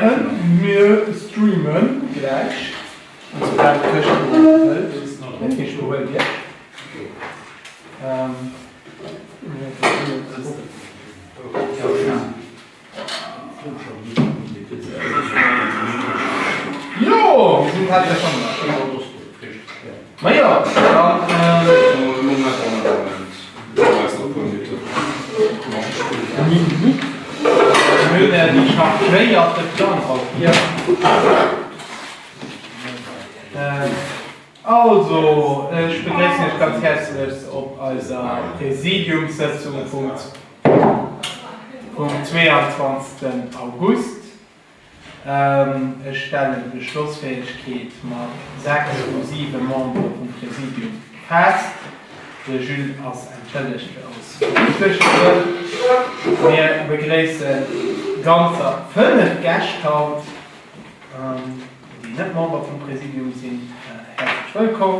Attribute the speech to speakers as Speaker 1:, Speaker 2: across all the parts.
Speaker 1: Hären, mir streamen gläich. An soubal d'Këscht do hëlt, dat heescht do huelt Iech. Jo, mir sinn tatsächlech schonn ënnerwee. Majo, dann. Mir hunn déi chargéierte Planhaut. Also, ech begréissen Iech ganz häerzlechst op eiser Präsidiumssëtzung vum 22. August. Ech stellen d'Beschlossfäegkeet mat 6 vu 7 Membere vum Präsidium fest. De Jules ass entschëllegt aus beruffleche Grënn. Mir begréisse ganzer 5 Gäscht haut. Déi net Member vum Präsidium sinn, häerzlech wëllkomm.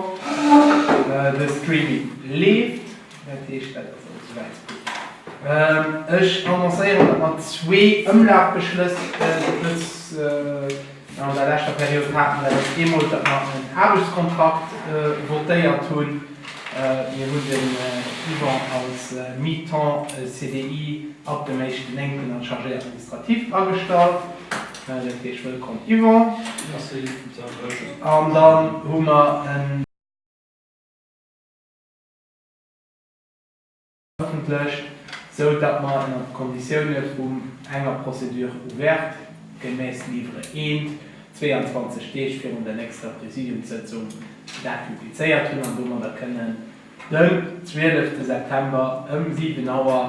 Speaker 1: De Streaming leeft, dat heescht, dat ass alles souwäit gutt. Ech annoncéieren, datt mer zwee Ëmlafbeschlëss dës an der leschter Period haten. Dat ass eemol, datt mer en Aarbechtskontrakt votéiert hunn. Mir hunn den Yvon als Mi-temps CDI ab dem éischten Néngten als Chargé administratif agestallt. Dat heescht wëllkomm Yvon.
Speaker 2: Merci.
Speaker 1: An dann hu mer en. Ëffentlech, sou datt mer ënner de Konditioune vum enger Procédure ouverte gemäss Livre I, 22 Deeg virun der nächster Präsidiumssëtzung dat publizéiert hunn an domadder kënnen den 12 September ëm 7 Auer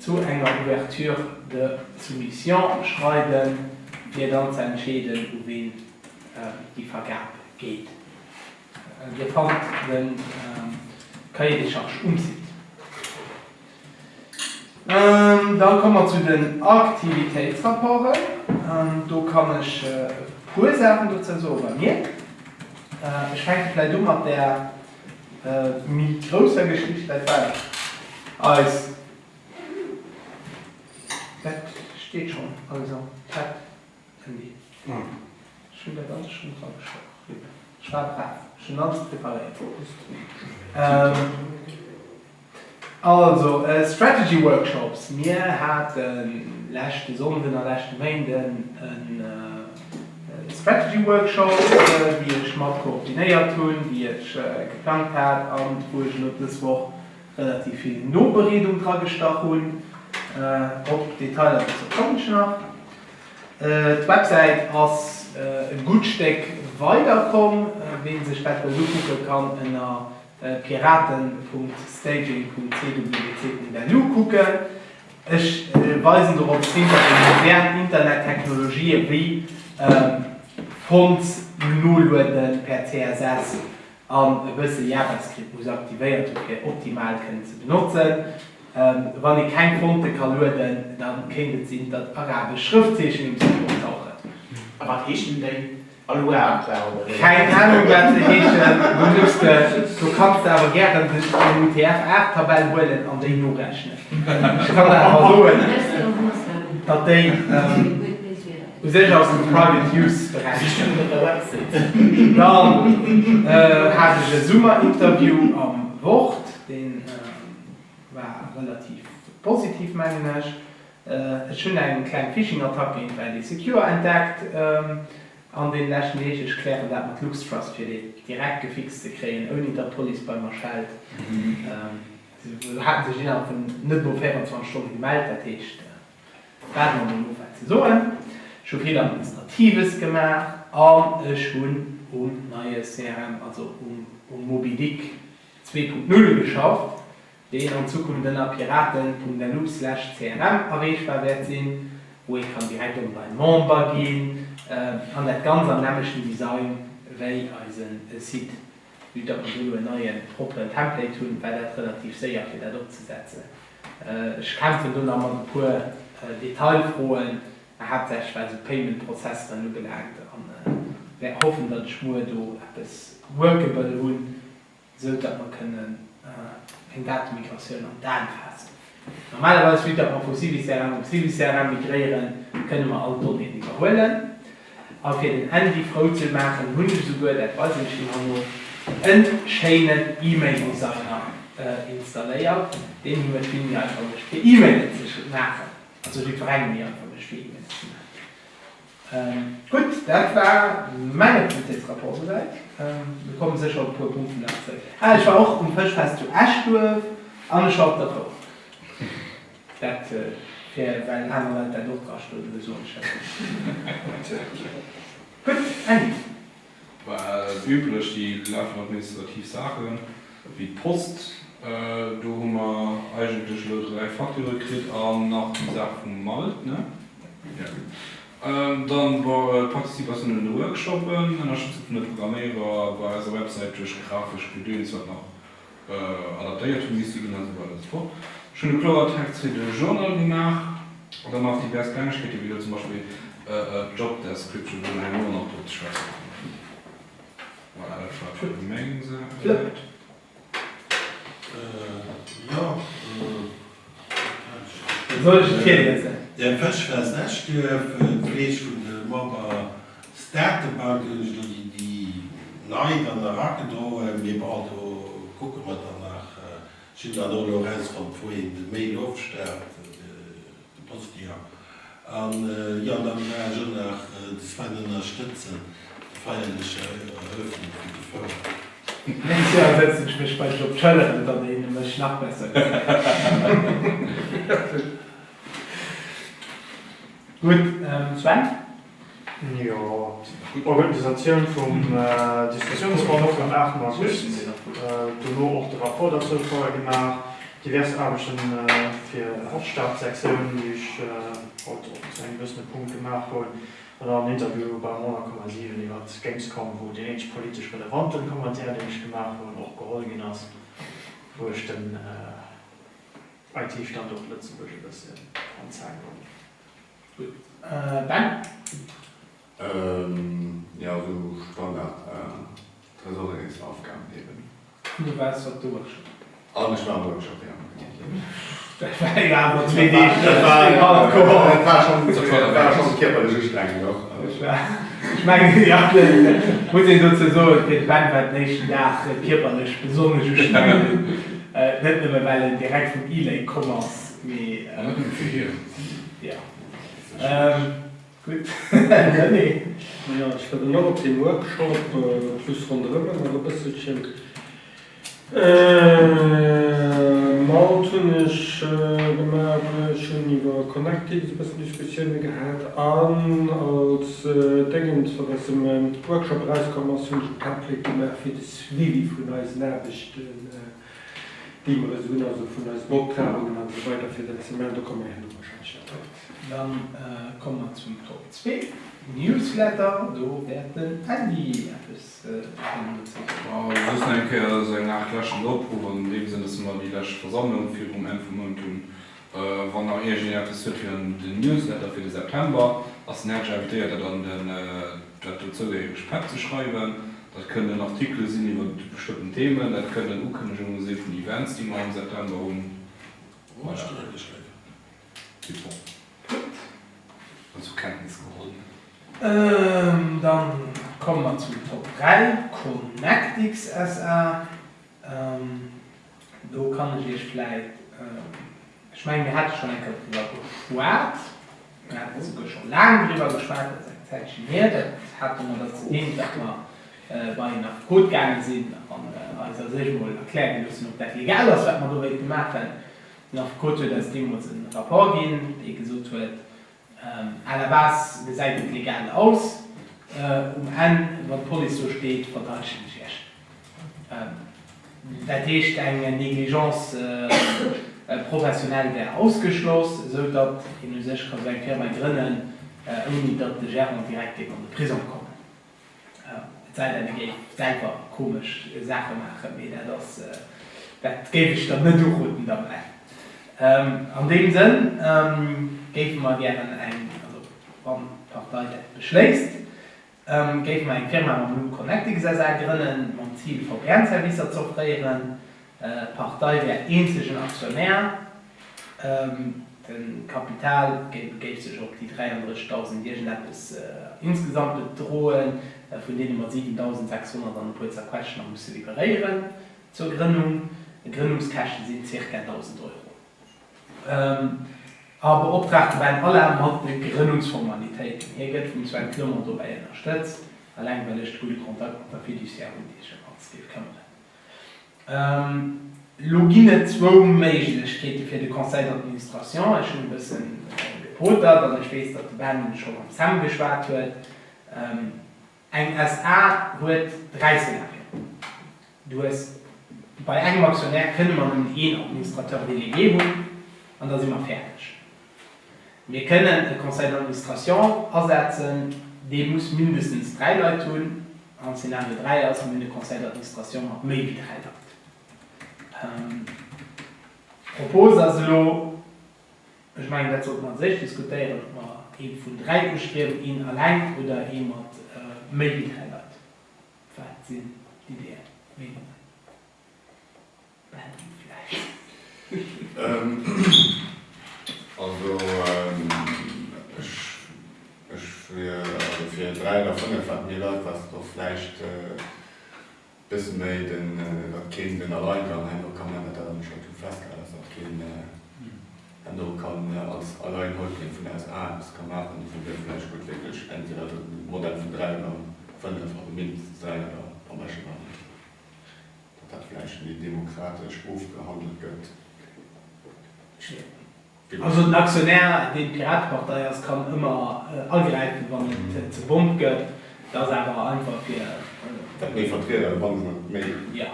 Speaker 1: zu enger Ouverture de soumission schreiden, fir dann ze entscheeden, u ween déi Vergab geet. Dir fannt de Cahier des charges um Site. Da komme mer zu den Aktivitéitsrapporten. Do kann ech e puer Saachen dozou soe bei mir. Ech fänke vläicht u mat där méi grousser Geschicht, dat war eis, dat steet schonn alles am Chat. Andy, Ech hunn dat alles schonn dra geschriwwen. Ech war brav, ech hunn alles preparéiert. Also, Strategy Workshops, Mir hate leschte Sonnden a leschte Méinden e Strategy Workshop, déi ech mat koordinéiert hunn, déi ech geplangt hat an wou ech elo dës Woch relativ vill Nobereedung dra gestach hunn. Op d'Detailer dozou kommen ech nach. D'Websäit ass e gutt Stéck weider komm. Ween sech dat wëllt ukucken, kann ënner piraten.staging.cwc.lu kucken. Ech weisen dorops hin, datt déi modern Internettechnologië wéi Fonts nolueden per CSS an e bësse JavaScript muss aktivéiert hu fir optimal kënnen ze benotzen. Wann ee keng Fonte ka lueden, da kéint et sinn, datt arabesch Schrëftzeechen um Site optauchen.
Speaker 3: A wat heeschen déi? Allahu Akbar oder wéi?
Speaker 1: Keng Anung wat se heeschen. Do muss de, do kanns de awer gären den UTF 8 Tabell huelen an déi norechnen. Ech kann der awer soen, datt déi. U sech ass den Private Use Beräich. Dann hat ech e Summerinterview am Wort, deen war relativ positiv mengen ech. Ech hunn eng kleng Phishing-Attack géint ID Secure entdeckt an den leschten Deeg. Ech klären dat mat Luxtrust fir dee direkt gefixt ze kréien ouni datt d'Police bei mer schellt. Se haten sech innerhalb vun net mol 24 Stonne gemellt, dat heescht. Waarde mer mol of wat se soen. Ech hu vill Administratives gemaach an ech hunn um neie CRM, also um Moby-Dick 2.0 geschafft, deen an Zukunft ënner piraten.lu slash crm erreechbar wäert sinn, wou ee kann direkt online Member ginn an dat Ganzt am nämmlechten Design wéi eise Site. Vue datt mer do elo en neie propperen Template hunn, war dat relativ séier fir dat opzesetzen. Ech kämpfen do nach mat e puer Detailfroen, haaptsächlech wat esou Payment-Prozesseren ubelaangt, an wäert hoffen, datt ech muer do eppes workable hunn, esou datt mer kënnen eng Datemigratioun an d'Aen faassen. Normalerweis, vue datt mer vu CiviCRM op CiviCRM migréieren, kënne mer all d'Donnéeën iwwerhuelen. A fir den Andy frou ze maachen, hunn ech esouguer, dat weisen ech him herno, en schéinen E-Mail-Designer installéiert, deen him et vill méi einfach mécht fir E-Mailen ze maachen, also jiddwerengem méi einfach mécht fir E-Mailen ze maachen. Gutt, dat war mäin Aktivitéitsrapport esouwäit. Mir komme sécher op e puer Punkten nach zréck. Ah, ech war och um Fëschfest zu Eschduerf an ech war op der Fouer. Dat fir well aner Leit dat och dra stoen hunn, soen ech dat net. Gutt, Andy.
Speaker 2: Bah, üblech, déi lafend administrativ Saachen, wéi d'Post, do hu mer eigentlech elo 3 Facturë kritt an nach déi Saach vum Malt, ne? Jo. Dann, bon, d'Participatioun un de Workshoppen, Ënnerstëtzung vun de Programméierer bei eiser Websäit duerch grafesch Gedöns, wat nach adaptéiert hu misste ginn an esou weider an esou fort. Ech hunn e Kloertext fir de Journal gemaach an dann nach divers Klengegkeete wéi elo zum Beispill d'Job Description, wou mer herno nach drop ze schwätze kommen. Voilà, dat war fir meng Säit.
Speaker 4: Jo,
Speaker 1: Soll ech et virliesen?
Speaker 4: Der Fëschfest Eschduerf, d'Fleeg vun de Member Statebank hunn ech elo déi nei dann eragedroen, mee bon, do kucke mer dann nach. Ech hunn dann och elo erausfonnt, wou een de Mail ofstellt, de Postillon. An jo, dann war ech och nach de Sven ënnerstëtzen, de feierlecher Eröffnung vun de Fouer.
Speaker 1: Nächst Joer sëtzen ech mech bei dech op d'Schëlleren, datt een mech nach besser gesäit. Gutt, Sven?
Speaker 5: Jo, Organisatioun vum Diskussiounsrond vum 8 August, dono och de Rapport derzou vorher gemaach, divers Aarbechten fir Hochstart-Sektioun, déi ech haut och zu engem gewëssene Punkt gemaach hunn, an dann en Interview beim 100,7 iwwer d'Gamescom, wou deen eenzeg politesch relevanten Commentaire, deen ech gemaach hunn, och geholl ginn ass, wou ech den IT-Standort Lëtzebuerg e bësschen an d'Zaang geholl hunn.
Speaker 1: Gutt. Ben?
Speaker 6: Jo, esou Standard Tresoreringsaufgaben eben.
Speaker 1: An du waars op de Workshop?
Speaker 6: An ech war am Workshop, jo.
Speaker 1: Dat war jo awer zwee Deeg, dat war hardcore.
Speaker 6: Dat war schonn, dat war schonn kierperlech ustrengend och.
Speaker 1: Ech mengen, jo, dat muss een dozou soen, fir de Ben war den éischten Dag kierperlech besonnesch ustrengend. Net nëmme well en direkt vum E-Lake komm ass, mee.
Speaker 2: An net nëmme fir hien.
Speaker 1: Jo. Gutt. René?
Speaker 7: Jo, ech war dann och op deem Workshop, plus ronderëm nach e bësselchen. Malt hunn ech gemaach, ech hunn iwwer Connectix e bëssen Diskussioune gehat an als Déngens, wat aus dem Workshop erauskomm ass, hunn ech en Template gemaach fir de Suivi vun eisen Aarbechten. déi mer esou hunn, also vun eisen Optragungen an esou weider fir dat ze maachen. Do komme mer herno wahrscheinlech nach drop.
Speaker 1: Dann komme mer zum Top zwee, Newsletter. Do wäert den Andy eppes kënnen dozou soen.
Speaker 2: Bon, just nach eng Kéier esou eng Aart leschten Opruff an deem Sënn, dass mer déi lescht Versammlung virum Enn vum Mount hunn. Wann nach iergendeen eppes huet fir den Newsletter fir de September, ass en häerzlech invitéiert, dat an den dat dozougehéieregt Pad ze schreiwen. Dat kënnen Artikele sinn iwwer bestëmmten Themen, dat kënnen Ukënnegunge si vun Events, déi mer am September hunn. Voilà. C'est bon. An zur Kenntnis geholl.
Speaker 1: Dann komme mer zum Top 3, ConnectX SA. Do kann ech Iech vläit, ech mengen, mir hate schonn eng Kéier driwwer geschwat, mir hate souguer scho laang driwwer geschwat, dat ass eng Zäitchen hier, dat hat domadder ze dinn, datt mer bei en Affekot gaange sinn an eis a sech emol erkläre gelooss hunn, ob dat legal ass, wat mer do wéilte maachen. Den Affekot huet eis deemools e Rapport ginn, dee gesot huet, À la base gesäit et legal aus. Um Enn, wann d'Police do steet, verdeitschen ech Iech. Dat heescht, eng Négligence professionnelle wär ausgeschloss, esou datt een u sech ka sou eng Firma grënnen, ouni datt de Gérant direkt géif an de Prisong kommen. Et sei denn, e géif selwer komesch Saache maachen, mee dat ass, dat géif ech der net uroden derbäi. An deem Sënn géife mer gären eng, also wann d'Partei dat beschléisst, géife mer eng Firma mam Numm Connectix SA grënnen, mam Zil VPN-Servicer z'offréieren. D'Partei wär eenzegen Aktionär. De Kapital géif sech op déi 33.000 iergendeppes insgesamt bedroen, vun deene mer 7.600 an e puer Zerquetscht nach musse liberéieren zur Grënnung. Grënnungskäschte sinn zirka 1.000 Euro. A beoptraagt de Ben Alla mat de Grënnungsformalitéiten. Hie gëtt vum Sven Clement dobäi ënnerstëtzt, eleng well ech de gudde Kontakt mat der Fiduciaire hunn, déi sech ëm alles géif këmmeren. Elo ginn et zwou Méiglechkeete fir de Conseil d'administration. Ech hunn e bësse gepotert an ech weess, datt de Ben scho mam Sam geschwat huet. Eng SA huet 3 Szenarien. Du hues, bei engem Aktionär kënne mer nëmmen een Administrateur délégué hunn an da si mer fäerdeg. Mir kënnen e Conseil d'administration asetzen, dee muss mindestens 3 Leit hunn. An Szenario 3 ass, mir hunn e Conseil d'administration mat méi wéi 3 Leit. D'Propos ass elo, Ech mengen, dat sollte mer als éischt diskutéieren, ob mer ee vun 3 ustriewen, een alleng oder ee mat méi wéi 3 Leit. Wat sinn d'Ideeën, d'Meenungen? Ben, du vläicht.
Speaker 6: Also ech, ech wier, also fir 3 oder 5, wat mir Leit, wat och vläicht Bësse méi den, datt keen den Alleingang herno ka man, dat dat am Statut festgehal ass, datt keen herno kann als Alleinhäuptling vun der SA eppes ka maachen. Dofir wier vläicht gutt wierklech entweder de Modell vun 3 oder 5, also mindestens 3 oder am beschte dann, datt dat vläicht méi demokratesch ofgehandelt gëtt.
Speaker 1: Also den Aktionär, deen d'Piratepartei ass, kann ëmmer agräifen, wann et ze bont gëtt. Dat ass awer einfach fir.
Speaker 6: Dat méi Vertrieder dobanne sinn an et méi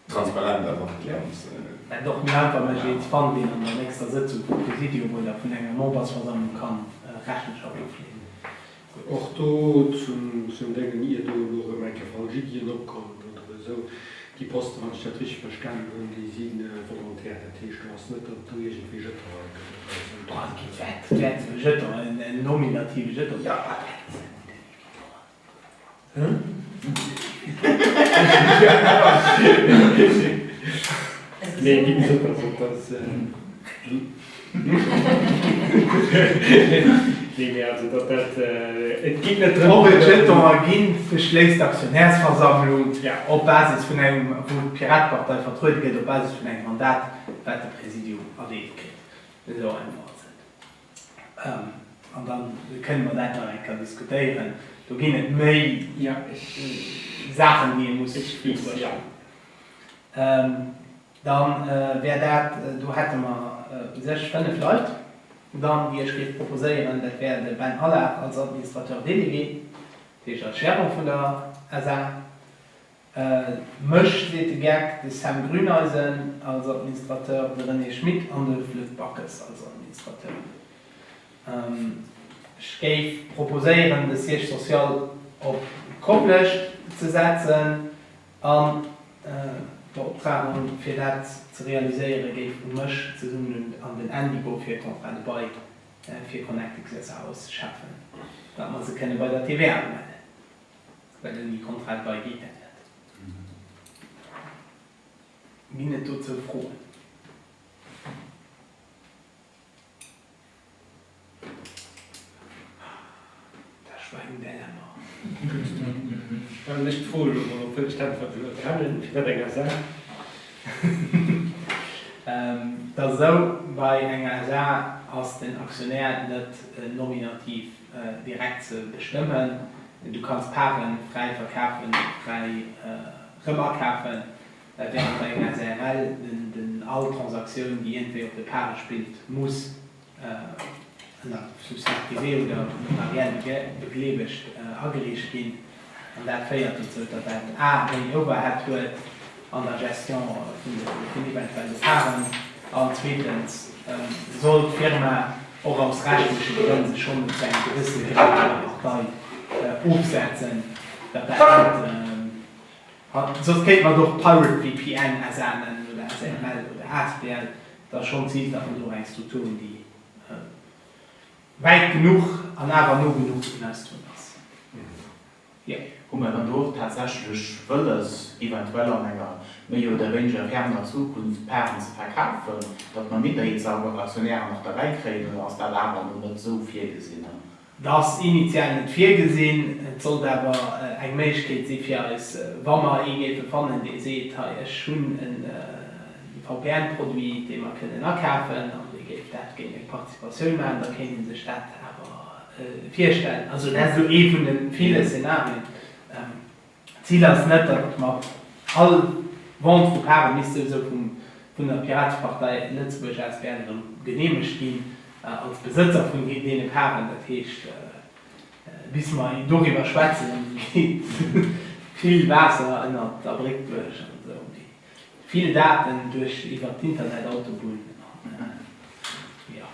Speaker 6: transparent ass och déi ganz.
Speaker 1: Dat och méi einfach mécht, een ze fannen, deen an der nächster Sëtzung vum Presidium oder vun enger Membersversammlung kann Rechenschaft ofleeën.
Speaker 7: Gutt. Och do zum Déngen, ier do elo erëm eng Kéier falsch Iddien opkommen oder esou, déi Posten, wann ech dat richteg verstanen hunn, déi si volontaire. Dat heescht, do ass net, datt et do iergendwéi Jetonen gëtt oder esou.
Speaker 1: Boah, et geet wäit. Et wäert esou Jeton, en nominative Jeton. Jo, dat ass e gudden Iddi.
Speaker 7: Nee, wéi gesot, also et ass. Nee, mee also datt dat, et geet net drëm.
Speaker 1: Ob et Jetoner ginn, beschléisst d'Aktionärsversammlung op Basis vun engem, wou d'Piratepartei vertruede gëtt, op Basis vun engem Mandat, wat de Präsidium erdeelt kritt. Esou einfach ass et. An da kënne mer dat nach eng Kéier diskutéieren. Do ginn et méi Saachen, déi ee muss betruechten. Dann wär dat, do hätte mer u sech 5 Leit dann, déi ech géif proposéieren. Dat wär de Ben Allard als Administrateur délégué, dat heescht als Gérant vun der SA, mech, seet de Geck, de Sam Grüneisen als Administrateur, de René Schmit an de Flöd Backes als Administrateur. Ech géif proposéieren, de Siège social op Koplescht ze setzen. An d'Beoptragung fir dat ze realiséiere géif u mech zesummen an den Andy goe fir e Contrat de bail fir Connectix SA auszeschaffen, datt mer se kënne bei der TVA umellen, well ouni Contrat de bail geet dat net. Ginn et dozou Froen? Da schweigen der Lämmer.
Speaker 7: Gutt, dann stellen ech d'Fro elo mol, obwuel ech d'Äntwert elo kennen, Firwat eng SA?
Speaker 1: Et ass esou, bei enger SA ass den Aktionär net nominativ direkt ze bestëmmen. Du kanns Paren fräi verkafen, fräi erëm akafen, wärend bei enger SARL den all Transaktioun, déi iergendwéi op de Pare spillt, muss ënner Substance privée oder notariell begleewegt agereecht ginn. An dat féiert dozou, datt dat a méi Overhead huet an der Gestion vun eventuelle Paren an zweetens soll d'Firma och aus rechtleche Grënn sech schonn zu engem gewëssene Grad vun der Partei ofsetzen, datt dat net Soss kéint mer et och Pirate VPN SA nennen oder SRL oder asbl. Et ass schonn d'Zil, datt mer do och eng Struktur hunn, déi wäit genuch an awer no genuch un eis drun ass. Jo.
Speaker 3: Hu mer dann do och tatsächlech wëlles, eventuell an enger méi oder wéineger ferner Zukunft d'Paren ze verkafen, datt mer Minderheetsaktionären nach derbäi kréien, oder ass dat awer elo net esou virgesinn?
Speaker 1: Dat ass initial net virgesinn. Et sollt awer eng Méiglechkeet si fir eis, wa mer ee géife fannen, dee seet, hei ech hunn e VPN-Produit, dee mer kënnen akafen, an dee géif dat géint eng Participatioun maachen, da kéint ee sech dat awer virstellen. Also dat ass elo ee vun de ville Szenarien. D'Zil ass net, datt mer all Vente vu Pare misst souwisou vun der Piratepartei Lëtzebuerg asbl erëm geneemegt ginn als Besëtzer vun deene Paren. Dat heescht, bis mer doriwwer schwätzen, geet vill Waasser ënnert der Bréck duerch an esou. Mee vill Daten duerch iwwert d'Internetautobunn an jo.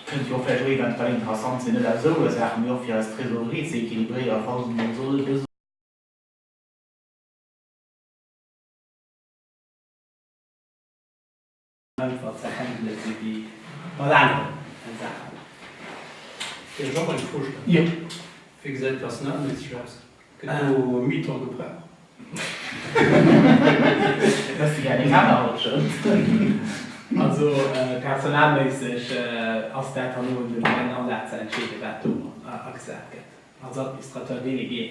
Speaker 3: Kënnt jo och vläicht och eventuell interessant sinn, net aus esou Ursaachen, mee och fir eis Trésorerie ze équilibréieren, falls emol soll e.
Speaker 1: Einfach ze handele si wéi mat anere Saachen.
Speaker 8: Dierf ech och eng Fro stellen?
Speaker 1: Jo.
Speaker 8: Wéi gesäit personalméisseg aus? Gëtt do e Mieter gebraucht?
Speaker 3: Wëss de gär deng Hänn arutschen?
Speaker 1: Also personalméisseg ass dat herno un dem Ben Allard ze entscheeden, wat do agesat gëtt. Als Administrateur délégué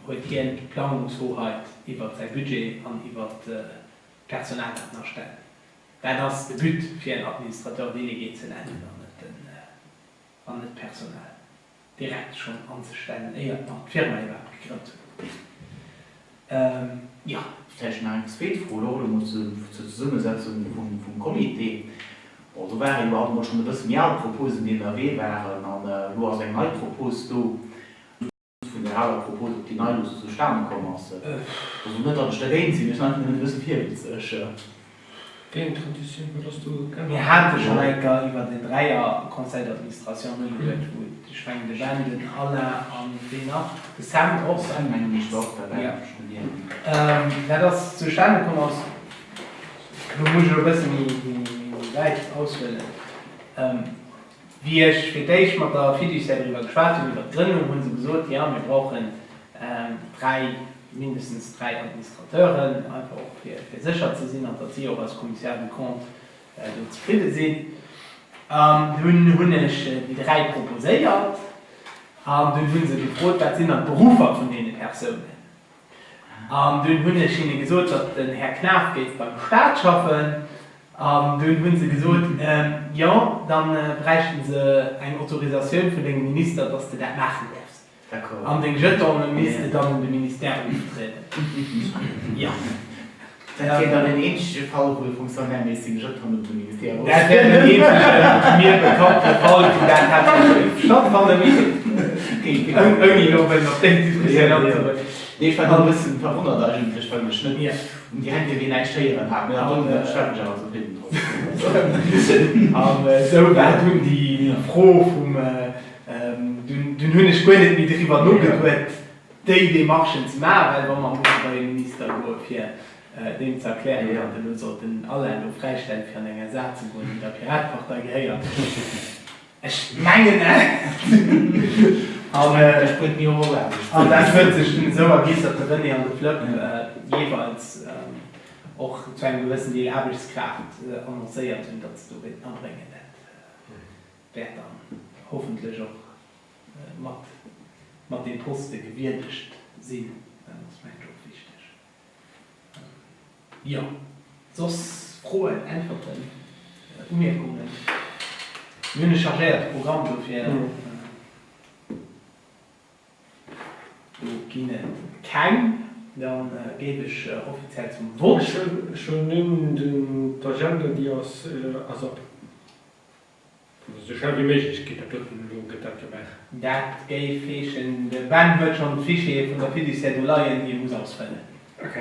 Speaker 1: huet hien d'Planungshoheit iwwert säi Budget an iwwert d'Personal, dat en astellt. Dat ass de But, fir en Administrateur délégué ze nennen an net den, an net d'Personal direkt schonn anzestellen, éiert mer d'Firma iwwerhaapt gegrënnt hunn. Jo.
Speaker 3: Vläicht nach eng zweet Fro elo och emol zur Zesummesetzung vum Comité. Bon, do ware jo alt emol schonn e bësse méi al Proposen, déi ënnerwee waren, an elo ass eng nei Propos do. Vun där aler Propos op déi nei elo sou zustane komm ass. Also net, datt ech dergéint sinn, ech sinn einfach nëmmen e bësse virwitzeg.
Speaker 7: Wéi eng Traditioun? Wat ass do geännert
Speaker 1: Mir hate schonn eng Kéier iwwert en Dräier-Conseil d'administration nogeduet, wou et, ech mengen, de Ben, den Alain an ween nach? De Sam och.
Speaker 3: De Sam, mengen ech, war och derbäi.
Speaker 1: Jo. Dat ass zustane komm aus, elo muss ech elo e bësse méi wäit aushuelen, Wéi ech fir d'éischt mat der Fiduciaire doriwwer geschwat hunn, iwwer d'Grënnung, hu se gesot, jo, mir brauchen dräi, mindestens dräi Administrateuren, einfach och fir sécher ze sinn an datt si och als Commissaire de compte do zefridde sinn. An dunn hunn ech déi dräi proposéiert an dunn hu se gefrot, wat sinn dann d'Beruffer vun deene Persounen? An dunn hunn ech hinne gesot, datt den Här Knaff géif beim Staat schaffen. An dunn hu se gesot, Jo, da bräichten se eng Autorisatioun vun dengem Minister, datt s de dat maachen däerfs. An deng Jetone misst de dann un de Ministère oftrieden. Jo.
Speaker 3: Dat wier dann den eenzege Fall, wou e Fonctionnaire misst seng Jetonen un de Ministère
Speaker 1: oftrieden. Dat wär den eenzege mir bekannte Fall, wou dat tatsächlech géif stattfannen, mee ouni elo wëllen op déi Diskussioun anzegoen.
Speaker 3: Nee, ech war dann e bëssen verwonnert eigentlech, well ech net direkt iwwee näischt héieren hat, mee dann stellen ech awer zefridden drop.
Speaker 1: An esou war dunn déi Fro vum, dunn hunn ech guer net méi driwwer nogeduet, déi Demarchen ze maachen, well wa mer musse bei e Minister goe fir deem ze erklären, datt elo sollt den Alain do fräistellen, fir an eng SA ze goen, déi der Piratepartei gehéiert, ech mengen net. An dat huet sech dunn esou erginn, datt de René an de Flëpp jeeweils och zu engem gewëssen Deel Aarbechtskraaft annoncéiert hunn, datt se do wéilten abréngen. Dat wäert dann hoffentlech och mat mat deem Poste gewierdegt sinn, dat ass mengen ech och wichteg. Jo, soss Froen, Äntwerten, Umierkungen? Mir hunn e chargéierte Programm, dofir do ginn et keng. Da géif ech offiziell zum Vott.
Speaker 7: Ech huelen un, d'Agenda déi ass asap. Esou schnell wéi méiglech geet dat doten elo, gëtt dat gemaach.
Speaker 1: Dat géif heeschen, de Ben huet schonn d'Fichiere vun der Fiduciaire do leien, hie muss ausfëllen.
Speaker 7: Ok,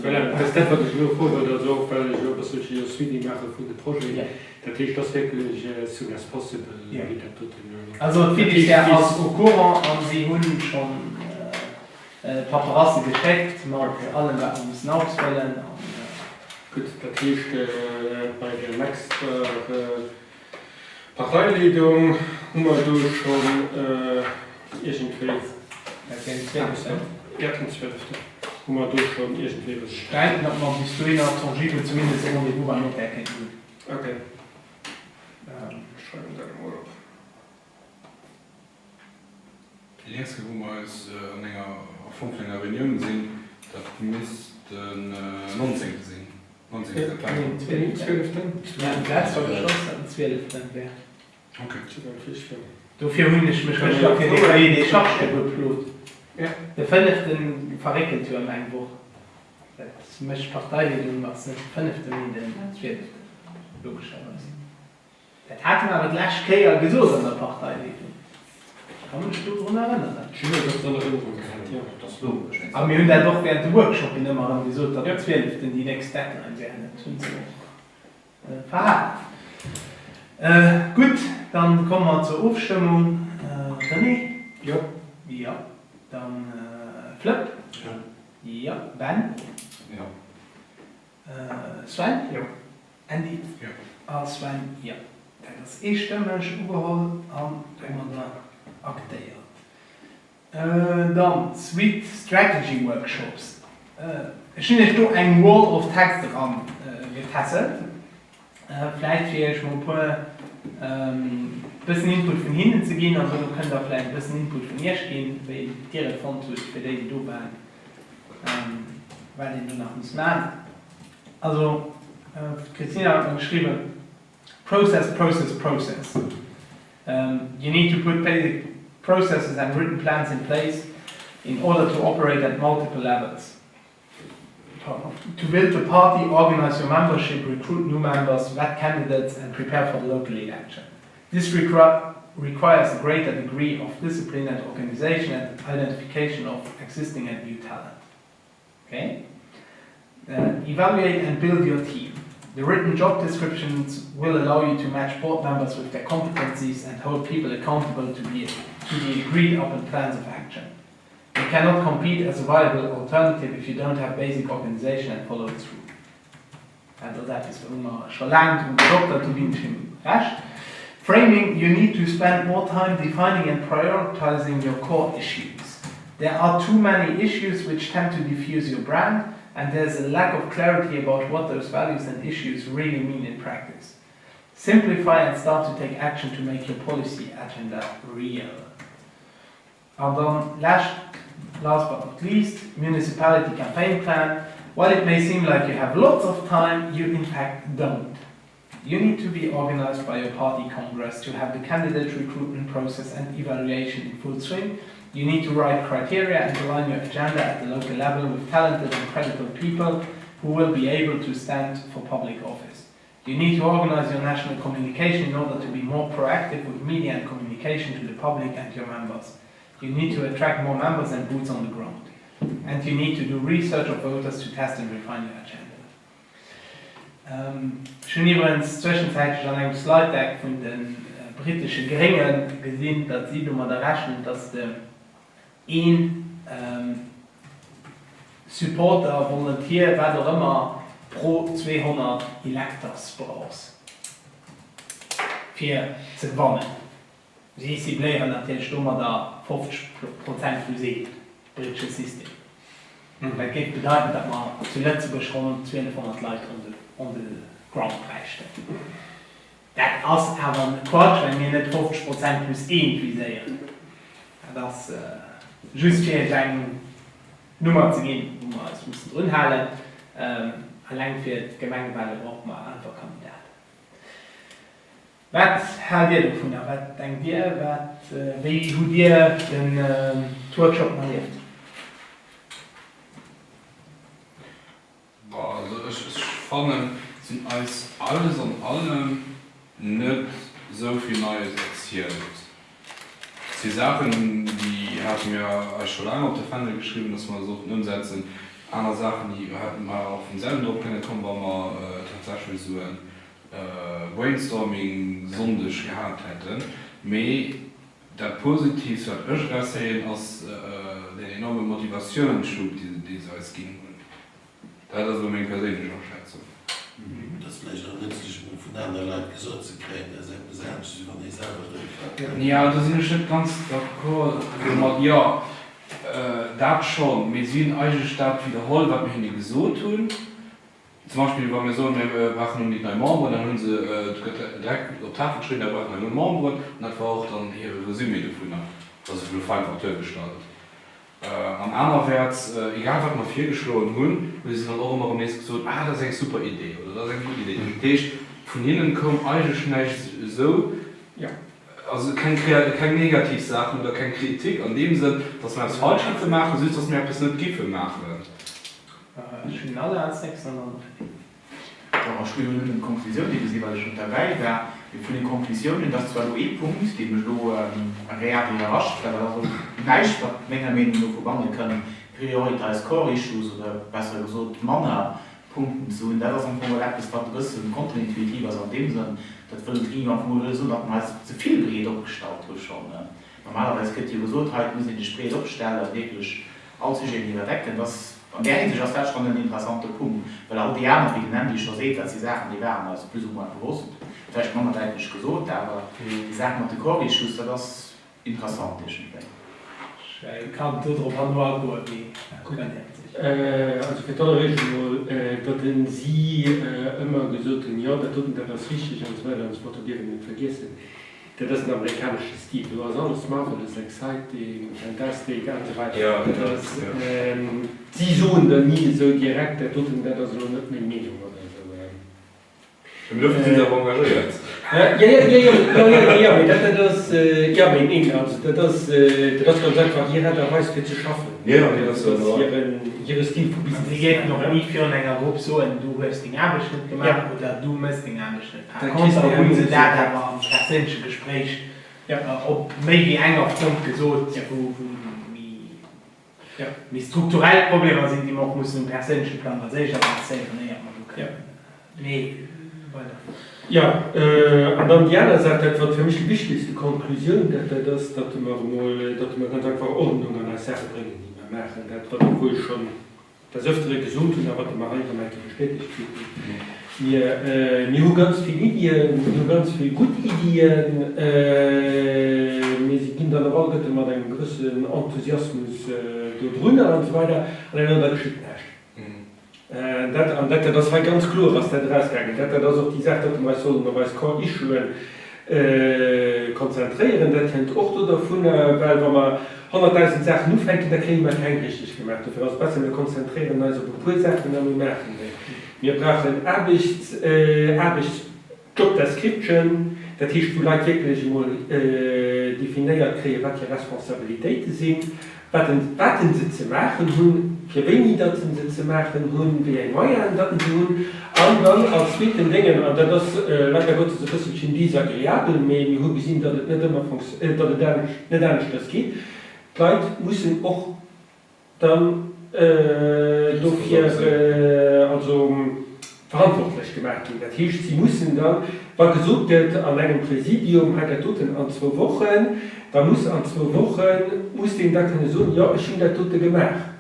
Speaker 7: voilà, dat ass dat, wat ech elo froe wollt, also och well ech elo e bësselche jo Suivi maache vun de Projeten. Dat heescht, et ass wierklech as soon as possible geet dat doten elo.
Speaker 1: Also d'Fiduciaire ass au courant a si hu schonn d'Paperasse geschéckt mat allem, wat mer mussen ausfëllen.
Speaker 7: Gutt, dat heescht, bei der nächster Parteileedung hu mer do schonn iergendwéi.
Speaker 1: Dat wär den zwieleften.
Speaker 7: Jo, den zwieleften. Hu mer do schonn iergendwéi eppes?
Speaker 1: Sträiten, ob mer bis dohinner tangibel zumindest e Rendez-vous beim Notaire kéinten hunn.
Speaker 7: Ok. Ech schreiwen dat emol op.
Speaker 2: Déi nächst Kéier, wou mer eis an enger, a Form vun enger Reunioun gesinn, dat misst den 19. sinn, 19. September.
Speaker 7: Den zwieleften.
Speaker 1: Mir haten d'lescht Woch beschloss, datt den zwieleften wär.
Speaker 2: Ok.
Speaker 1: Dofir hunn ech mech gëschter fir de Cahier des charges geplot. De fënnefte verréckelt jo ëm eng Woch. Dat mécht d'Parteileedung, ass net de fënnefte mee den zwieleften, logescherweis. Dat hate mer awer d'lescht Kéier gesot an der Parteileedung. Ech ka mech do drun erënneren.
Speaker 7: Ech hunn och dat an Erënnerung gehat, jo.
Speaker 3: Dat ass logesch.
Speaker 1: A mir hunn dat och während de Workshoppen ëmmer erëm gesot, datt den zwieleften déi nächst Deadline wär. Dat hu se och Verhalen. Gutt, dann komme mer zur Ofstëmmung. René?
Speaker 7: Jo.
Speaker 1: Jo. Dann Flëpp?
Speaker 4: Jo.
Speaker 1: Jo. Ben?
Speaker 2: Jo.
Speaker 1: Sven?
Speaker 5: Jo.
Speaker 1: Andy?
Speaker 2: Jo.
Speaker 1: A Sven? Jo. Dat ass eestëmmeg ugeholl an domadder aktéiert. Dann Suite Strategy Workshops. Ech hunn iech do eng Wall of Text eran getässelt, vläicht fir iech mol e puer bëssen Input vun hinnen ze ginn an dono kënnt der vläicht e bëssen Input vun iech ginn, wéi dir et fonnt hutt, fir déi déi do waren, wat een do nach muss man. Also d'Christina huet mer geschriwwen, Process, process, process. You need to put basic processes and written plans in place in order to operate at multiple levels. To build the party, organize your membership, recruit new members, vet candidates and prepare for the local election. This requires a greater degree of discipline and organization and identification of existing and new talent. Okay? Uh, evaluate and build your team. The written job descriptions will allow you to match board members with their competencies and hold people accountable to be to the agreed upon plans of action. You cannot compete as a viable alternative if you don't have basic organization and follow through. Dat ass eppes, wou mer scho laang drun gedoktert hunn, ginn ech him Recht. Framing, you need to spend more time defining and prioritizing your core issues. There are too many issues which tend to diffuse your brand and there's a lack of clarity about what those values and issues really mean in practice. Simplify and start to take action to make your policy agenda real. An dann lescht, last but not least, municipality campaign plan. While it may seem like you have lots of time, you in fact don't. You need to be organized by your party congress to have the candidate recruitment process and evaluation in full swing. You need to write criteria and align your agenda at the local level with talented and credible people who will be able to stand for public office. You need to organize your national communication in order to be more proactive with media and communication to the public and your members. You need to attract more members and boots on the ground. And you need to do research of voters to test and refine your agenda. Ech hunn iwwerens zwëschenzäitlech an engem Slide Deck vun de brittesche Grénge gesinn, datt si domadder rechnen, datt de een Supporter, Volunteer, wat och ëmmer, pro 200 Electors brauchs fir ze gewannen. Si cibléieren natierlech domadder 50 Prozent plus een, britesche System. Dat géif bedeiten, datt mer zu Lëtzebuerg ronn 1200 Leit on the ground bräichten. Dat ass awer Quatsch, well mir net 50 Prozent plus eent viséieren. Dat ass just fir Iech eng Nummer ze ginn, wou mer eis mussen drun halen. Eleng fir d'Gemengewale brauche mer einfach Kandidaten. Wat haalt Dir dovunner? Wat denkt Dir? Wat, wéi hutt Dir den d'Workshopen erlieft?
Speaker 2: Bon, also ech fannen, et sinn eis alles an allem net esou vill Neies erzielt. Et si Saachen, déi hate mir eis scho laang op de Fändel geschriwwen, dass mer se sollten ëmsetzen. Aner Saachen, déi hätte mer och vum selwen drop kënne kommen, wa mer tatsächlech esou e Brainstorming-Sonndeg gehat hätten. Mee dat Positivst, wat ech erauszéien, ass deen enorme Motivatiounsschub, dee se eis ginn hunn. Dat ass elo meng perséinlech Aschätzung.
Speaker 4: Et ass vläicht och nëtzlech emol vun anere Leit gesot ze kréien, dat ass eppes anescht wéi wann ee selwer drop war.
Speaker 2: Jo, do sinn ech net ganz d'accord domat. Jo, Dat schonn, mee si hunn eigentlech dat widderholl, wat mir hinne gesot hunn. Zum Beispill, wa mir soen, mir brauchen unbedingt nei Memberen, dann hu se et gëtt direkt op d'Tafel geschriwwen, mir brauchen nei Memberen. An dat war och dann hire Resumé dovunner, also elo vereinfacht duergestallt. An anerwäerts, egal wat mer virgeschloen hunn, hu se dann och ëmmer erëm nees gesot, ah, dat ass eng super Idee oder dat ass eng gutt Idee. Dat heescht, vun hinnen koum eigentlech näischt esou, also keng keng negativ Saachen oder keng Kritik an deem Sënn, dass mer eppes falsch giffe maachen, just dass mir eppes net giffe maachen.
Speaker 1: Ech hunn alle als nächsten an dann de René.
Speaker 3: Bon, ech hunn elo nëmmen d'Konklusioune gesinn, well ech net derbäi war. Mee vun de Konklusiounen, dat ass zwar elo ee Punkt, dee mech elo agreabel iwwerrascht, well dat ass och näischt, wat menger Meenung no vu banne kënn, Prioritize core issues, oder besser gesot manner Punkten ze hunn. Dat ass am Fong geholl eppes, wat e bësse konterintuitiv ass an deem Sënn, dat wëll d'Regierung am Fong geholl soen, datt mer eis ze vill breet opgestallt hu schonn. Normalerweis gëtt jo gesot, hei, et muss ee sech breet opstellen, wierklech all Sujeten iwwerdecken. Dass, an där Hinsicht ass dat schonn en interessante Punkt, well all déi aner, wéi den Andy scho seet, dat si Saachen, déi waren eis plus ou moins bewosst, vläicht manner däitlech gesot, awer déi Saach mat de Core Issues, dat ass interessant iergendwéi.
Speaker 1: Ech kann dodrop herno agoen, mee kënnt Är sech.
Speaker 7: Also fir d'alleréischt emol, datt si ëmmer gesot hunn, jo dat doten, dat ass richteg an esou weider an esou fort, dat dierf een net vergiessen. Dat ass den amerikanesche Stil, do ass alles marvelous, exciting, fantastic an esou weider. Dat ass, si soen der ni esou direkt, dat doten, dat ass elo net meng Meenung oder esou.
Speaker 2: Mee dofir si se awer engagéiert.
Speaker 7: Jo, jo, jo, jo, jo, jo, jo, mee dat, dat ass, jo, mee neen, also dat ass, dat ass ganz einfach hir Aart a Weis fir ze schaffen.
Speaker 2: Jo, jo, mee dat ass jo
Speaker 7: Dat ass hiren, hire Stil vu
Speaker 1: Business. Si géifen och ni virun enger Grupp soen, du hues deng Aarbecht net gemaach oder du méchs deng Aarbecht net. Par contre hu se dat awer am perséinleche Gespréich op méi wéi enger Front gesot, wou méi strukturell Problemer sinn, déi mer och mussen um perséinleche Plang als éischt adresséieren, éiert mer do kënnen méi weider.
Speaker 7: Jo, an dann déi aner Saach, dat wat fir mech déi wichtegste Konklusioun, dat dat ass, datt mer emol, datt mer ganz einfach Ordnung an eis Saache bréngen, déi mer maachen, dat wat obwuel schonn des Öfteren gesot hunn a wat mer hei erëm eng Kéier bestätegt kritt hunn, Mir, mir hu ganz vill Iddien, mir hu ganz vill gutt Iddien, mee se ginn dann och alleguerte mat engem gewëssen Enthusiasmus do drunner an esou weider, an herno da geschitt näischt. Dat, an dat, dat ass hei ganz kloer ass dat erausgaangen. Dat, dat ass och déi Saach, datt mer eis sollen op eis Core Issuen Konzentréieren, dat hänkt och do dervunner, well wa mer 100.000 Saachen ufänken, da kréie mer keng richteg gemaach. Dofir ass et besser, mir konzentréieren eis op e puer Saachen a mir maachen déi. Mir brauchen Aarbechts-, Aarbechts-, Job description, dat heescht wou Leit wierklech emol definéiert kréien, wat hir Responsabilitéite sinn, Wat en se ze maachen hunn, fir wéini datt se se ze maachen hunn, wéi eng Moyenen datt se hunn. An dann als zweeten Déngen, an dat ass leider Gottes e bësselchen désagréabel, mee mir hu gesinn, datt et net ëmmer fonc-, datt et anescht, net aneschters geet, d'Leit mussen och dann dofir, also verantwortlech gemaach ginn. Dat heescht, si mussen dann, wa gesot gëtt an engem Präsidium, hei dat doten an zwou Wochen, da muss an zwou Woche muss deen da kënne soen, jo ech hunn dat dote gemaach.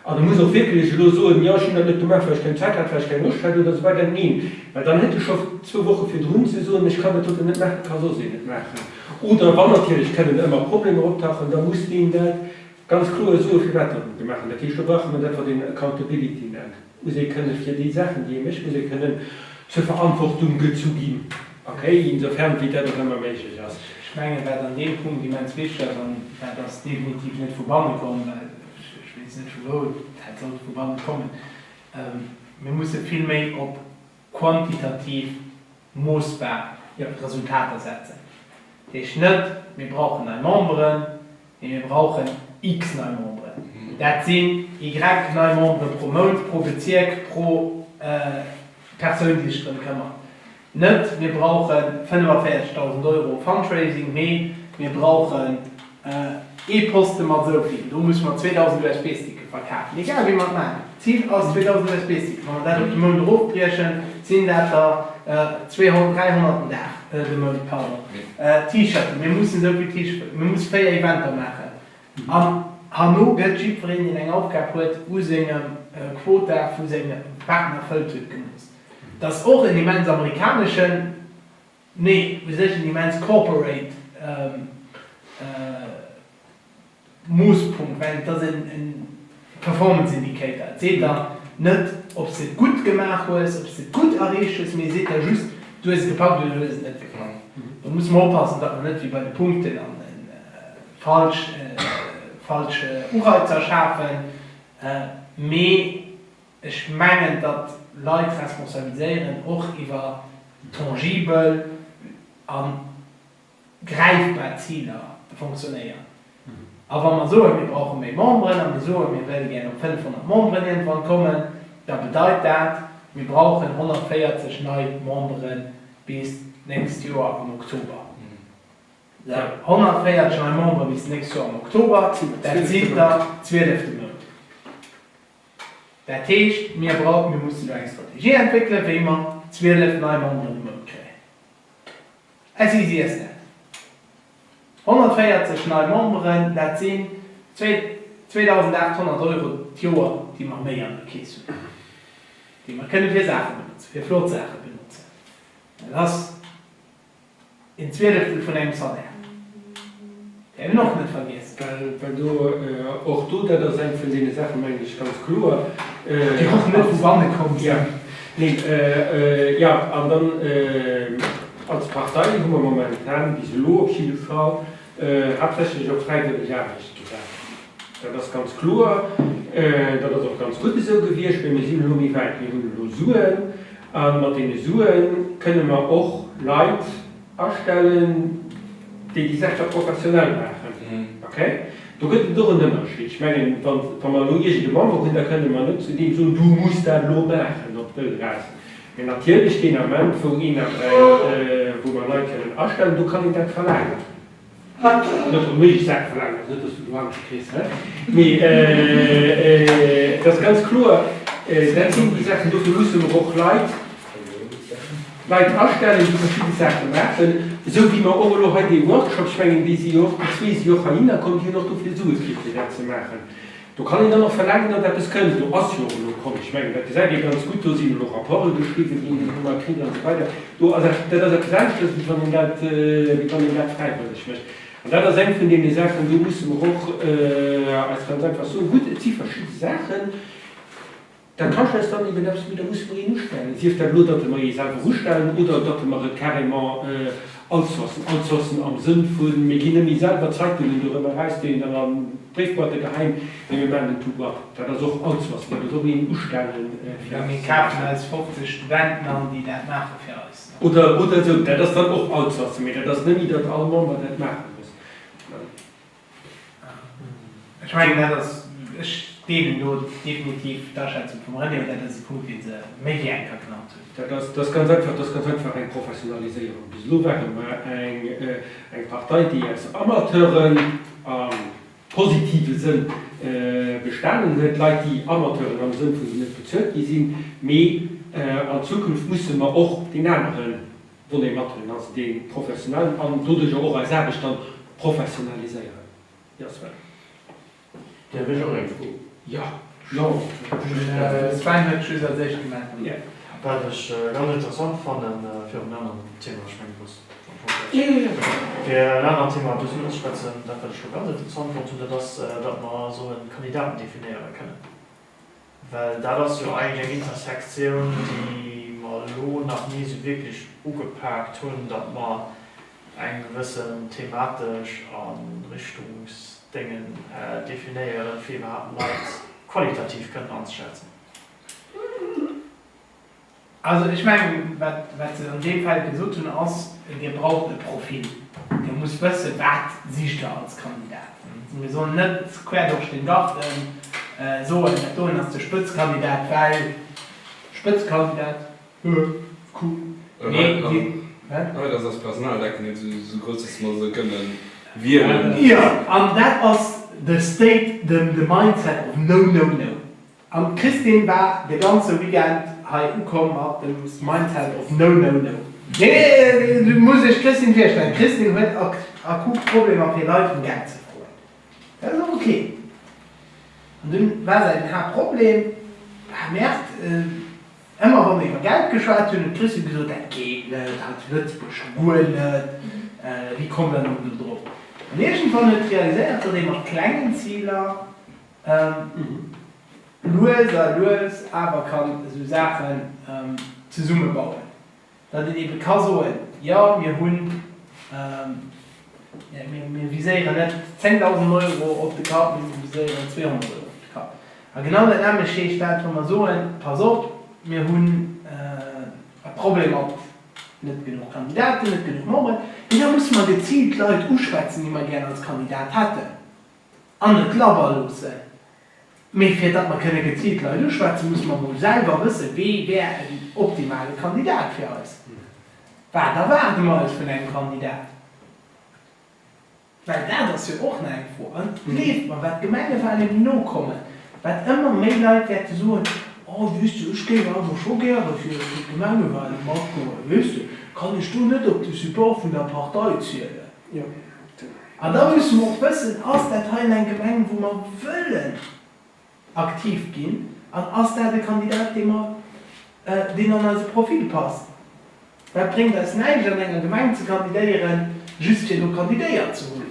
Speaker 7: An e muss och wierklech elo soen, jo ech hunn dat net gemaach, well ech keng Zäit hat, well ech keng Loscht hat oder esou weider. Neen, well dann hätt e scho zwou Woche virdrun ze soen, ech kann dat doten net maachen, ka soss een et maachen. Oder wann natierlech kënnen ëmmer Problemer optauchen, da muss deen dat ganz kloer soen, firwat datt en et gemaach huet. Dat heescht, do brauche mer dat, wat een Accountability nennt. Et muss ee kënnen fir déi Saachen, déi ee mécht, muss ee kënnen zur Verantwortung gezu ginn, okay, insofern wéi dat och ëmmer méiglech ass.
Speaker 1: Ech mengen, wat an deem Punkt immens wichteg ass, an dat ass definitiv net vu banne komm, well ech weess net, vu wou et hätt sollte vu banne kommen, Mir musse vill méi op quantitativ moossbar Resultater setzen. Dat heescht net, mir brauchen nei Memberen, mee mir brauchen x nei Memberen. Dat sinn y nei Membere pro Mount, pro Bezierk, pro Persoun, déi sech drëm këmmert. Net, mir brauche 45.000 Euro Fundraising, mee mir brauchen ee Poste mat esou vill, do musse mer 2.000 USB-Sticke verkafen, egal wéi mer et maachen. D'Zil ass 2.000 USB-Sticke. Wa mer dat op de Mount erofbriechen, sinn dat der 200, 300 den Dag, de Mount, pardon. T-Shirten, mir mussen esou vill T-Shirten, mir musse 4 Eventer maachen. An herno gëtt jiddwereen, deen eng Aufgab huet, u sengem Quota vu sengem, wat en erfëllt huet, gemooss. Dat ass och en immens amerikaneschen. Nee, u sech en immens corporate. Moosspunkt, well et ass en Performance Indicator. Et seet der net, ob s de et gutt gemaach hues, ob s de et gutt erreecht hues, mee et seet der just, du hues et gepackt oder du hues et net gepackt. Do musse mer oppassen, datt mer net wéi bei de Punkten an falsch, falsch Ureizer schafen. Mee ech mengen, datt Leit responsabiliséieren och iwwer tangibel a gräifbar Ziler fonctionnéieren. A wa mer soen, mir brauche méi Memberen a mir soen, mir wëlle gär op 500 Memberen iergendwann kommen, da bedeit dat, mir brauchen 140 nei Membere bis d'nächst Joer am Oktober. Sou, 140 nei Membere bis d'nächst Joer am Oktober, dat sinn der 12 de Mount. Dat heescht, mir brauchen, mir mussen do eng Strategie entwéckelen, wéi mer 12 nei Memberen de Mount kréien. As easy as that. 140 nei Memberen, dat sinn 2.800 Euro d'Joer, déi mer méi an der Keess hunn, déi mer kënne fir Saache benotzen, fir flott Saache benotzen. Dat ass een Zwieleftel vun engem Salaire. Däerf een och net vergiessen.
Speaker 7: Well do, och do, dat ass eng vun deene Saachen, mengen ech, ganz kloer.
Speaker 1: Déi och net vu banne komm sinn.
Speaker 7: Neen, jo, an dann als Partei hu mer momentan, bis elo op jidde Fall, haaptsächlech op fräiwëlleg Aarbecht gesat. Dat ass ganz kloer. Dat ass och ganz gutt esou gewiescht. Mee mir sinn elo méi wäit. Mir hunn elo Suen. A mat deene Sue kënne mer och Leit astellen, déi déi Saach da professionell maachen. Okay? Do gëtt et och en Ënnerscheed. Ech mengen, wa mer elo iergend e Member hunn, da kënne mer net zu deem soen, du muss dat elo maachen op wëll raus. Mee natierlech deen Ament, wou een awer eng, wou mer Leit kënnen astellen, do kann een dat verlaangen. Net onméiglech Saache verlaangen, also net, dass du do Angscht kriss, he? Mee et ass ganz kloer, dat sinn déi Saachen, dofir musse mer och Leit, Leit astellen, déi verschidde Saache maachen, esou wéi mer och elo hei dee Workshop, ech mengen, déi si jo och, déi zwee si jo och heihinner komm, déi hunn och dofir Sue kritt, fir dat ze maachen. Do kann een dann och verlaangen, datt eppes kënnt. Do ass jo och elo komm, ech mengen, dat gesäit ee ganz gutt, do sinn elo Rapporte geschriwwen ginn, déi hu mer kritt an esou weider. Do ass eppes, dat ass eppes aneschters, wéi wann een dat, wéi wann een dat fräiwëlleg mécht. An dat ass eng vun deene Saachen, do musse mer och eis ganz einfach soen, Gutt, et si verschidde Saachen, Dat kascht eis dann eben eppes, mee da musse mer een ustellen, sief dat elo, datt mer ee selwer ustellen oder datt mer et carrément outsourcen. Outsourcen am Sënn vu mir ginn net méi selwer Zeitungen dorëmmer eraus, déi een dann an d'Bréifboîte geheien, mee mir maachen en tout boîte. Dat ass och outsourcen, dat ass och een ustellen fir
Speaker 1: Oder mir kafen eis 50 Studenten an, déi dat maache fir eis.
Speaker 7: Oder, oder esou. Dat ass dann och outsourcen, mee dat ass net méi, datt all Member dat maache muss.
Speaker 1: Ech mengen, dat ass, ech deelen do definitiv d'Aschätzung vum René, dat ass e Punkt, dee se méi wéi eng Kéier genannt hunn.
Speaker 7: Dat ass, dat ass ganz einfach, dat ass ganz einfach eng Professionaliséierung. Bis elo ware mer eng, eng Partei, déi aus Amateuren am positive Sënn bestanen huet, Leit, déi Amateuren am Sënn vun déi net bezuelt gi sinn, mee an Zukunft musse mer och deen anere Volet mathuelen, also dee professionellen, an doduercher och eis Aarbecht dann professionaliséieren. Jo, Sven.
Speaker 4: Däerf ech och eng Fro?
Speaker 7: Jo, jo.
Speaker 1: De Sven huet just als éischt gemellt.
Speaker 5: Jo. Wat ech ganz interessant fannen, fir op en anert Thema, ech mengen, du bass am Fong fäerdeg, fir en anert Thema e bëssen unzeschwätzen, dat wat ech elo ganz interessant fonnt hunn, dat ass, datt mer sollen Kandidaten definéiere kënnen. Well dat ass jo eigentlech eng Intersektioun, déi mer elo nach ni esou wierklech ugepaakt hunn, datt mer eng gewëssen thematesch a Richtungsdéngen definéieren, fir iwwerhaapt Leit qualitativ kënnen anzeschätzen.
Speaker 1: Also ech mengen, wat wat se an deem Feld gesot hunn, ass, Dir braucht e Profil. Dir musst wëssen, wat sicht Der als Kandidat. Mir sollen net quer durch den Garten soen, dat doen ass de Spëtzkandidat, well Spëtzkandidat, hö, cool.
Speaker 2: Nee, dir, wat? Leit ass eis Personaldecken net esou grouss, dass mer se kënne wielen.
Speaker 1: Jo, an dat ass the state, the mindset of no, no, no. An d'Christine war de ganze Weekend hei ukomm mat dem Mindset of no no no. Nee, du muss iech d'Christine virstellen, d'Christine huet akut Problemer fir Leit ëm Geld ze froen. Dat ass och ok. An dunn war säin Haaptproblem, ah merde, ëmmer wa mer iwwer Geld geschwat hunn, huet d'Christine gesot, dat geet net, hei zu Lëtzebuerg scho guer net, wéi kommt der nëmmen do drop? An iergendwann huet realiséiert, datt ee mat klengen Ziler lues a lues awer kann esou Saachen zesummebauen. Datt een ebe ka soen, jo mir hunn, mir viséieren net 10.000 Euro op de Kapp, mee mir viséieren 200 Euro op de Kapp. A genau dat nämmlecht heescht dat, wa mer soen, pass op, mir hunn e Problem mat net genuch Kandidaten, net genuch Memberen, mee da musse mer geziilt Leit uschwätzen, déi mer gär als Kandidat hätten, an net labber loossen. Mee fir datt mer kënne geziilt Leit uschwätzen, musse mer emol selwer wëssen, wee wär en optimale Kandidat fir eis. Wat erwaarde mer eis vun engem Kandidat? Well dat ass jo och nach eng Fro. An gleeft mer, wat d'Gemengewahlen méi no kommen, wat ëmmer méi Leit wäerte soen, Oh, weess de, ech géif awer scho gäre fir d'Gemengewahlen matgoen, weess de, kann ech do net op de Support vun der Partei zielen? An da musse mer och wëssen, Ass dat hei eng Gemeng, wou mer wëllen aktiv ginn? An ass dat e Kandidat, dee mer, deen an eise Profil passt? Well et bréngt eis näischt, an enger Gemeng ze kandidéieren, just fir do kandidéiert ze hunn,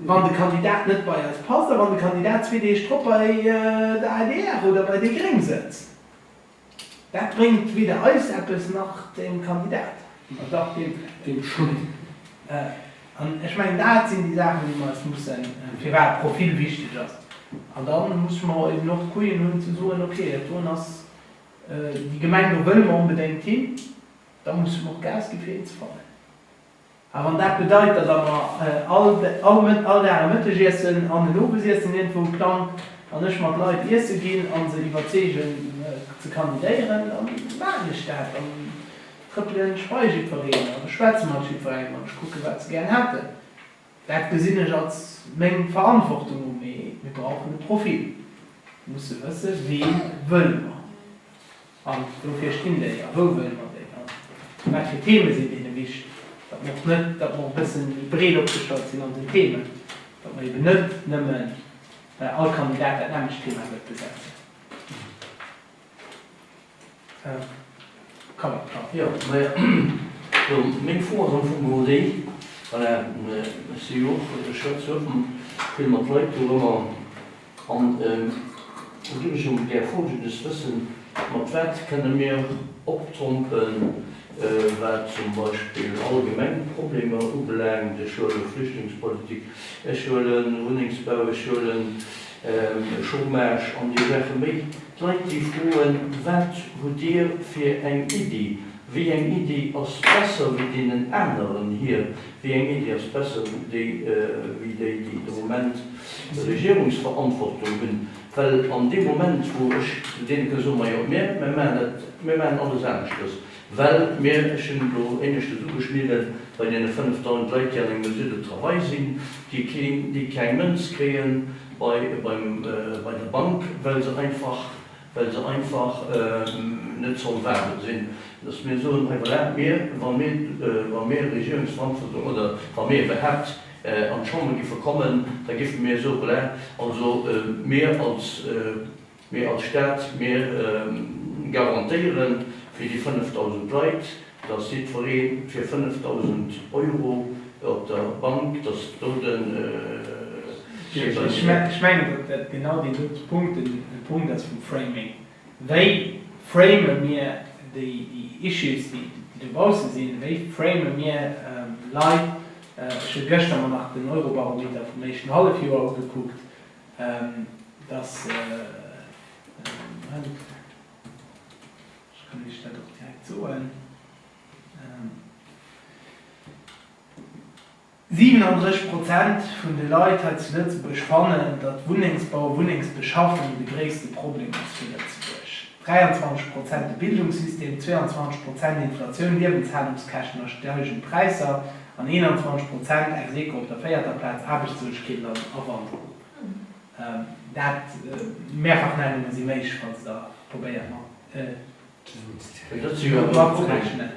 Speaker 1: wann de Kandidat net bei eis passt a wann de Kandidat zwee Deeg drop bei der adr oder bei déi gréng sëtzt. Dat bréngt weder eis eppes nach dem Kandidat. Ma dach, deem vläicht. Deem schonn. An ech mengen, dat sinn déi Saachen, déi mer eis mussen, firwat Profil wichteg ass. An da musse mer eben och d'Couillen hunn ze soen, okay, dat doen ass déi Gemeng, do wëlle mer onbedéngt hin, da musse mer och Gas gi fir een ze fannen. A wann dat bedeit, datt mer all Dag e Mëttegiessen an en Owesiessen iergendwou plangt an ech mat Leit iesse ginn a se iwwerzeegen ze kandidéieren, da maachen ech dat. Dann trëppelen ech bei jiddwereen an ech schwätze mat jiddwerengem an ech kucke wat se gären hätten. Dat gesinn ech als meng Verantwortung u. Mee mir brauchen e Profil. Mir musse wësse wee wëlle mer. An dofir stinn déi. A wou wëlle mer déi? A wat fir Theme sinn deene wichteg? Datt mer och net, datt mer och e bësse méi breet opgestallt sinn an den Themen, datt mer eben net nëmmen all Kandidat dat nämmlecht Thema wëllt besetzen. Komm, komm.
Speaker 9: Jo, majo, do, meng Fro ass am Fong geholl déi, voilà, ech si jo och, ech schwätze jo och vill mat Leit dorëmmer, An do géif ech jo gär Folgendes wëssen, Mat wat kënne mir optrompen, wat zum Beispill allgemeng Problemer ubelaangt? Ech huele Flüchtlingspolitik, ech huele Wunnengsbau, ech huele Chômage an déi Saache méi. D'Leit, déi froen, Wat hutt Dir fir eng Iddi? Wéi eng Iddi ass besser wéi deenen aneren hir? Wéi eng Iddi ass besser wéi déi, déi de Moment Regierungsverantwortung hunn? Well an deem Moment, wou ech zu deene ka soen, Majo, mir, mir maachen dat, mir maachen alles aneschters, well mir, ech hunn elo éineschtens ugeschnidden, bei deene 5.000 Leit, déi an eng Mesure de travail sinn, déi keen, déi keng Mënz kréie bei, beim, bei der Bank, well se einfach well se einfach net solvabel sinn, dass mir soen, hei voilà, mir, wa mir, wa mir Regierungsverantwortung oder wa mir iwwerhaapt an d'Chamber giffe kommen, da giffe mir soen, voilà, also mir als, mir als Stat, mir garantéiere fir déi 5.000 Leit, dass jiddweree fir 5.000 Euro op der Bank, dass do den.
Speaker 1: Ech mengen, datt genau deen dote Punkt e Punkt ass vum Framing. Wéi frame mir déi Issues, déi dobausse sinn? Wéi frame mir Leit? Ech hu gëschter mer nach den Eurobarometer vum éischten Hallefjoer ugekuckt, dass, Moment. Ech kann Iech dat och direkt soen. 37 Prozent vun de Leit hei zu Lëtzebuerg fannen, datt Wunnengsbau, Wunnengsbeschaffung de gréisste Problem ass fir Lëtzebuerg. 23 Prozent de Bildungssystem, 22 Prozent Inflatioun, Liewenshalungskäschten a steigend Präisser an 21 Prozent, ex aequo op der véierter Plaz, Aarbechtslosegkeet an Awanderung. Dat, Mehrfachnennunge si méiglech, falls Der probéiert mat matzerechnen.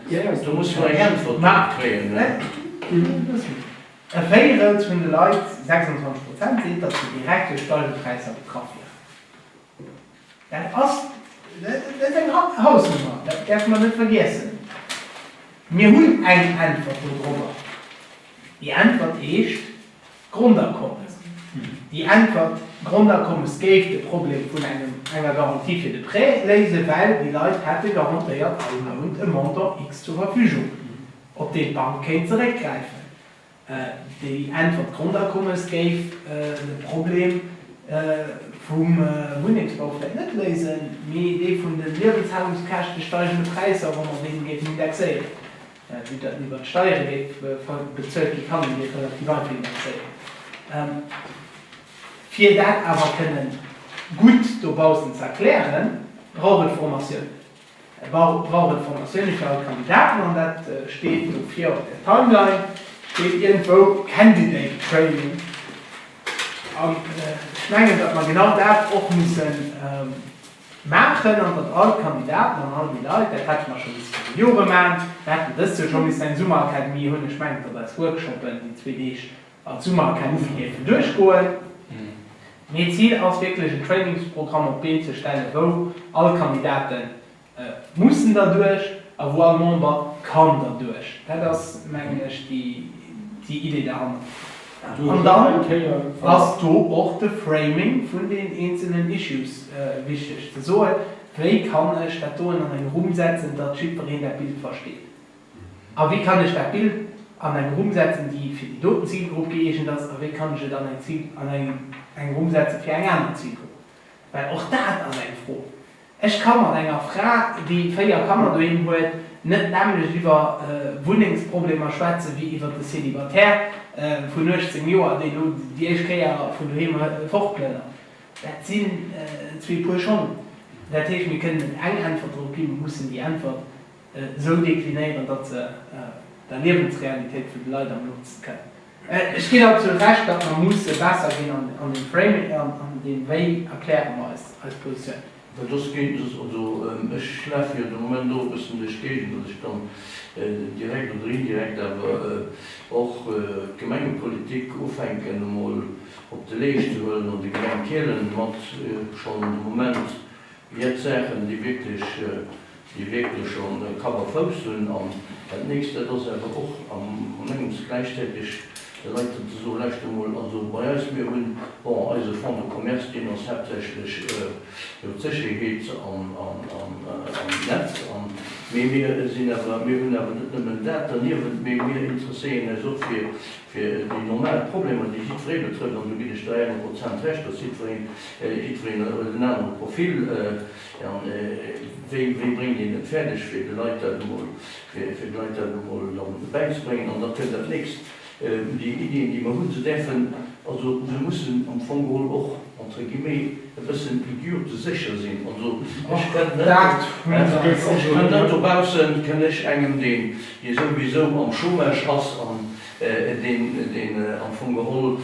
Speaker 9: Do muss mer eng Äntwert drop kréien.
Speaker 1: E Véierel vun de Leit, 26 Prozent, seet, datt se direkt duerch steigend Präisser betraff wieren. Dat ass, dat ass eng Hausnummer, dat däerfe mer net vergiessen. Mir hunn eng Äntwert dodrobber. Déi Äntwert heescht. Grondakommes. Déi Äntwert, Grondakommes géif de Problem vun engem enger Garantie fir de Prêt léisen, well déi Leit hätte garantéiert all Mount e Montant X zur Verfügung, op deen d'Bank kéint zeréckgräifen. Déi Äntwert, Grondakommes géif de Problem vum Wunnengsbau vläicht net léisen, mee dee vun de Liewenshalungskäschte, steigende Präisser, wa mer dee géifen indexéieren. Vue datt en iwwer d'Steiere géif bezuelt ginn, kann een dee relativ einfach indexéieren. Fir dat awer kënnen gutt dobaussen ze erklären, brauch et Formatioun. Brauch et Formatioune fir all d'Kandidaten an dat steet do vir op der Timeline, steet iergendwou Candidate Training. An ech mengen, datt mer genau dat och mussen maachen an datt all d'Kandidaten an all déi Leit, dat hätte mer scho misse viru Jore maachen, mir hätten dëst Joer scho missen eng Summerakademie hunn, ech mengen, datt eis Workshoppen déi zwee Deeg als Summerakademie géifen duerchgoen. Mee d'Zil ass wierklech en Trainingsprogramm op d'Been ze stellen, wou all Kandidaten mussen derduerch a wou all Member kann derduerch. Dat ass, mengen ech, déi Idee derhannert. An dann ass do och de Framing vun den eenzelnen Issues wichteg, ze soen, Wéi kann ech dat doen an eng Rumm setzen, datt jiddwereen dat Bild versteet? A wéi kann ech dat Bild an eng Rumm setzen, déi fir déi doten Zilgrupp gëeegent ass? A wéi kann ech et an eng eng Rumm setze fir eng aner Zilgrupp? Well och dat ass eng Fro. Ech ka mat enger Fra, déi 4 Kanner doheem huet, net d'nämmlecht iwwer Wunnengsproblemer schwätze wéi iwwer de Célibataire vun 18 Joer, deen elo déi éischt Kéier vun doheem fortplënnert. Dat sinn zwee Puer Schong. Dat heescht, mir kënnen net eng Äntwert drop ginn, mir mussen déi Äntwert esou deklinéieren, datt se der Liewensrealitéit vun de Leit am nootste kënnt. Ech ginn absolut Recht, datt mer musse besser ginn an deem Framing, an deem wéi erkläre mer eis eis Positioun.
Speaker 9: Well soss géint, also ech lafe jo de Moment och e bëssen duerch d'Géigend, datt ech dann direkt oder indirekt awer och d'Gemengepolitik ufänken emol op de Leescht ze huelen an de Gemeng Kielen mat schonn de Moment Jett Saachen, déi wierklech, déi wierklech schonn Kapp a Fouss hunn. An dat nächst, dat ass awer och an engems gläichzäiteg de Leit dann ze soen, Lauscht emol, also bei eis, mir hunn, bon, eise Fonds de commerce, deen ass haaptsächlech jo d'Sécherheet an d'Netz, an, mee mir sinn awer, mir hunn awer net nëmmen dat derniewent, mee mir interesséieren eis och fir, fir déi normal Problemer, déi jiddweree betrëfft, an do ginn ech der 100 Prozent Recht, dass jiddwereen, jiddwereen huet en anere Profil, an wéi, wéi bréngt een et fäerdeg, fir de Leit dat emol, fir de Leit dat emol dann bäizebréngen. An da kënnt dat nächst, déi Iddien, déi mer hunn, se däerfen, also se mussen am Fong geholl och, entre guillemets, e bëssen idiotesécher sinn. Also ech kënnt net, ech kënnt net dobaussen, kënn ech engem, deen, dee souwisou am Chômage ass an deen, deen am Fong geholl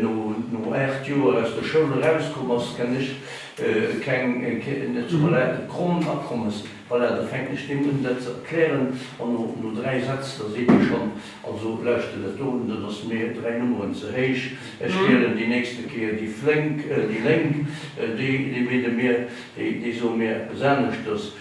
Speaker 9: no, no 8 Joer aus der Schoul erauskomm ass, kenn ech keng, net zu voilà, d'Grondakommes, voilà, da fänken ech deem un dat ze erklären an no, no 3 Sätz, da seet e schonn, also lauschter, dat do, dat ass mir 3 Nummeren ze héich, ech wielen déi nächste Kéier déi Flénk, déi Lénk, déi, déi bidde mir, déi, déi soe mir eppes aneschters,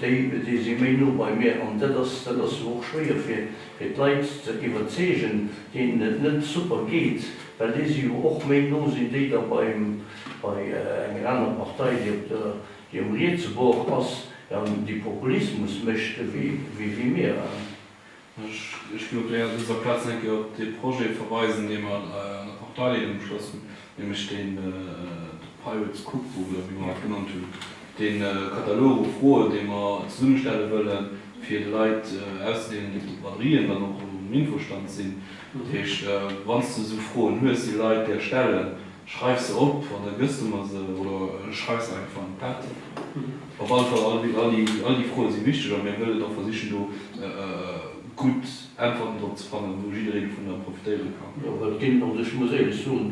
Speaker 9: déi, déi si méi no bei mir an dat ass, dat ass jo och schwéier fir, fir d'Leit ze iwwerzeegen, deenen et net super geet, well déi si jo och méi no sinn déi da beim, bei enger aner Partei, déi op der, déi um rietse Bord ass an déi Populismus mécht, wéi, wéi mir.
Speaker 2: Ech ginn op dëser Plaz eng Kéier op dee Projet verweisen, dee mer an der Parteileedung beschloss hunn, nämlech deen The Pirates Cookbook, oder wéi mer dat genannt hunn, dee Katalog u Froen, dee mer zesummestelle wëllen, fir de Leit auszedeelen, déi op de Braderien dann och um Infostand sinn. Dat heescht, wann s de esou Froen hues, déi Leit där stellen, schreif se op an da gëss de mer se oder schreif se einfach an d'Pad. Op alle Fall, all déi Froe si wichteg a mir wëllen och versichen, do gutt Äntwerten drop ze fannen, wou jidderee dovunner profitéiere kann.
Speaker 9: Jo, well et ginn, also ech muss éierlech soen,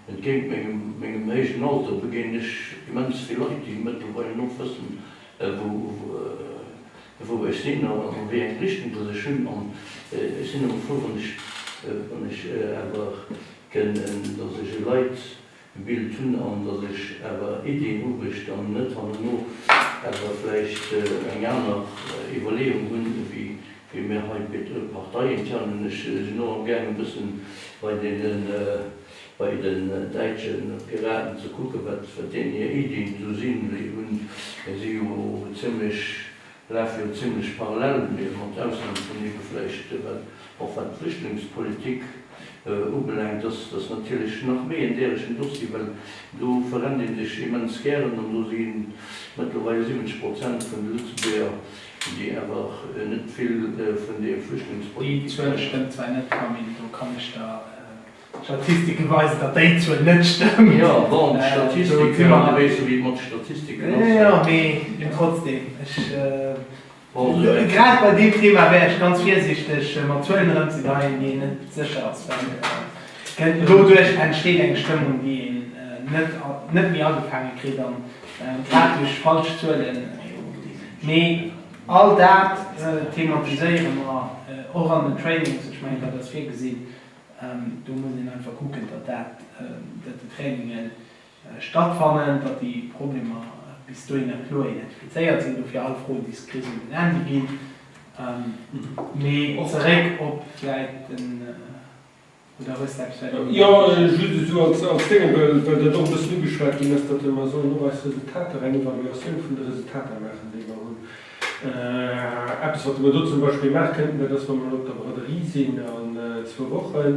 Speaker 9: entgéint mengem héijen Alter begéinen ech immens vill Leit, déi mëttlerweil och wëssen, wou ech sinn a wéi eng Richtung dass ech hunn. An ech sinn ëmmer frou, wann ech, wann ech awer kënnen, dass ech e Leitbild hunn an dass ech awer Iddien hu wou ech dann net herno awer vläicht eng aner Iwwerleeung hunn, wéi. Wéi mir hei parteiintern hunn. Ech sinn och am gaangen e bëssen bei deenen, bei den däitsche Piraten ze kucken, wat deenen hir Iddien esou sinn. Déi hunn, déi si jo zimlech, lafe jo zimlech parallel, mee mat Ausnam vun ebe vläicht wat och wat d'Flüchtlingspolitik ubelaangt. Dass ass natierlech nach méi en däregen Dossier, well do verrennt ee sech immens gären an do si mëttlerweil 70 Prozent vun de Lëtzebuerger, déi awer net vill vun deem
Speaker 1: Déi
Speaker 9: Flüchtlingspolitik.
Speaker 1: Zuel stëmmt zwar net, Camille, do kann ech der Statistike weisen, datt déi Zuel net stëmmt.
Speaker 9: Jo, bon, d'Statistiken, du weess jo, wéi et mat de Statistiken ass.
Speaker 1: Jo, mee trotzdem, ech, grad bei deem Thema wär ech ganz virsiichteg, mat Zuelen erëmzegeien, déi een net sécher ass, well doduerch entsteet eng Stëmmung, déi een net, net méi agefaange kritt an grad duerch falsch Zuelen. Mee all dat thematiséiere mer och an den Trainings. Ech mengen, dat ass virgesinn. Do muss een einfach kucken, datt dat, datt déi Traininge stattfannen, datt déi Problemer bis dohinner kloer identifizéiert sinn. Dofir all Fro, déi s kriss, un den Andy ginn. Mee zeréck op vläit den. Oder hues de eppes wat een.
Speaker 7: Jo, just esou als Déngen, well dat och e bëssen ugeschwat ginn ass, datt mer sollen och eis Resultater, eng Evaluatioun vun de Resultater maachen, déi mer hunn. Eppes, wat mer do zum Beispill maache kënnten, dat ass, wa mer elo op der Braderie sinn an zwou Wochen,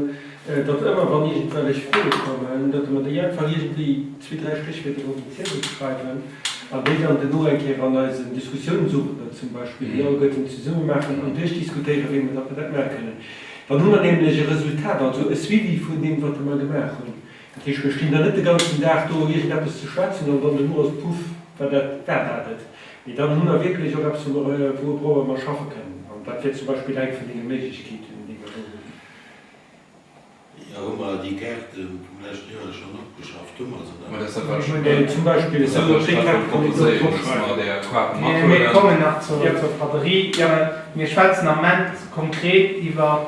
Speaker 7: datt ëmmer, wann iergendwellech Froe kommen, datt mer déi einfach iergendwéi zwee, dräi Stéchwierder op en Ziedel schreiwen an déi dann duerno eng Kéier an eisen Diskussiounsowender zum Beispill, déi alleguerten zesumme maachen an duerchdiskutéieren, wéi mer dat maache kënnen. Dann hu mer nämlech e Resultat, also e Suivi vun deem, wat mer gemaach hunn. Dat heescht, mir stinn dann net de ganzen Dag do, iergendeppes ze schwätzen an dann duerno ass puff, war dat war dat et. Mee dann hu mer wierklech och eppes, wou mer, wourober mer schaffe kënnen. An dat wier zum Beispill eng vun deene Méiglechkeeten, déi mer do hunn.
Speaker 4: Jo, hu mer déi Kaarte vum leschten Joer schonn opgeschafft? Hu mer se nach?
Speaker 2: Mä dat ass dat, wat ech,
Speaker 7: Zum Beispill,
Speaker 2: dat ass dat, wat ech
Speaker 7: déi
Speaker 2: grad
Speaker 7: Kaart
Speaker 2: wollt
Speaker 7: kann een do
Speaker 2: proposéieren, dass
Speaker 7: dropschreiwen.
Speaker 2: mer där Kaarten
Speaker 1: Mir
Speaker 2: mathuelen.
Speaker 1: kommen nach zur Braderie. Mir schwätzen am Ament konkret iwwer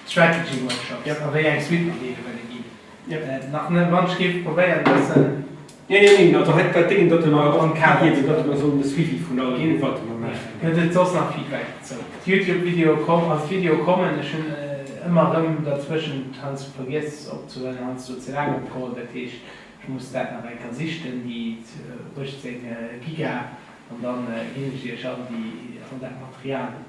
Speaker 1: d'Strategy Workshops a wéi eng Suite mer deene wëlle ginn. Nach net, wann ech géif probéieren e bëssen.
Speaker 7: Nee, nee, nee, also hei dat Déngen, datt mer och ugehiewen, datt mer sollen de Suivi vun allem hunn, wat mer maachen.
Speaker 1: Gëtt et soss nach Feedback dozou? D'Youtube-Videoe kommen, also d'Videoe kommen, ech hunn ëmmer erëm derzwëschent heiansdo vergiess opzehuelen, heiansdo ze laang opgeholl, dat heescht ech muss dat nach eng Kéier sichten, déi 18 Giga, an dann ginn ech iech all déi, all dat Material.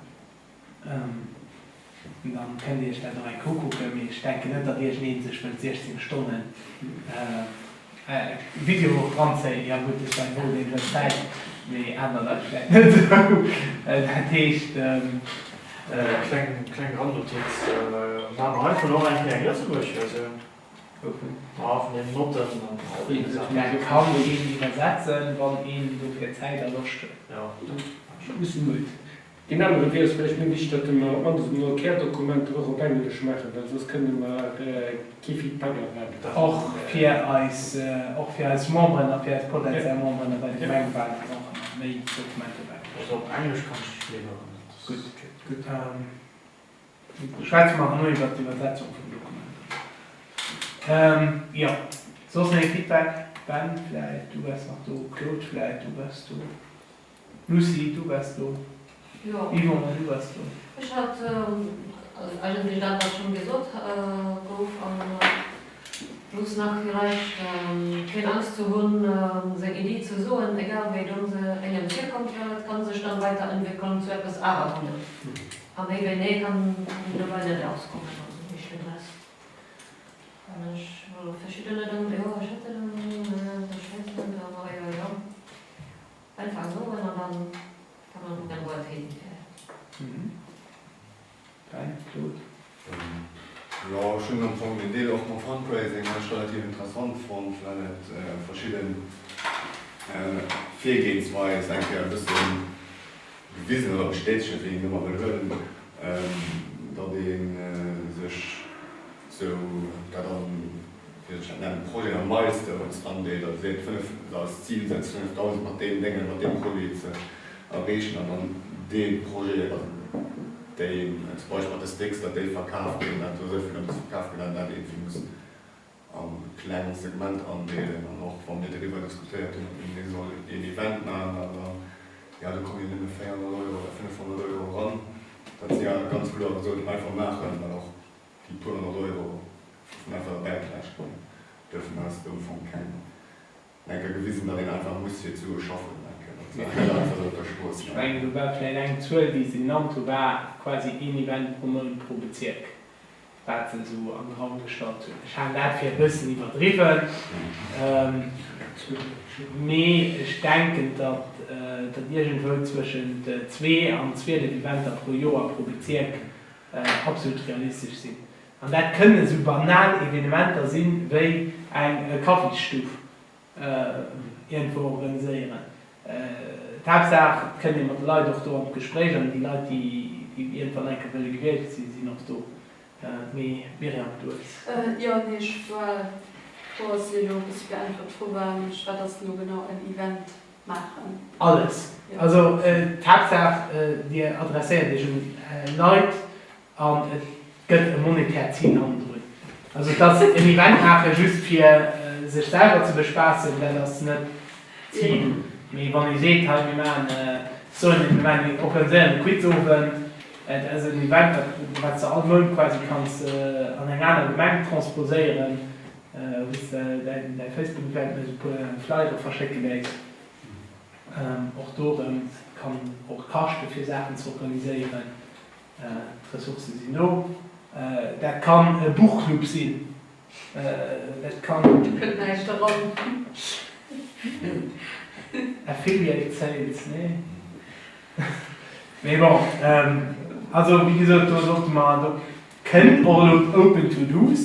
Speaker 1: Dann kënnt Dir Iech dat och eng Kéier ukucken, mee ech denken net, datt iergendeen sech wëllt 16 Stonnen Video och dranzéien. Jo gutt, de Sven Wohl, deen huet Zäit, mee aner Leit vläicht net esou. Dat heescht.
Speaker 5: Kleng, kleng Randnotiz, Maache mer heivun och eng Kéier eng Lëtzebuergesch Versioun?
Speaker 1: Wouvun?
Speaker 5: Ma vun deenen Notten an all deene Saachen.
Speaker 1: Dat kann een iwwersetzen, wann een dofir Zäit a Loscht huet.
Speaker 5: Jo.
Speaker 7: Gutt. Deen anere wier es vläicht méi wichteg, datt mer op d'mannst emol Kärdokumenter och op Englesch maachen, well soss kënne mer kee Feedback erwaarden.
Speaker 1: Och fir eis, och fir eis Memberen a fir eis potenziell Memberen a bei de Gemengewalen brauche mer méi Dokumenter op Englesch.
Speaker 5: Also op Englesch kann ech liwweren, dat ass
Speaker 1: Gutt, gutt. Schwätze mer herno iwwert d'Iwwersetzung vun Dokumenter. Jo, soss nach ee Feedback? Ben, vläicht, du waars nach do. Claude, vläicht, du waars do. Lucie, du waars do.
Speaker 10: Jo.
Speaker 1: Yvonne, du waars do.
Speaker 10: Ech hat eigentlech dat, wat schonn gesot gouf, an plus nach villäicht keng Angst ze hunn, seng Iddi ze soen, egal wéi domm se engem virkommt, well et kann sech dann weiterentwéckeln zu eppes awer Guddem. A méi wéi Nee kann dobäi net erauskommen, also heescht den Rest. Wann ech verschiddener dann, jo ech hätt dat, ech weess net, awer jo jo. Einfach soen an dann kann man kucken wou et hinfährt.
Speaker 1: Ben, Claude?
Speaker 6: Jo, ech hunn am Fong den Deel och mam Fundraising eigentlech relativ interessant fonnt, well et verschidden Virgehensweis eng Kéier e bësse gewisen oder bestätegt huet, wéi een ëmmer wëll huelen, datt ee sech sou dat an, wéi soll ech dat nennen, Projeten a Milestones andeelt, also seet 5, als Zil setzt 5.000 mat deem Déngen, mat deem Produit ze erreechen an dann dee Projet, also déi zum Beispill mat de Sticks, datt déi verkaf ginn, dat do esou vill da muss verkaf ginn an dat iergendwéi muss a kleng Segment andeelen. An och wa mir doriwwer diskutéiert hunn, ob een soll een Event maachen an dann, jo do kommen jo nëmme 400 Euro oder 500 Euro eran. Datt si ganz kloer gesot hunn, einfach maachen, well och déi puer 100 Euro goufen einfach derbäigeläscht ginn. Duerfir hunn eis do am Fong keng eng Kéier gewisen, datt een einfach muss fir d'Sue schaffen. Einfach esou op der Strooss.
Speaker 1: Ech mengen, do war vläicht eng Zuel, déi se genannt hu war quasi een Event pro Mount pro Bezierk. wat se esou an de Raum gestallt hunn. Ech halen dat fir e bëssen iwwerdriwwen, mee ech denken, datt datt iergendwou zwëschent zwee an 12 Eventer pro Joer pro Bezierk absolut realistesch sinn. An dat kënnen esou banal Evenementer sinn, wéi eng Kaffisstuff iergendwou organiséieren. D'Haaptsaach, et kënnt ee mat de Leit och do an d'Gespréich an déi Leit, déi iergendwann eng Kéier wëlle gewielt sinn, sinn och do. Mee Myriam, du hues.
Speaker 11: Jo, nee, ech war, d'Fro ass elo e bëssi beäntwert. D'Fro war nämlech, wat ass elo genau en Event maachen?
Speaker 1: Alles. Also d'Haaptsaach, Dir adresséiert Iech un Leit, An et gëtt e monetäert Zil hannendrun. Also dass en Event maache just fir sech selwer ze bespaassen, dat ass net d'Zil. Mee wann ee seet, hei mir maachen, ech soen et, mir maachen, mir organiséieren e Quizowend, dat ass en Event, wat wat s de all Mount quasi kanns an eng aner Gemeng transposéieren, wou s de däin däi Facebook-Event méchs, e puer Flyere verschécke léiss. Och do erëm, et kann och kaschte fir Saachen ze organiséieren. D'Ressourcë sinn do. Dat kann e Buchclub sinn, dat kann.
Speaker 11: Do kënnt näischt eran.
Speaker 1: Affiliate Sales, nee. Mee bon, also wéi gesot, do sollte mer, do kënnt och elo d'Open To Do's,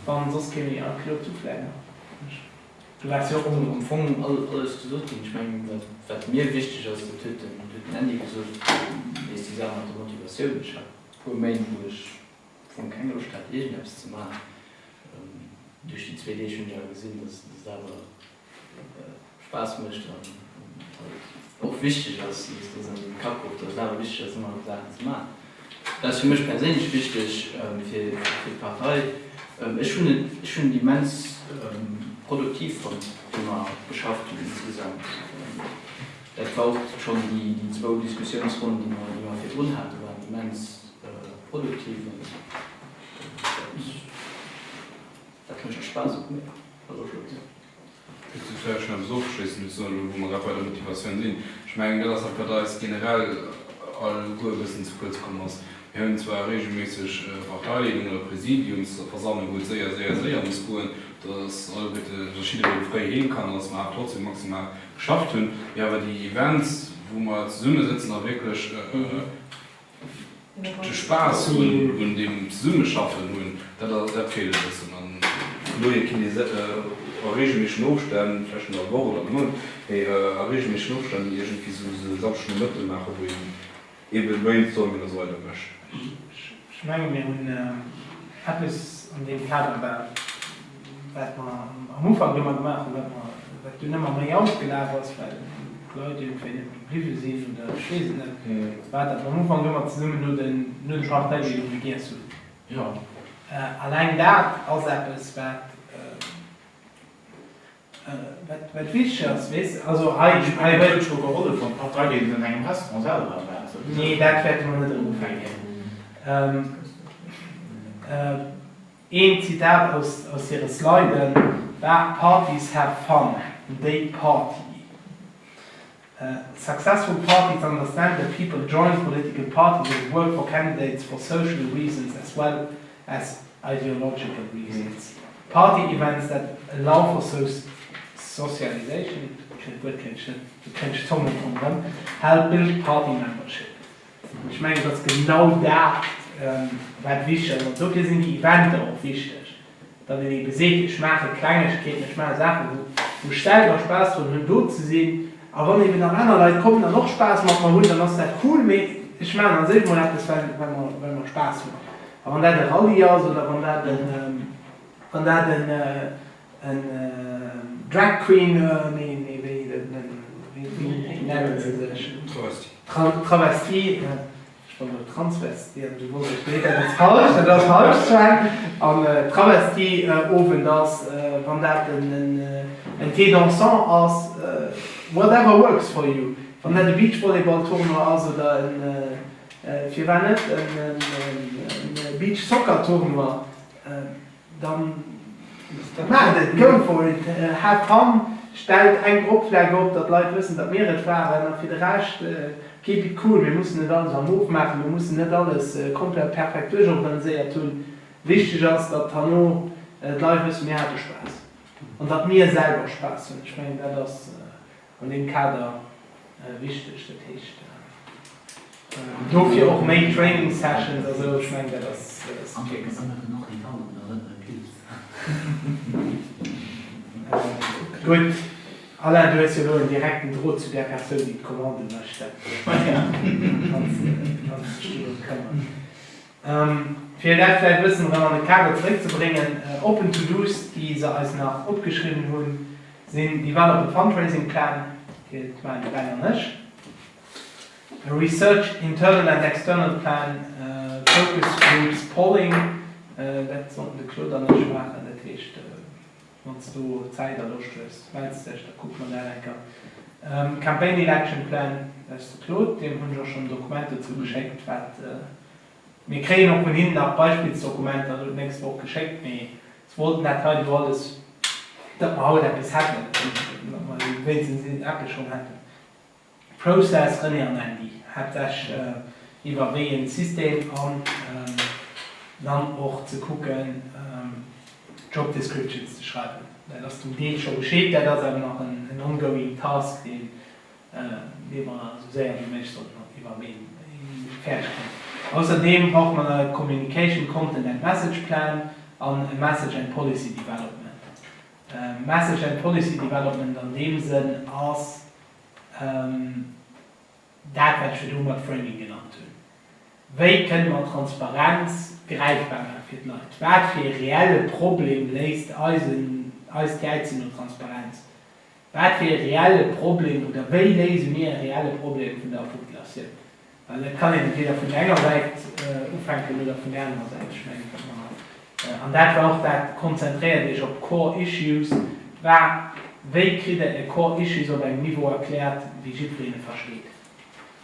Speaker 1: wann soss kee méi. Ah, Claude, du vläicht nach.
Speaker 8: Do ass jo och am Fong alles gesot ginn. Ech mengen, wat mir wichteg ass, dat huet den Andy gesot, nees déi Saach mat der Motivatioun. Ech hat e puer Méint, wou ech am Fong keng Loscht hat, iergendeppes ze maachen. Duerch déi zwee Deeg hunn ech awer gesinn, datt et awer Spaass mécht an halt och wichteg ass, dass an den Kapp gouf, dass et awer wichteg ass, ëmmer erëm Saachen ze maachen. Dat ass fir mech perséinlech wichteg, fir d'Partei. Ech hunn et, ech hunn et immens produktiv fonnt, wéi mer geschafft hunn insgesamt. Dat war och schonn déi zwou Diskussiounsronnen, déi mer, déi mer virdrun haten, waren immens produktiv an dat mécht Spaass och mir. Also flott.
Speaker 2: Ech muss vläicht nach eppes ofschléissend just soen, elo wou mer grad bei der Motivatioun sinn. Ech mengen, dat ass dat, wat eis generell alleguer e bëssen ze kuerz komm ass. Mir hunn zwar regelméisseg Parteileedung oder Präsidiumsversammlung, wou et séier, séier, séier muss goen, dass alleguerte, dass jidderee fréi heem kann an dass mer awer trotzdem maximal geschafft hunn. Mee awer déi Events, wou mer zesummesëtzen a wierklech, de Spaass hunn un deem Zesummeschaffen hunn, dat ass, dat feelt e bëssen. An vun dohier kinnt ee a reegelméissegen Ofstänn, vläicht net all Woch oder all Mount, mee a reegelméissegen Ofstänn iergendwéi esou e Samschdenomëtte maachen, wou een eebe Brainstorming a sou weider mécht.
Speaker 1: Ech menge mir hunn eppes an deem Kader, wat mer am Ufank ëmmer gemaach hunn, wat mer, wat dunn ëmmer méi ausgelaf ass, well d'Leit iergendwéi net méi bliwwe sinn oder ech weess et net, war, datt mer am Ufank ëmmer zesummen no den, no de Parteideelunge giess hunn. Alleng dat ass eppes, wat, wat, wat wichteg ass, weess de. Also hei,
Speaker 3: Ech
Speaker 1: hei
Speaker 3: mengen, et
Speaker 1: huet.
Speaker 3: huet scho gehollef, wann d'Parteideelung an engem Restaurant selwer war.
Speaker 1: Nee, dat wäerte mer net erëm ufänken. Een Zitat aus hire Sliden war Parties have fun, they party. Successful parties understand that people join political parties and work for candidates for social reasons as well as ideological reasons. Party events that allow for socialization, d'Wuert kréien ech net, do kréien ech d'Zong net ronderëm, help build party membership. Ech mengen, et ass genau dat, wat wichteg ass. An dofir sinn déi Eventer och wichteg, datt een ebe seet, ech maache Klengegkeeten, ech maache Saachen, wou ech selwer Spaass drun hunn, do ze sinn. A wann eben nach aner Leit kommen an och Spaass mat mer hunn, dann ass dat cool, mee ech maachen a sech emol eppes, well mer Spaass hunn. A wann dat e Rallye ass oder wann dat en, wann dat en, En Drag Queen, nee, nee, wéi, wéi nennen se sech?
Speaker 2: Travesti.
Speaker 1: Travesti, ech wollt elo Transvesti, an du wollt ech, nee, dat ass falsch, dat ass falsch, Sven. An Travesti-Owend ass, wann dat en Thé dansant ass, whatever works for you. Wann dat e Beachvolleyball-Tournoi ass oder en. Firwat net e Beach Soccer Tournoi? Dann maacht et, go for it, have fun, stellt eng Grupp vläicht op, datt d'Leit wëssen, datt mir et waren, a fir de Rescht, keep it cool. Mir mussen net alles am Moof maachen, mir mussen net alles komplett perfekt duerchorganiséiert hunn. Wichteg ass, datt herno d'Leit wëssen, mir hate Spaass an datt mir selwer Spaass hunn. Ech mengen, dat ass an deem Kader wichteg. Dat heescht, dofir och méi Training Sessions a sou. Ech mengen, dat ass fix. Gutt, Alain, du hues jo elo en direkten Drot zu där Persoun, déi d'Commande mécht. Dat kanns de dech dorëm këmmern. Fir dat vläicht e bëssen erëm an de Kader zeréckzebréngen, Open To-Dos, déi se eis nach opgeschriwwen hunn, sinn Develop a Fundraising Plan, fir d'Maen, de Ben an ech, a Research Internal and External Plan, Focus Groups, Polling, dat sollten de Claude an ech maachen, dat heescht, wann s du Zäit a Loscht hues, mells dech, da kucke mer dat eng Kéier. Campaign Election Plan, dat ass de Claude, deem hunn ech och schonn en Dokument dozou geschéckt, wat Mir kréien och vun hinnen nach Beispillsdokumenter elo d'nächst Woch geschéckt, mee se wollten dat hei elo alles, datt mer haut eppes hätten, datt mer wéinstens eppes schonn hätten. Process, René an Andy, haaptsächlech iwwer wéi een System an dann och ze kucken Job Descriptions ze schreiwen. Dat ass zum Deel scho geschitt, dat ass awer nach en ongoing task, deen dee mer esou séier wéi méiglech sollten iwwer een fäerdeg kréien. Ausserdeem brauche mer nach e Communication Content and Message Plan an e Message and Policy Development. Message and Policy Development an deem Sënn ass dat, wat ech virdru mat Framing genannt hunn. Wéi kënne mer Transparenz gräifbar maache fir d'Leit? Wat fir ee reelle Problem léist eisen, eist Jäizen no Transparenz? Wat fir e reelle Problem oder wéi léise mir e reelle Problem vun der Populatioun? Well et kann een entweder vun der enger Säit ufänken oder vun der anerer Säit. Ech mengen, datt mer, an dat war och dat, konzentréiert Iech op Core Issues, war, wéi kritt Der e Core Issues op engem Niveau erkläert, wéi jiddwereen e versteet?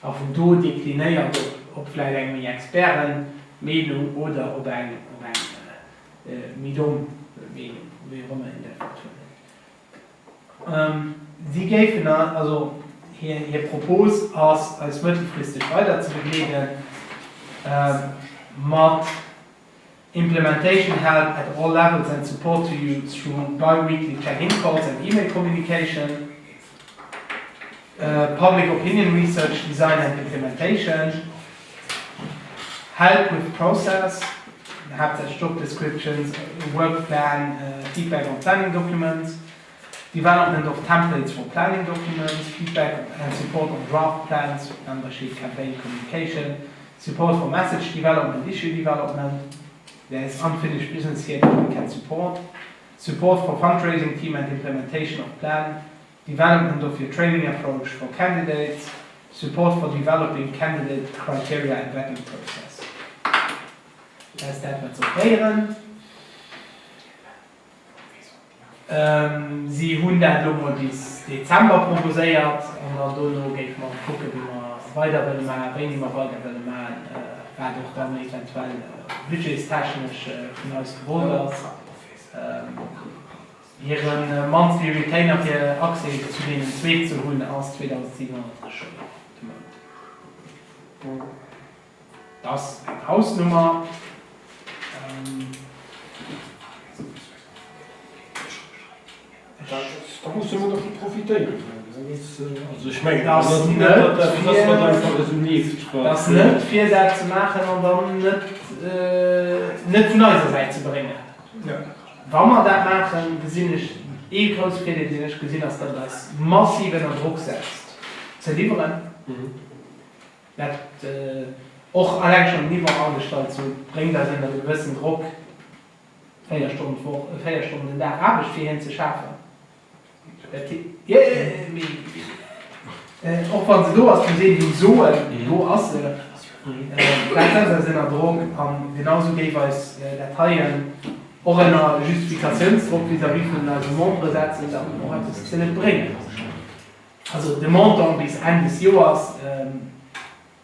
Speaker 1: A vun do deklinéiert op op vläicht eng méi Expertenmeenung oder op eng op eng méi domm Meenung, wéi och ëmmer een dat wëllt huelen. Si géifen, also hir Propos ass, eis mëttelfristeg weider ze begleeden mat Implementation help at all levels and support to you through bi-weekly check-in calls and email communication, public opinion research design and implementation, help with process, haaptsächlech Job descriptions, work plan, feedback on planning documents, development of templates for planning documents, feedback and support on draft plans, membership campaign communication, support for message development, issue development, there is unfinished business here that we can support, support for fundraising team and implementation of plan, development of your training approach for candidates, support for developing candidate criteria and vetting process. Dat ass dat, wat se offréieren. Si hunn dat elo mol bis Dezember proposéiert an dann dono géife mer kucken, wéi mer weider wëlle maachen, wéini mer weider wëlle maachen, wat och dann eventuell budgetstechnesch vun eis gewollt ass. Hire monthly Retainer fir Accès zu deenen zweek ze hunn ass 2.730 Euro de Mount. Dat ass eng Hausnummer.
Speaker 7: Da musse mer dervu profitéieren. Also ech mengen, dat ass net, datt dat einfach esou leeft.
Speaker 1: Dat ass net fir dat ze maachen an dann net net vun eiser Säit ze bréngen. Wa mer dat maachen, gesinn ech, ee grousse Virdeel, deen ech gesinn, ass, datt et eis massiv ënner Drock setzt ze liwweren. Dat och alleng schonn den Yvon agestallt ze hunn, bréngt eis ënner e gewëssen Drock, 4 Stonnen d'Woch, 4 Stonnen den Dag Aarbecht fir hien ze schafen. Dat he, mee och wa se do ass, muss een him soen, do ass se. Dat setzt eis ënner Drock a genau esou géif eis dat heien och ënner Justifikatiounsdrock vis-à-vis vun eise Membere setzen, datt mer och eppes kënne bréngen. Also de Montant bis Enn des Joers.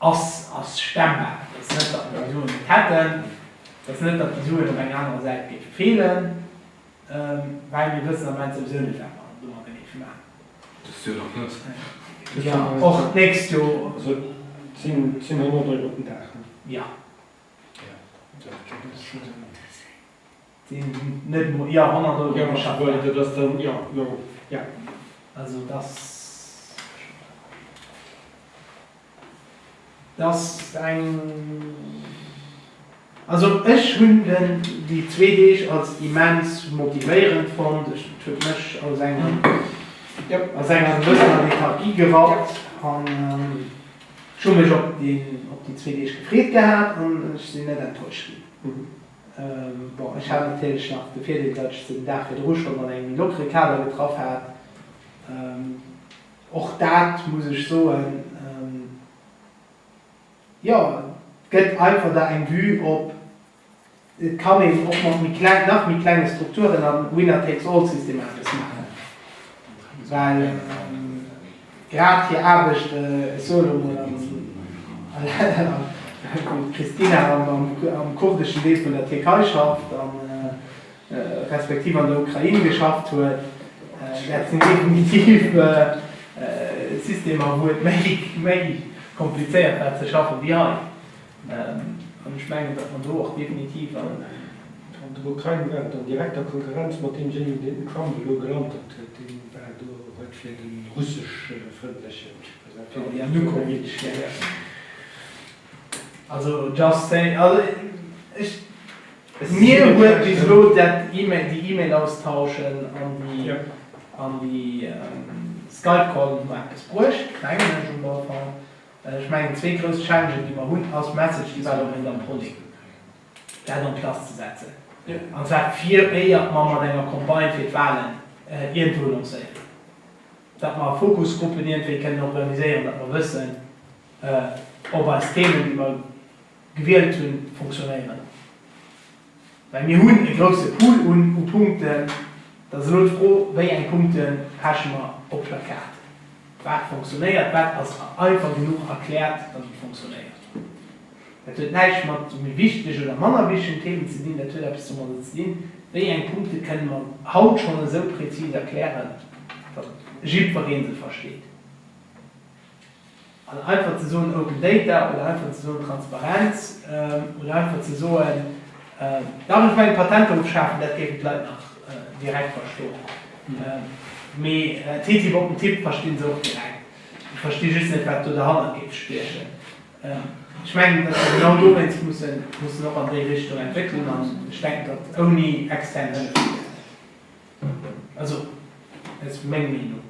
Speaker 1: Ass, ass stemmbar. Et ass net, datt mer déi Suen net hätten. Et ass net, datt déi Suen op enger anerer Säit géife feelen, well mir wëssen am Moment souwisou net, wat mer domadder géife maachen.
Speaker 2: Dëst Joer nach net.
Speaker 1: Jo, och d'nächst Joer.
Speaker 7: Also et sinn 100 Euro den Dag, ne?
Speaker 1: Jo. Sinn net mol, jo, 100 Euro
Speaker 7: den Dag. Jo, dat ass dann, jo, jo, ja.
Speaker 1: Also et ass. Dass eng, also ech hunn den déi zwee Deeg als immens motivéierend fonnt. Ech, et huet mech aus enger, aus enger gewëssener Lethargie gerappt an ech hu mech op déi, op déi zwee Deeg gefreet gehat an ech sinn net enttäuscht ginn. Bon, ech hat natierlech nach de Virdeel, datt ech se den Dag virdru schonn an engem méi lockere Kader getraff hat. Och dat muss ech soen, jo, et gëtt einfach da eng Vue op, et kann een och mat méi kleng, nach méi klenge Strukturen a Winner-takes-all-System eppes maachen, well grad hir Aarbecht, ech soen elo mol, a Länner, wou d'Christina am kurdeschen Deel vun der Tierkei schafft an, respektiv an der Ukrain geschafft huet, dat sinn definitiv Systemer, wou et méi komplizéiert war ze schaffen wéi hei. An ech mengen, datt mer do och definitiv an.
Speaker 7: An der Ukrain war et an direkter Konkurrenz mat deemjéinegen, deen den Trump elo gelannt huet, dee war do, huet fir de russesch-frëndleche President, fir den
Speaker 1: Janukowytsch, jo. Also just saying, also ech. Mir huet bis elo dat E-Mail, déi E-Mail austauschen an déi an déi Skype Callen hu mer eppes bruecht, mengen ech op alle Fall. Ech mengen zwee grouss Challengen déi mer hunn ass Message Development an Polling, dat en place ze setzen an zwar fir éiert mer mat enger Campagne fir d'Wahlen iergendwou lancéieren, datt mer Fokusgruppen iergendwéi kënnen organiséieren, datt mer wëssen ob eis Themen déi mer gewielt hunn, fonctionnéieren. Well mir hunn e grousse Pool un u Punkten. Et ass elo d'Fro, wéi eng Punkte peche mer op d'Plakat? Wat fonctionnéiert? Wat ass einfach genuch erkläert, datt et fonctionnéiert? Dat huet näischt mat méi wichteg oder manner wichtegen Themen ze dinn, dat huet eppes domadder ze dinn, wéi eng Punkte kënne mer haut schonn esou prezis erklären, datt jiddweree se versteet. An einfach ze soen Open Data oder einfach ze soen Transparenz oder einfach ze soen, dach ech mengen Patenter ofschafen, dat géifen d'Leit nach direkt verstoen. Mee TTIP op den Tipp versti se och direkt. Ech versti just net, wat do derhannert géif stiechen. Ech mengen, datt mer genau dowéinst mussen mussen och an déi Richtung entwéckelen an ech denken, datt ouni extern Hëllef geet dat net. Also, dat ass meng Meenung.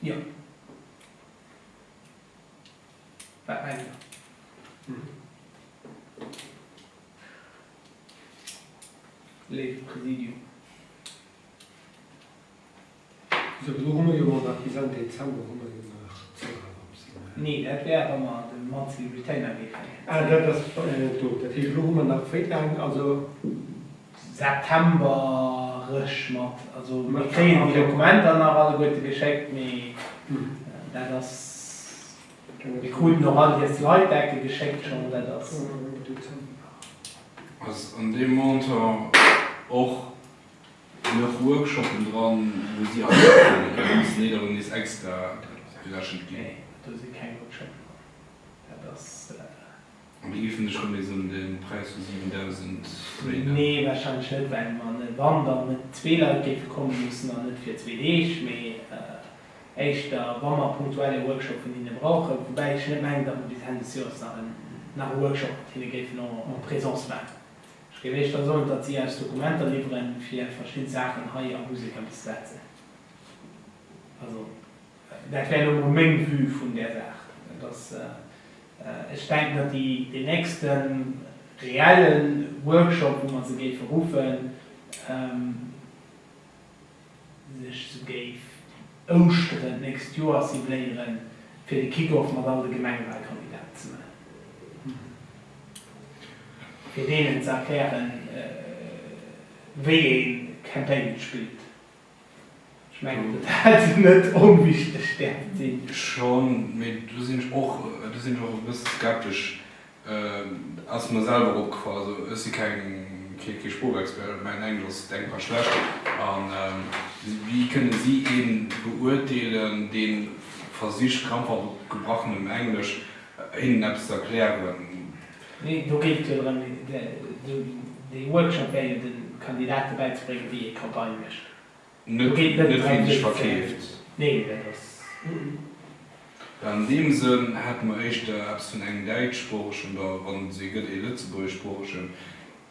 Speaker 1: Jo. Wat mengt Der? Léiwe Präsidium.
Speaker 7: Sou, elo hu mer jo mol nach bis Enn Dezember hu mer jo nach Zougrëff op seng.
Speaker 1: Nee, dat wär, wa mer de Monthly Retainer géifen.
Speaker 7: Ah, dat ass do. Dat heescht, elo hu mer nach wéi laang? Also.
Speaker 1: September rech mat. Also mir kréien déi Dokumenter nach alleguerte geschéckt, mee dat ass, mir kruten och all hir Slide-Decke geschéckt schonn, dat ass.
Speaker 2: Ass an deem Montant och nach Workshoppen dran, wou si ageschriwwen ginn oder mussen déi da rëm nees extra gerechent ginn?
Speaker 1: Nee, do si keng Workshoppen dran. Dat ass.
Speaker 2: An déi géifen sech rëm nees ëm de Präis vu 7.000 dréinen?
Speaker 1: Nee, warscheinlech net, well mer net, wann dann net zwee Leit géife komme mussen an net fir zwee Deeg, mee éischter wa mer punktuell e Workshop vun hinne brauchen. Woubäi ech net mengen, datt mer bis Enn des Joers nach en nach e Workshop mat hinne géifen en présence maachen. Ech géif éischter soen, datt si eis Dokumenter liwweren, fir verschidde Saachen hei a Musek ëmzesetzen. Also. Dat wär elo mol meng Vue vun där Saach. Dat ass, ech denken, datt déi, deen nächste reelle Workshop, wou mer se géife ruffen, sech sou géif Ouschteren d'nächst Joer cibléieren, fir de Kick-off mat all de Gemengewahlkandidaten ze maachen, fir deenen ze erklären, wéi ee Campaign spillt. Ech mengen, datt dat net onwichteg däerft sinn.
Speaker 2: Schonn, mee do sinn ech och, do sinn ech och e bësse skeptesch. Ass mer selwer opgefall. Also ech si keng, kee Sproochexpert, mäin Englesch ass denkbar schlecht. A wéi kënne si ee beurteelen, dee versicht krampfhaft op gebrachenem Englesch hinnen eppes ze erklären?
Speaker 1: Nee, do geet et jo drëm, dee Workshop wär jo de Kandidate bäizebréngen, wéi ee Campagne mécht.
Speaker 2: Net wéi sech verkeeft.
Speaker 1: Nee, dat ass.
Speaker 2: Well an deem Sënn hätte mer éischter eppes vun engem däitschsproochegen oder, wann et ee gëtt, ee lëtzebuergeschsproochegen,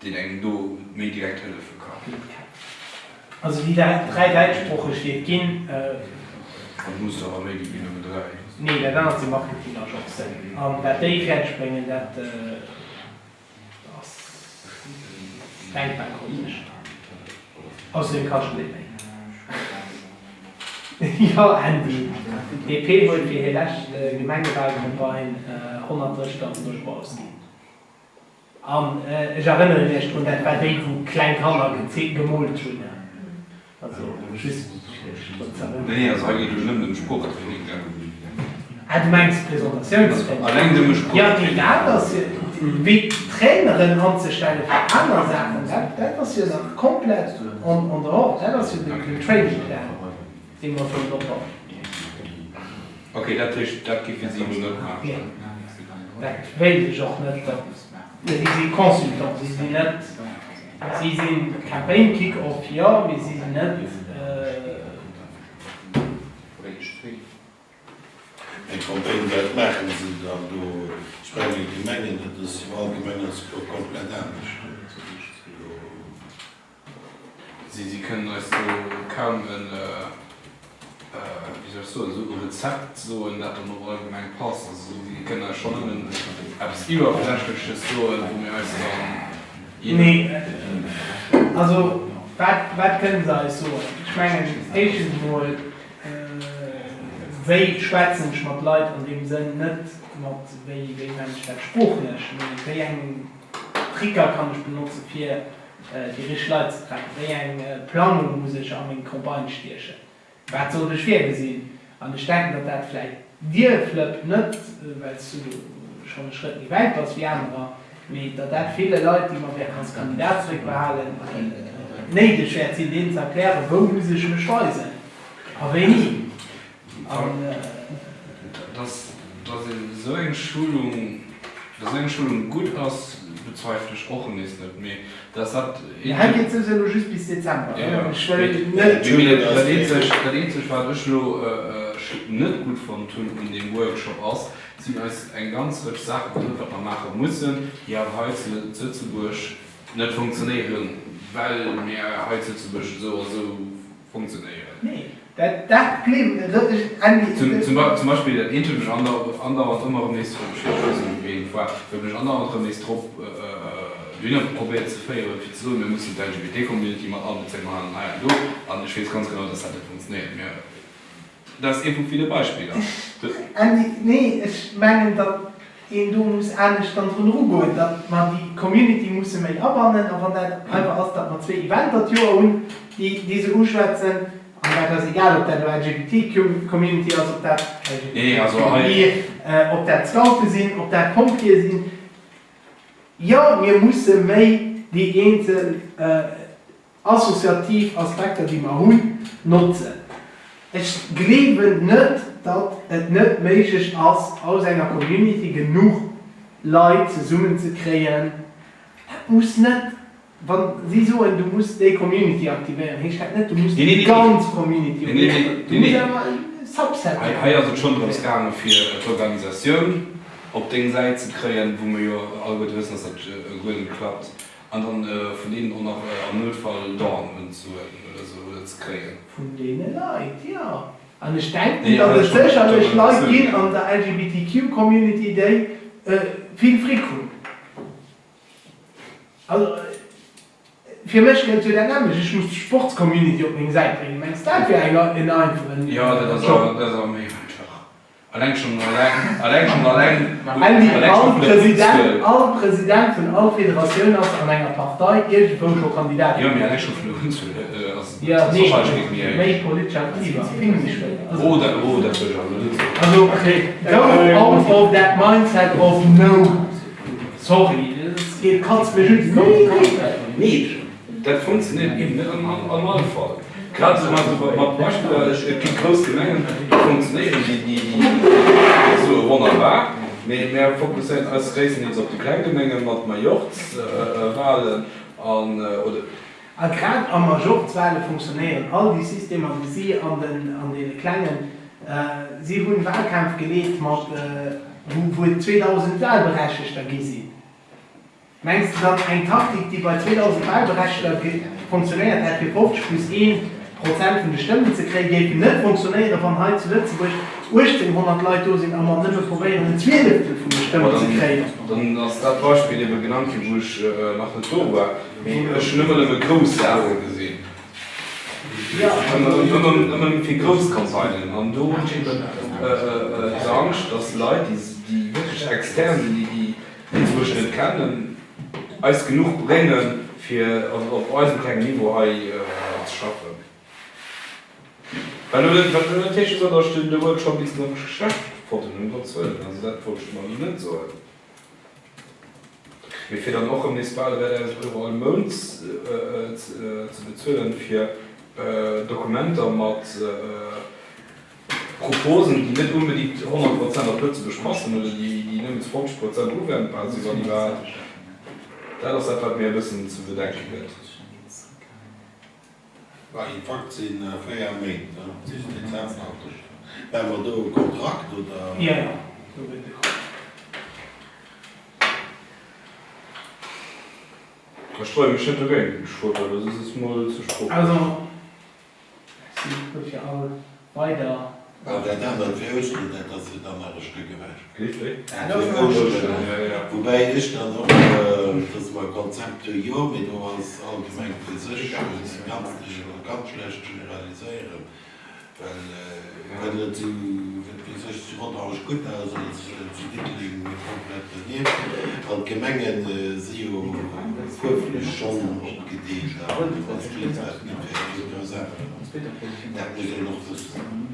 Speaker 2: deen engem do méi direkt hëllefe kann.
Speaker 1: Also déi 3 däitschsproocheg, déi et ginn.
Speaker 2: Et muss der awer méi gi wéi nëmmen 3.
Speaker 1: Nee, dat anert si Marketingagencen. An wat déi fäerdeg bréngen, dat. Ass denkbar komesch. Ausserdeem kascht et méi. Jo Andy, DP huet fir hir lescht Gemengewahlcampagne 130.000 Euro ausginn. An ech erënneren iech drun, dat war déi wou kleng Kanner gemoolt hunn. Also just fir drun ze erënneren.
Speaker 2: Nee, nee, also hei geet et jo nëmmen ëm Sproochtraining, gell?
Speaker 1: Ah, du mengs Presentatiounstraining?
Speaker 2: Alleng nëmme Sproochtraining.
Speaker 1: Jo, nee, dat ass jo, wéi Traineren anzestelle fir aner Saachen, dat, dat ass jo nach komplett en, en dehors. Dat ass jo den Trainingplan, dee mer sollen opbauen.
Speaker 2: Ok, dat heescht, dat géife si elo net maachen?
Speaker 1: Nee, dat wéilt ech och net, datt, si si Consultant, si sinn net. Si sinn Campaign Kick Off, jo, mee si sinn net.
Speaker 4: Eng Campagne, wat maachen se dann do? Ech mengen d'Gemengen, dat ass jo allgemeng ass jo komplett anescht do.
Speaker 2: Si kënnen eis do kaum en, wéi soll ech soen, esou e Rezept soen, dat dann och allgemeng passt. Also si kënnen eis schonn nëmmen eppes Iwwerflächleches soen, wou mir eis dann
Speaker 1: jee. Nee, also wat, wat kënnen se eis soen? Ech mengen, éischtens emol, wéi schwätzen ech mat Leit an deem Sënn, net mat wéi, wéi maachen ech dat sproochlech, mee wéi eng Tricker kann ech benotze fir déi richteg Leit ze treffen, wéi eng Plangung muss ech a meng Campagne stiechen, wat sollt ech virgesinn. An ech denken, datt dat vläicht dir, Flëpp, net, well s du schonn e Schrëtt méi wäit bass wéi anerer, mee datt dat ville Leit, déi mer wäerten als Kandidat zeréckbehalen, néideg wäert sinn, deenen ze erklären, wou muss ech mech weisen a wéini. An.
Speaker 2: Dass esou eng Schulung, dass esou eng Schulung gutt ass, bezweifele ech och nees net, mee dass dat
Speaker 1: Mee hei geet souwisou elo just bis Dezember,
Speaker 2: Jo, jo.
Speaker 1: Ech wëll net.
Speaker 2: Mee dat eenzegt, dat eenzegt wat ech elo net gutt fonnt hunn un deem Workshop ass, si hunn eis eng ganz Rëtsch Saache gesot, wat mer maache mussen, déi awer hei zu Lëtzebuerg net funktionéieren, well mir hei zu Lëtzebuerg esou a sou funktionéieren.
Speaker 1: Nee, dat, dat gleewen ech, Andy.
Speaker 2: Zum Beispill, dat eent huet mech andauernd ëmmer erëm nees drop, ech weess net méi wéi et war, huet mech andauernd erëm nees drop dohinner probéiert ze féieren, fir ze soen, mir mussen d'LGBT-Community mat abezéien an hei an do. An ech weess ganz genau, dass dat net funktionéiert. Mä dat ass ee vu ville Beispiller.
Speaker 1: Andy, Nee, ech mengen, datt een do muss anescht dann drun erugoen, datt mer déi Community musse méi abannen. A wann dat einfach ass, datt mer zwee Eventer d'Joer hunn, déi déi se uschwätzen, an dat ass egal, ob dat elo LGBT-Community ass, ob dat LGBTQI, ob dat d'Scoute sinn, ob dat d'Pompjeeë sinn, jo, mir musse méi déi eenzel Associativ Aspekter, déi mer hunn, notzen. Ech gleewen net, datt et net méiglech ass, aus enger Community genuch Leit zesummen ze kréien. Dat muss net, wa si soen, du muss déi Community aktivéieren, heescht dat net, du muss déi ganz Community aktivéieren. Du muss awer e Subset
Speaker 2: dovun. Hei ass et schonn drëms gaangen, fir d'Organisatioun op deng Säit ze kréien, wou mer jo alleguerte wëssen, datt dat guer net klappt. An dann vun deenen och nach am Noutfall Donen unzehuelen oder sou, oder ze kréien.
Speaker 1: Vun deene Leit, jo. An ech denken, datt et sécherlech Leit ginn an der LGBTQ-Community, déi vill Fric hunn. Also, fir mech gëllt jo dat nämmlecht, ech muss d'Sportscommunity op meng Säit bréngen. Mengs de, dat wär en einfachen
Speaker 2: Job? Jo, dat ass awer méi einfach. Alleng schon alleng, alleng schon alleng,
Speaker 1: Andy,
Speaker 2: alleng
Speaker 1: all
Speaker 2: schon vun der
Speaker 1: President,
Speaker 2: Unzuel.
Speaker 1: all President vun all Federatioun ass an enger Partei iergendwou scho Kandidat
Speaker 2: Jo, mee
Speaker 1: gewiescht.
Speaker 2: alleng schon vun der Unzuel ass
Speaker 1: Jo, nee,
Speaker 2: d'Wahrscheinlechkeet méi héich.
Speaker 1: méi politesch aktiv ass vill méi schwéier. Also,
Speaker 2: Oh, dat, oh, dat wëll ech awer net soen.
Speaker 1: also go out of that mindset of no, sorry, et geet d'Katz mech un, nee, nee.
Speaker 2: Dat funktionéiert eben net an all Fall. Grad esou mat Beispiller, et gi grouss Gemengen, do funktionéieren déi Sue wonnerbar, mee mär fokusséieren eis gréisstendeels op déi kleng Gemenge mat Majorzwahlen an, oder.
Speaker 1: A grad a Majorzwahle funktionéieren all déi Systemer, déi si an deene klengen, si hunn Wahlkämpf geleet mat, wou et 2.000 Wahlberechtegter gi sinn. Mengs de dann eng Taktik déi bei 2000 Wahlberechtegter fonctionnéiert hätt fir 50 plus 1 Prozent vun de Stëmmen ze kréien, géif net fonctionnéieren wann hei zu Lëtzebuerg 1800 Leit do sinn a mer nëmme probéieren en Zwieleftel vun de Stëmmen ze kréien?
Speaker 2: Dann ass dat Beispill ebe genannt ginn wou ech nach net do war, mee ech hunn ëmmer nëmme grouss Saache gesinn, ëmmer fir grouss Campagnen an do hunn ech eben d'Angscht, datt Leit déi wierklech extern sinn, déi Lëtzebuerg net kennen, eis genuch bréngen, fir op eisem klengen Niveau hei ze schaffen. Wat elo net heesche soll, datt ech de Workshop insgesamt schlecht fonnt hunn, ëm Gottes Wëllen, also dat wollt ech domat elo net soen. Mee fir dann och erëm nees bal 3.000 Euro all Mount ze bezuelen, fir Dokumenter mat Proposen, déi net onbedéngt 100 Prozent op Lëtzebuerg passen oder déi nëmmen zu 50 Prozent uwendbar sinn, wann iwwerhaapt. Dat ass dat, wat mir e bëssen ze bedenke gëtt.
Speaker 4: Bah, in fact si 4 Méint, bis Dezember. Maache mer do e Kontrakt, oder?
Speaker 1: Jo, jo, do gëtt e Kontrakt.
Speaker 2: Ech streue mech net dogéint, ech wollt dat elo just mol zur Sprooch bréngen.
Speaker 1: Also, Merci dofir all weider.
Speaker 4: An dat anert fir Ouschteren, dat ass jo dann nach e Stéck ewech.
Speaker 2: Wéi?
Speaker 4: Dat fir Ouschteren, woubäi ech dann och, dass mer e Konzept hu, jo, mee do ass all Gemeng fir sech, ganz, ganz schlecht generaliséieren. Well wann et esou, wat weess ech, zu Rodange gutt ass, ass et zu Diddeleng komplett dernieft. An d'Gemenge si jo fuerflech schonn opgedeelt a wann et weess, wat net fir eng oder aner. Dat muss een och wëssen.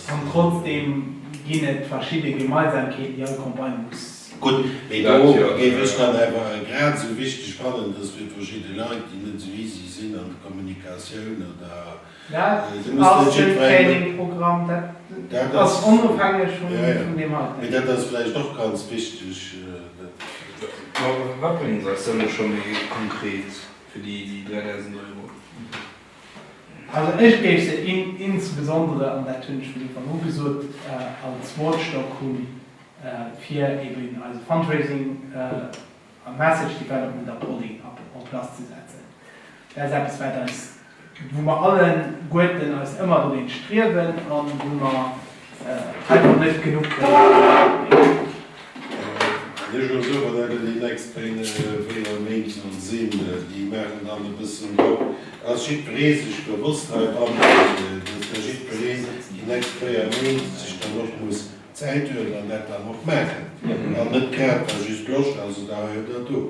Speaker 1: An trotzdem ginn et verschidde Gemeinsamkeeten, déi all Campagne muss.
Speaker 4: Gutt, mee do géif ech dann awer grad esou wichteg fannen, dass fir verschidde Leit, déi net esou easy sinn an der Kommunikatioun oder
Speaker 1: Dat ass den Trainingprogramm, dat ass onofhängeg vun deem heiten.
Speaker 4: Mee dat ass vläicht och ganz wichteg.
Speaker 2: Wat bréngen se eis dann elo scho méi konkret fir déi 3.000 Euro?
Speaker 1: Also ech géif se insbesondere, an dat hunn ech vun Ufank u gesot, als Watchdog hunn, fir eben eise Fundraising a Message Development a Polling en place ze setzen. Dat ass eppes, wat eis, wou mer alleguerten eis ëmmer dogéint striewen a wou mer einfach net genuch dru.
Speaker 4: Ech elo soen, wat dat déi nächst 4 Méint soll sinn, déi maachen dann e bëssen Drock. Ass jiddweree sech bewosst heibannen, dass da jiddwereen déi nächst 4 Méint sech dann och muss Zäit huelen an dat dann och maachen an net grad wa just Loscht ass oder hei oder do.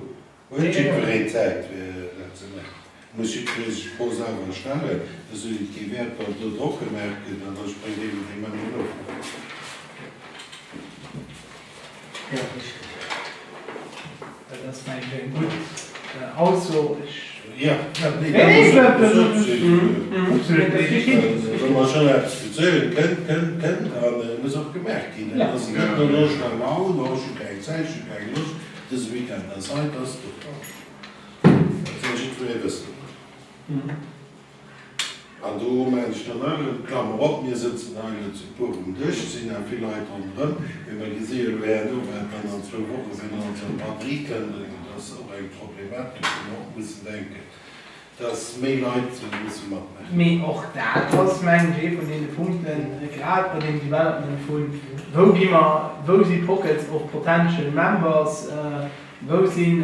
Speaker 4: Huet jiddwereen Zäit fir dat ze maachen? Muss jiddweree sech d'Fro selwer stellen. Ech soen, et kee Wäert wann do Drock gemaach gëtt an da spréngt ee mat deem aneren of.
Speaker 1: Jo, richteg. Dat ass mengen ech eng gutt Ausso. Ech.
Speaker 4: Jo, nee, dat muss och gesot sinn. Wa mer schonn eppes bezuelen, kënnt, kënnt, kënnt an et muss och gemaach ginn. Dat ass net no Loscht a Laun, oh ech hu keng Zäit, ech hu keng Loscht, dëse Weekend ass hei, dat ass do. Dat soll jiddweree wëssen. An do maachen ech dann nach eng Klammer op, Mir sëtzen hei elo zu puer um Dësch, et sinn awer vill Leit ronderëm, mee mer gesi jo elo herno, wat dann an zwou Wochen, wien alles an d'Batterie kënnt. Dat ass och eng Problematik, wou mer och mussen denken, dass méi Leit musse matmaachen.
Speaker 1: Mee och dat ass, mengen ech, ee vun deene Punkten, grad bei deem Development vun, wou gi mer, wou si Pockets of potential members, wou si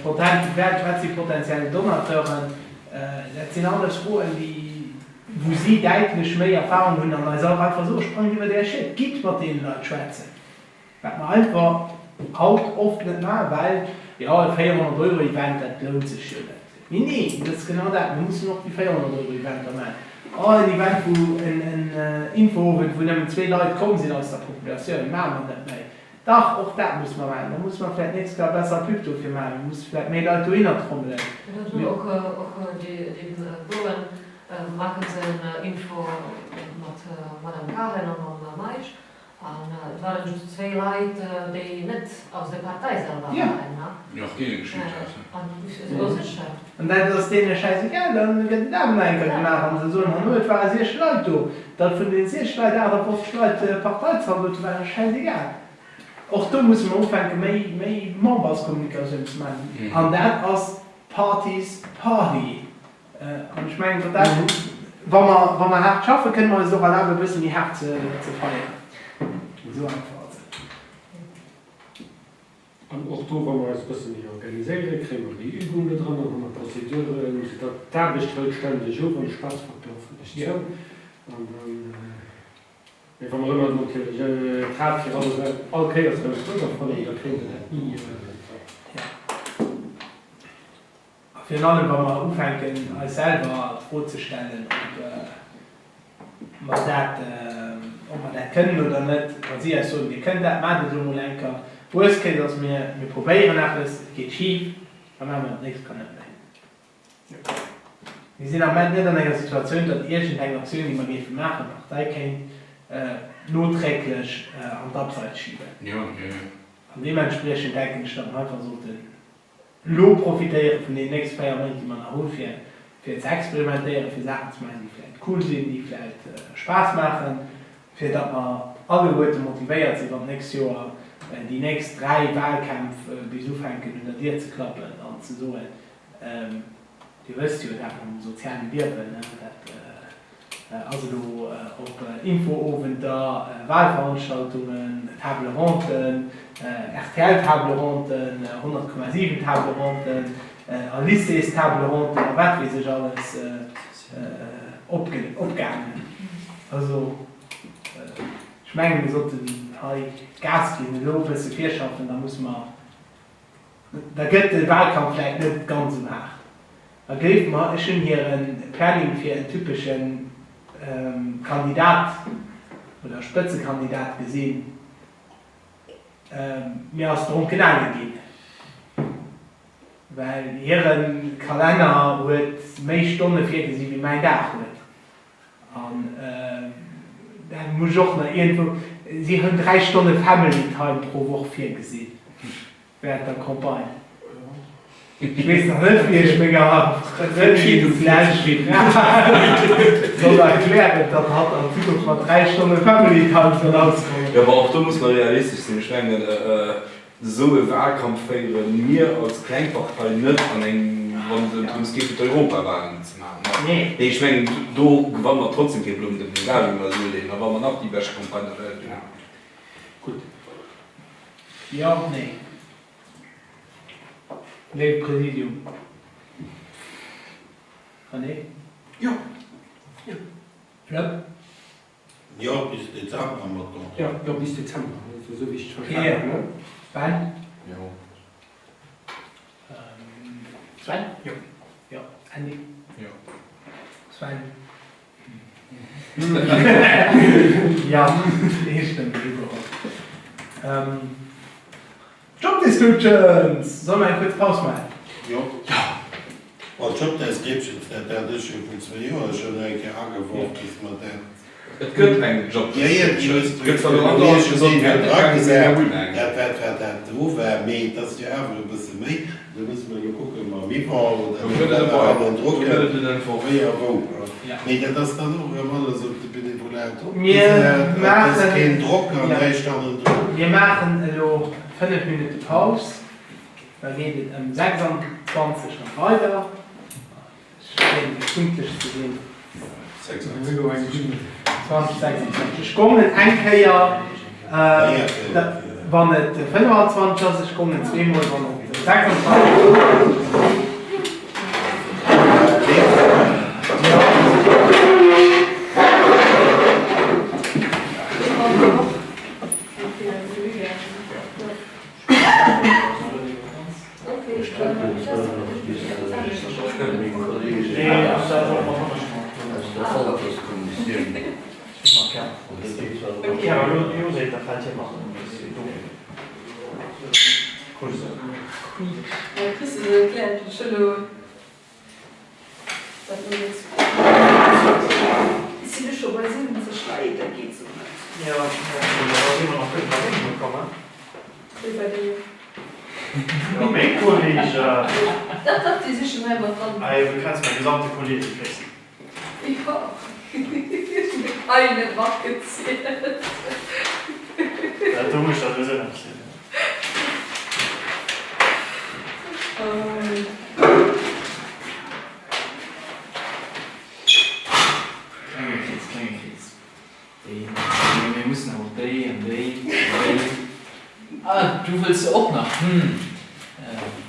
Speaker 1: potent, wat si potentiell Donateuren, Dat sinn alles Froen, déi. wou si däitlech méi Erfahrung hunn an eis och einfach soen, sprangt iwwert Är Schied, gitt mat deene Leit schwätzen. Wat mer einfach haut oft net maachen, well, jo, e 400 Euro Event, dat lount sech jo net. Mee nee, dat ass genau dat, mir mussen och déi 400 Euro Eventer maachen. Oh, en Event, wou en Infoowend, wou nëmmen zwee Leit komm sinn aus der Populatioun, maache mer net méi. Dach, och dat musse mer maachen. Da musse mer vläicht d'nächst Kéier besser Pub dofir maachen. Mir musse vläicht méi Leit dohinner trommelen.
Speaker 10: Dat hunn och déi Bouwen maachen se en Info mat Madame Cahen a mam Meisch. An et waren just zwéi Leit, déi net aus der Partei selwer waren.
Speaker 2: Jo, och deene geschitt dat.
Speaker 10: An esou sécher.
Speaker 1: An dat ass deene schäisegal. Da gëtt et awer nach eng Kéier gemaach an se soen herno, et ware 6 Leit do. Datt vun deene 6 Leit 58 Leit Parteizaldote waren, ass schäisegal. Och do musse mer ufänke méi, méi Memberskommunikatioun ze maachen. An dat ass Party's Party. An ech mengen, datt dat, wa mer, wa mer haart schaffen, kënne mer eis et och erlaben, e bësse méi haart ze, ze feieren. Esou einfach ass et.
Speaker 7: An och do, wa mer eis e bësse méi organiséieren, kréie mer méi Übung do dran an hu mer Prozeduren, soudatt d'Aarbecht hëlt ständeg of an de Spaßfaktor hoffentlech zou. An dann, mee wa mer ëmmer natierlech d'Rad fir alles all Kéiers erëm zrëck erfannen, da kréie mer dat ni.
Speaker 1: A virun allem, wa mer ufänken, eis selwer d'Fro ze stellen, ob mer dat, ob mer dat kënnen oder net, wa si eis soen, Dir kënnt dat, maacht et elo mol eng Kéier. Worst case ass, mir, mir probéieren eppes, et geet schif, da maache mer et d'nächst Kéier net méi. Mir sinn am Moment net an enger Situatioun, datt iergendeng Aktioun, déi mer géife maachen, d'Partei kéint noträglech an d'Abseits schiben. An deementspriechend denken ech, datt mer einfach sollten Elo profitéiere vun deenen nächste 4 Méint, déi mer nach hu fir fir ze experimentéieren, fir Saachen ze maachen, déi vläicht cool sinn, déi vläicht Spaass maachen, fir datt mer alleguerte motivéiert sinn, wann d'nächst Joer déi nächst 3 Wahlkämpf bis ufänken un der Dier ze klappen an ze soen, Dir wësst jo, dat mam sozialen Liewen, dat ass elo op Infoowenter, Wahlveranstaltungen, Table ronden, RTL-Table ronden, 100,7 Table ronden a Lycées-Table ronden a wat weess ech alles opgaangen. Also ech mengen, mir sollten hei Gas ginn, elo e bësse virschaffen, da musse mer Da gëtt de Wahlkampf vläit net ganz esou haart. A gleeft mer, ech hunn hire Planning fir en typesche Kandidat oder Spëtzekandidat gesinn, mir ass dronkenale ginn, well hire Kalenner huet méi Stonne virgesi wéi mäin Dag huet. An dat muss ech och nach iergendwou, si hunn 3 Stonne Family Time pro Woch virgesinn während der Campagne. Ech weess nach net, wéi ech menger Frëndin slash Fra soll erklären, datt hatt an Zukunft mat 3 Stonne Family Time soll auskommen.
Speaker 2: Jo, ma och do muss mer realistesch sinn. Ech mengen, Esou e Wahlkampf féiere mir als kleng Partei net an engem, wann et drëms geet fir d'Europawahlen ze maachen. Mee ech mengen, do gewanne mer trotzdem kee Blummendëppen, egal wéi mer se uleeën, a wa mer nach déi bescht Campagne der Welt hunn.
Speaker 1: Gutt. Jo, nee. Léift Präsidium. René?
Speaker 4: Jo.
Speaker 1: Jo. Flëpp?
Speaker 4: Jo, bis Dezember mat Kontrakt.
Speaker 7: Jo, jo, bis Dezember, esou wéi ech et verstanen hunn.
Speaker 1: Ben?
Speaker 6: Jo.
Speaker 1: Sven? Jo. Jo. Andy?
Speaker 2: Jo.
Speaker 1: Sven? Jo, eestëmmeg ugeholl. Job Descriptions! Solle mer eng kuerz Paus maachen?
Speaker 4: Jo. Bon, d'Job Descriptions, dat hat ech jo vun zwéi Joer schonn eng Kéier ageworf, dass mer dat.
Speaker 2: Et gëtt eng Job Description. Et gëtt zwar elo an der gesot, mir hätten keng, mee mir hunn eng.
Speaker 4: Dat wat wat dat do war, mee et ass jo awer e bësse méi. Do musse mer elo kucken mam Yvon oder
Speaker 2: Do gëtt et e Bail.
Speaker 4: Wéi a wou. Mee dat ass dann och erëm alles op de Benevolat
Speaker 1: Mir
Speaker 4: opgesat. Et ass
Speaker 1: maachen,
Speaker 4: keen Drock an
Speaker 1: ja,
Speaker 4: näischt hannendrun.
Speaker 1: mir maachen elo 5 Minutte Paus, da geet et ëm 26 nach weider. Ech probéieren fir pünktlech ze sinn. 20, 26. Ech kommen eng Kéier, wann et 25 ass, ech kommen zweemol, wann et 26 ass.
Speaker 9: Meng Kollegen aus der Alterskommissioun.
Speaker 11: Dat no net Sinn ech scho bei 70 Leit, dat geet sou net.
Speaker 5: Jo, da si mer nach gutt bei mengem ukomm, he?
Speaker 11: Wéi bei dengem?
Speaker 5: Jo, meng Kollegen.
Speaker 11: Dach, dach, déi si schonn hei mat dran.
Speaker 5: Ah jo, du kenns mäi gesamte Kolleegekrees.
Speaker 11: Jo, ech hunn de Kai net matgezielt.
Speaker 5: Do muss ech der souwisou net zielen.
Speaker 8: Klenge Krees, klenge Krees. Déi, mee mir mussen awer och déi an déi an déi. Ah, du wëlls se och nach? Hm,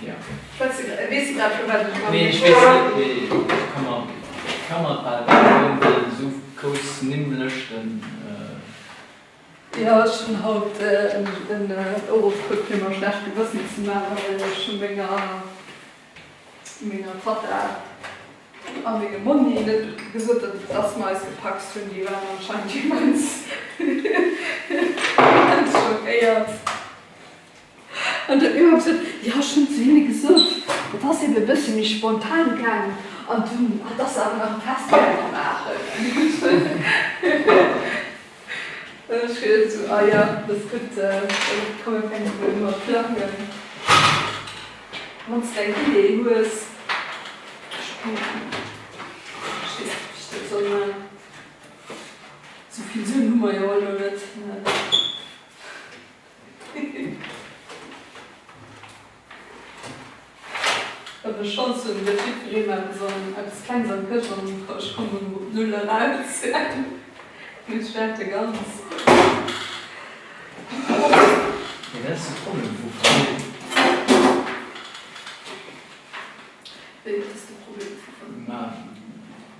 Speaker 8: jo.
Speaker 11: Weess de grad scho wat ech
Speaker 8: Nee, ech weess net, mee ech ka mer, ech ka mer et bal denken, well esou grouss Nimmlëschten.
Speaker 11: Jo, ech hunn haut en Uruff kritt fir mer schlecht Gewëssen ze maachen, well ech hu menger menger Tatta a mengem Monni net gesot, dass mer eis gepaxt hunn. Déi waren anscheinend immens immens schockéiert. An de Uwe huet gesot, Jo, ech hunn zu hinne gesot, et ass eben e bësse méi spontan gaangen an dunn, dass se awer nach e Fest wäerte maachen. An ech gesot esou, Ah jo, dat ass gutt, komm mir fänke mol u mat plangen. Wann s de eng Idee hues, ech weess net, wéi ech dat soll maachen, esou vill Suen hu mer jo elo net. Wat ech schonns hunn, gëtt jiddwereen eppes an eppes Klengs an d'Këscht an ech kommen op Null eraus. Ech wäerte ganz.
Speaker 8: Mee dat ass de Problem vu Famill.
Speaker 11: Wéi, wat ass de Problem vu Famill?
Speaker 8: Ma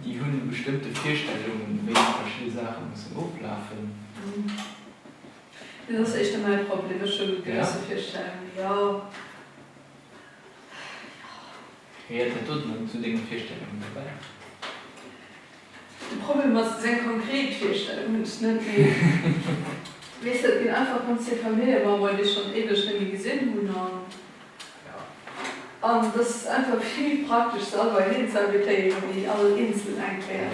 Speaker 8: déi hunn bestëmmte Virstellungen, wéi verschidde Saache mussen oflafen.
Speaker 11: Dat ass éischter mäi Problem, ech hu gewësse Virstellungen, jo.
Speaker 8: Gehéiert dat doten dann zu denge Virstellungen dobäi?
Speaker 11: De Problem ass, dass eng konkret Virstellung hunn ech net, mee weess de, et ginn einfach ganz vill Familljememberen, déi ech schonn éiweg net méi gesinn hunn an an et ass einfach vill méi praktesch se all beieneen ze invitéieren, wéi all eenzel eng Kéier,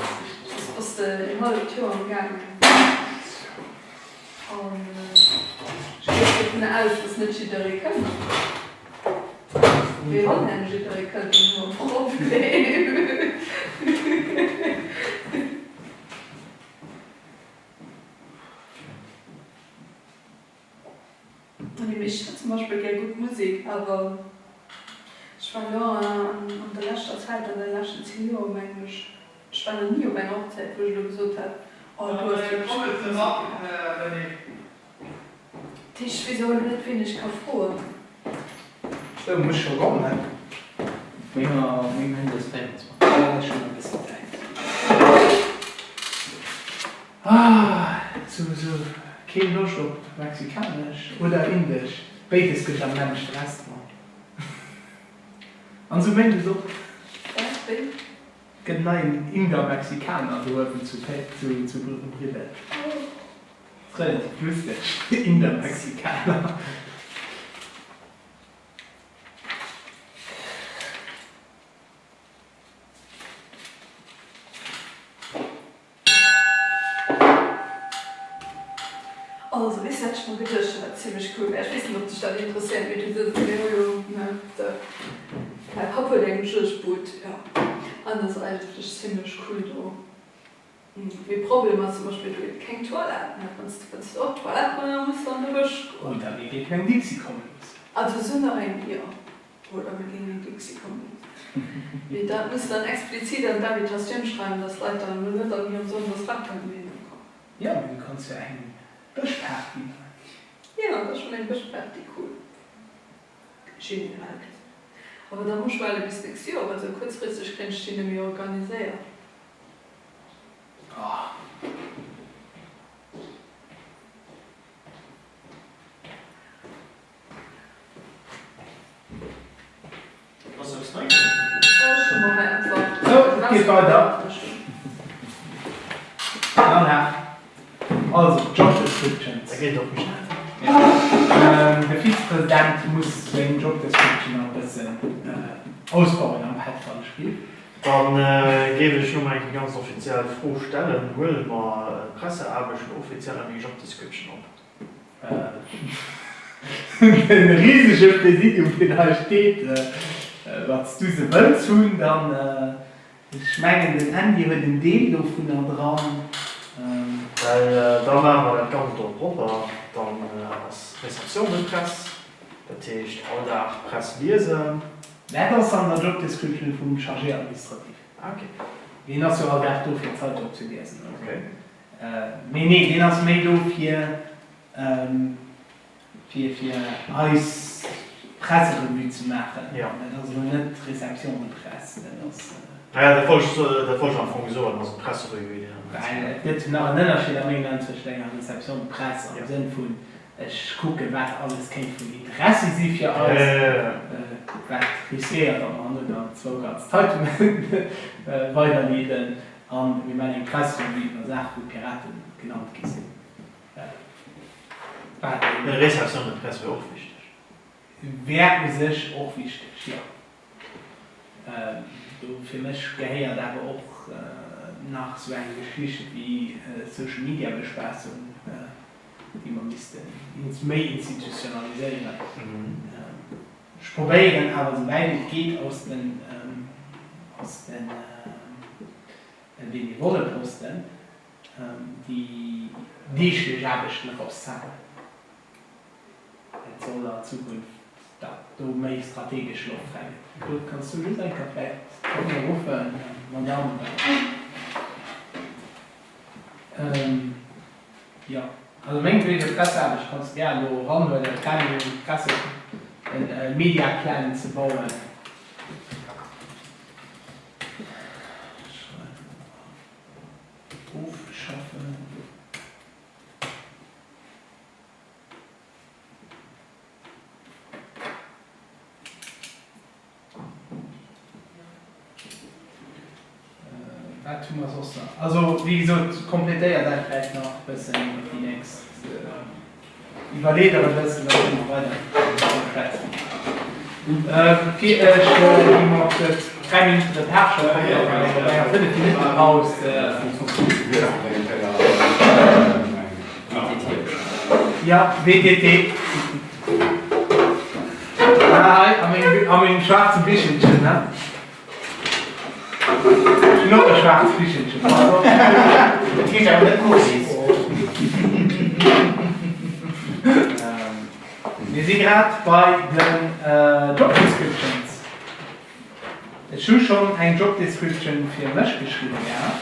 Speaker 11: soss bass de en halleft Joer am gaangen. An ech ginn och dovun aus, dass net jidderee kënnt. Mee wann herno jidderee kënnt, dann hu mer e Problem. Mee ech hätt zum Beispill gär gutt Musek, awer ech war elo an der leschter Zäit, an de leschten 10 Joer mengen ech, ech war nach ni op enger Hochzäit, wou ech elo gesot hätt, oh do ass wierklech gutt Musek gelaf. Dat heescht, ech weess och elo net, wien ech ka froen.
Speaker 1: Sou, muss scho kommen.
Speaker 8: Op menger, op mengem Handy ass 24.
Speaker 1: Ja, ech hunn e bëssen Zäit. Ah, sou, sou, keen Loscht op mexikanesch oder indesch, béides gëtt am nämmlechte Restaurant. An sou méindes och.
Speaker 11: Wat, wéi?
Speaker 1: Gëtt en neien Inder-Mexikaner do uewen zu zu Briddel. Ass relativ lusteg, Inder-Mexikaner.
Speaker 11: Also weess wat ech mer geduecht hunn, wat zimlech cool wär, ech weess net ob dech dat interesséiert, mee du sëtz, mir hu jo, ne, de, mäi Papp huet eng Juegdbud, jo, an dat ass eigentlech zimlech cool do. Mee Problem ass zum Beispill, do gëtt keng Toilette, ne, wann s de wëlls op d'Toilette goen, da muss de an de Bësch goen.
Speaker 1: Oder mir géifen eng Dixi komme loossen.
Speaker 11: Also se hunn nach eng, jo. Oder mir géingen eng Dixi kommen loossen. Mee dat muss dann explizit an d'Invitatioun schreiwen, dass d'Leit dann elo net an hirem Sonndes Rack kënnen dohinner kommen.
Speaker 1: Jo, mee du kanns jo eng Bëschparty maachen.
Speaker 11: Jo, dat ass schonn eng Bëschparty cool. Generell gesinn. Awer da muss ech waarde bis d'nächst Joer, well esou kuerzfristeg kréien ech déi net méi organiséiert.
Speaker 5: Ass eppes nei
Speaker 11: komm? Ech hu mer hei.
Speaker 1: geet weider. Dann also Job Descriptions.
Speaker 5: Dat geet och méi schnell.
Speaker 1: De Vizepresident muss seng Job Description nach e bëssen ausbauen am Petfallspill.
Speaker 5: Da géif ech elo mol eng Kéier ganz offiziell d'Fro stellen, Huele mer d'Presseaarbechten offiziell an déi Job Description op?
Speaker 1: De risege Präsidium, deen hei steet, wann s du se wëlls hunn, dann, ech mengen, den Andy huet en Deel dovunner dran.
Speaker 5: Well da maache mer dat Ganzt och propper. Dann ass Réception de presse, dat heescht all Dag d'Press liesen.
Speaker 1: Dat ass an der Job Description vum Chargé administratif.
Speaker 5: Ah, ok.
Speaker 1: Deen ass jo all Dag do fir d'Zeitung ze liesen. Ok. Mee nee, deen ass méi do fir, fir, fir eis Presserevue ze maachen.
Speaker 5: Jo.
Speaker 1: Dat ass elo net d'Réception de presse, dat ass.
Speaker 5: Ja, dat wollt ech, dat wollt ech am Fong soen, also d'Presserevue, déi dann.
Speaker 1: Well et gëtt nach en Ënnerscheed a mengen Aen zwëschent enger Réception de presse am Sënn vun Ech kucken, wat alles kéint vun Interessi si fir eis, wat riskéiert, datt mer herno dann zwou ganz Zeitunge weiderleeden a mir maachen eng Presserevue iwwer Saachen, wou d'Piraten genannt gi sinn. Wat
Speaker 5: Eng Réception de presse wär och wichteg.
Speaker 1: Wär u sech och wichteg, jo. Do fir mech gehéiert awer och nach esou eng Geschicht wéi Social-Media-Bespaassung. déi mer missten méi institutionaliséieren. Ech probéieren awer esou wäit et geet aus den aus de benevolle Posten déi deeglech Aarbechten erauszehalen. Et soll an Zukunft dat do méi strategesch Loft fräi gëtt. Claude, kanns du just eng Kéier vläicht d'Tonja ruffen, Madame? Jo, also mengetwegen Presseaarbecht kanns de gär elo eranhuelen, Planning, Presse, en Mediaplan ze bauen. Ofschaffen. Wat hu mer soss nach? Also, wéi gesot, complétéiert dat vläicht nach e bëssen iwwer déi nächst, iwwerleet der e bëssen, da kënne mer weider driwwer schwätzen. Fir ech gi mer op 3 Minutten Retard scho komm, da war ech op enger 5 Minutte Paus. Jo, WTT. Hei a mengem schwaarze Bichelchen, ne? Ech hunn och e schwaarzt Bichelchen, pass op.
Speaker 3: Dat heescht awer net Moses.
Speaker 1: Mir si grad bei den Job Descriptions. Ech hu schonn eng Job Description fir mech geschriwwen gehat.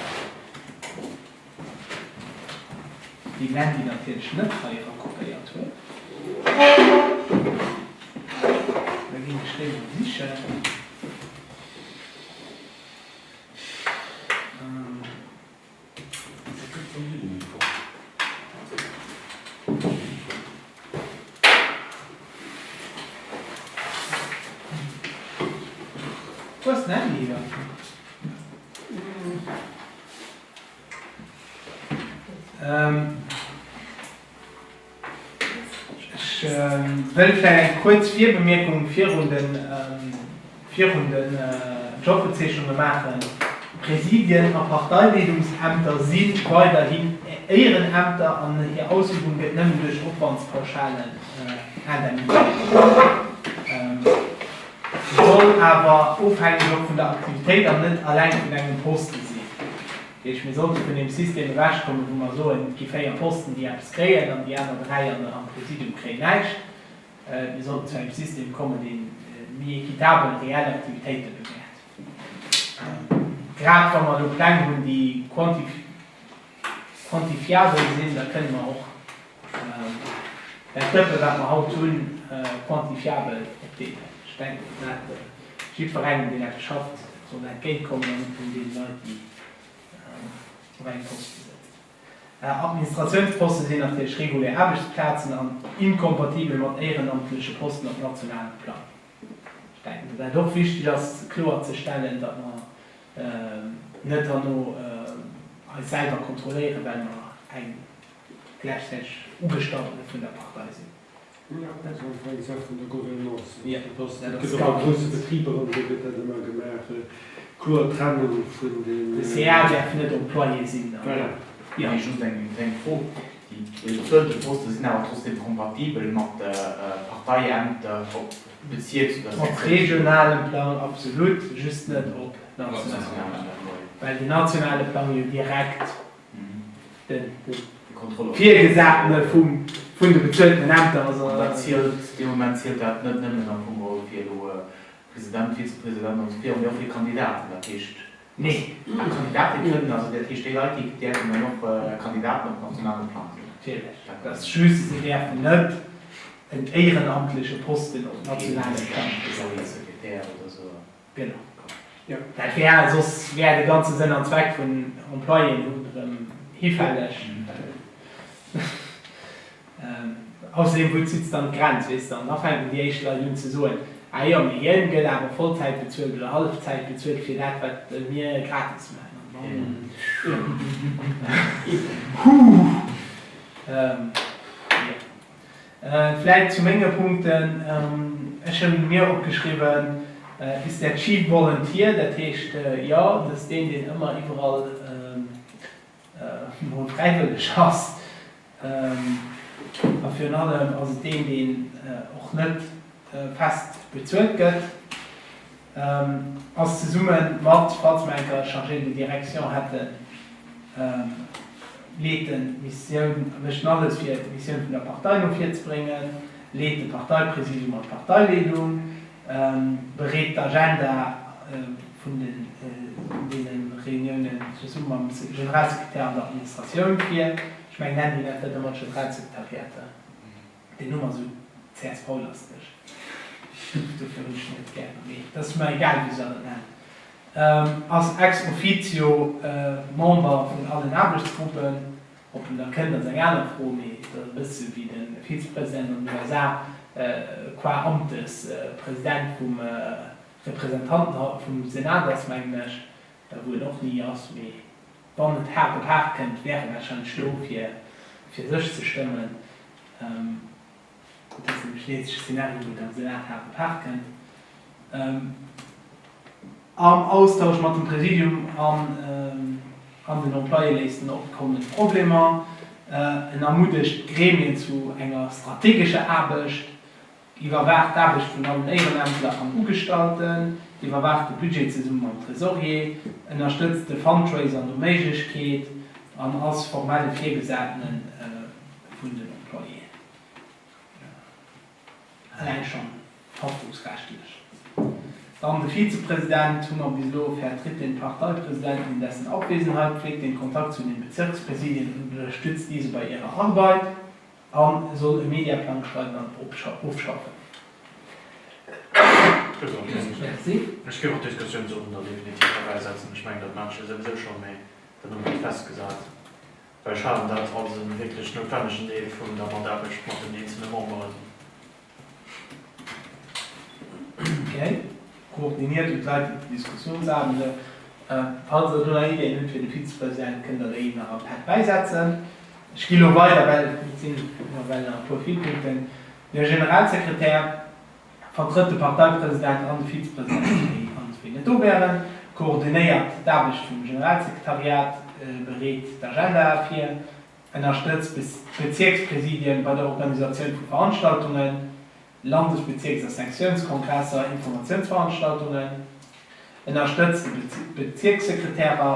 Speaker 1: Déi Mandy natierlech net hei erakopéiert huet. Da ginn ech déi mol sichen. Wou ass den Andy hier? Ech wëll vläicht eng kuerz Virbemierkung virun de virun den Jobbezeechnunge maachen. Presidien a Parteileedungsämter si weiderhin Éierenämter an hir Ausübung gëtt nëmmen duerch Opwandspauschalen indemniséiert. Soll awer ofhängeg och vun der Aktivitéit an net alleng vun engem Poste sinn. Dat heescht, mir sollte vun deem System ewechkommen, wou mer soen, et gi 4 Posten, déi eppes kréien an déi aner 3 am Präsidium kréien näischt. Mir sollten zu engem System kommen, dee méi équitabel reell Aktivitéite bewäert. Grad wa mer elo Pläng hunn, déi quantifiabel sinn, da kënne mer och dat Dëppe wat mer haut hunn, quantifiabel opdeelen. Ech denken, datt dat jiddwerengem, deen eppes schafft, soll entgéintkommen an net nëmmen deene Leit, déi op engem Poste sëtzen. Administratiounsposte sinn natierlech regulär Aarbechtsplazen an inkompatibel mat éierenamtleche Posten op nationalem Plang. Ech denken, datt dat och wichteg ass kloerzestellen, datt mer. Net herno eis selwer kontrolléieren, well mer eng gläichzäiteg Ugestallten vun der Partei sinn.
Speaker 7: Jo, dat ass einfach eng Saach vun der Gouvernance.
Speaker 1: Jo,
Speaker 7: Dat ass,
Speaker 1: dat
Speaker 7: dat
Speaker 1: ass
Speaker 7: gëtt och a
Speaker 1: ganz.
Speaker 7: grousse Betriber an esou gëtt dat ëmmer gemaach, kloer Trennung vun den.
Speaker 1: De CA däerf net Employé sinn.
Speaker 7: Voilà.
Speaker 1: Jo.
Speaker 3: Mee just eng kleng Fro, Déi bezuelte Poste sinn awer trotzdem kompatibel mat de Parteiämter op Bezierks oder
Speaker 1: Op
Speaker 3: Sektiounsniveau?
Speaker 1: regionalem Plang absolut, just net op nationalem Plang, well den nationale Plang jo direkt de Virgesatene vun de bezueltenen Ämter ass.
Speaker 3: An dat zielt, dee Moment zielt dat net nëmmen am Fong geholl fir elo President, Vizepresident an esou virun, mee och fir Kandidaten. Dat heescht,
Speaker 1: Nee.
Speaker 3: Ah, Kandidate kënnen, also dat heescht déi Leit, déi däerfen dann och Kandidaten op nationalem Plang sinn?
Speaker 1: Natierlech. Dat ass just, se däerfen net en éierenamtleche Posten op nationalem Plang besetzen.
Speaker 3: Sekretär oder esou.
Speaker 1: Genau. Dat wär, soss wär de ganze Sënn an Zweck vun Employéen hunn erëm hifälleg. Ausserdeem, wou zitt s dann d'Grenz, weess de? An da fänken déi éischt Leit un ze soen, Ah jo, mee hien gëtt awer Vollzäit bezuelt oder Hallefzäit bezuelt fir dat, wat mir gratis maachen. An dann, huuh. Jo. Vläit zu menge Punkten, Ech hunn mir opgeschriwwen, ist der Chief Volunteer, dat heescht, jo, dat ass deen, deen ëmmer iwwerall mol fräiwëlleg ass. A virun allem ass et deen, deen och net fest bezuelt gëtt. Ass zesumme mat, falls mer enker e Chargé de direction hätten, leet en d'Missioun, mécht en alles fir d'Missioun vun der Partei no vir ze bréngen, leet de Parteipräsidium an d'Parteileedung, bereet d'Agenda vun deene Reuniounen zesumme mam Generalsekretär an der Administratioun vir. Ech mengen, Andy nennt dat ëmmer d'Generalsekretariat. Deen Numm ass esou CSV-lasteg, dofir hunn ech en net gär. Mee et ass mer egal, wéi se dat nennen. Ass ex officio Member vun allen Aarbechtsgruppen. Ob en da kënnt, ass eng aner Fro, mee et ass e bësse wéi de Vizepresident an den USA qua Amtes President vum Representantenhaus, vum Senat ass, mengen ech, wou en och ni ass. Mee wann et haart op haart kënnt, wär e warscheinlech do, fir fir sech ze stëmmen. Dat ass nämlech den eenzege Szenario, wou et am Senat haart op haart kënnt. Am Austausch mat dem Präsidium an den Employéë léist en opkommend Problemer. En ermuddegt d'Gremien zu enger strategescher Aarbecht, iwwerwaacht d'Aarbecht vun allen Éierenämtler an Ugestallten, iwwerwaacht de Budget zesumme mam Tresorier, ënnerstëtzt de Fundraiser no Méiglechkeet an ass formelle Virgesatene vun den Employéen. Eleng schonn haftungsrechtlech. Dann de Vizepresident hu mer bis elo, vertritt den Parteipräsidenten in dessen Abwesenheit, pflegt den Kontakt zu den Bezirkspräsidien und unterstützt diese bei ihrer Arbeit a soll e Mediaplang schreiwen an ofschaffen. Merci.
Speaker 5: Ech géif och d'Diskussiounsowender definitiv derbäisetzen. Ech mengen, dat maache ech jo souwisou schonn, mee dann hu mer et festgesat. Well ech halen dat als e wierklech noutwennegen Deel vun der Mataarbecht mat den eenzelne Memberen.
Speaker 1: Ok. Koordiniert und leitet die Diskussionsabende. Falls der do nach Iddien hutt fir de Vizepresident, kënnt der déi nach am Pad bäisetzen. Ech gi lo weider, well et sinn nawell nach e puer vill Punkten. De Generalsekretär vertrëtt de Parteipresident an de Vizepresident, déi allen zwee net do wären, koordinéiert d'Aarbecht vum Generalsekretariat, bereet d'Agenda vir, ënnerstëtzt d'Bezierkspräsidien bei der Organisatioun vu Veranstaltungen, Landes-, Bezierks a Sektiounskongresser, Informatiounsveranstaltungen, ënnerstëtzt d'Bezierkssekretärer,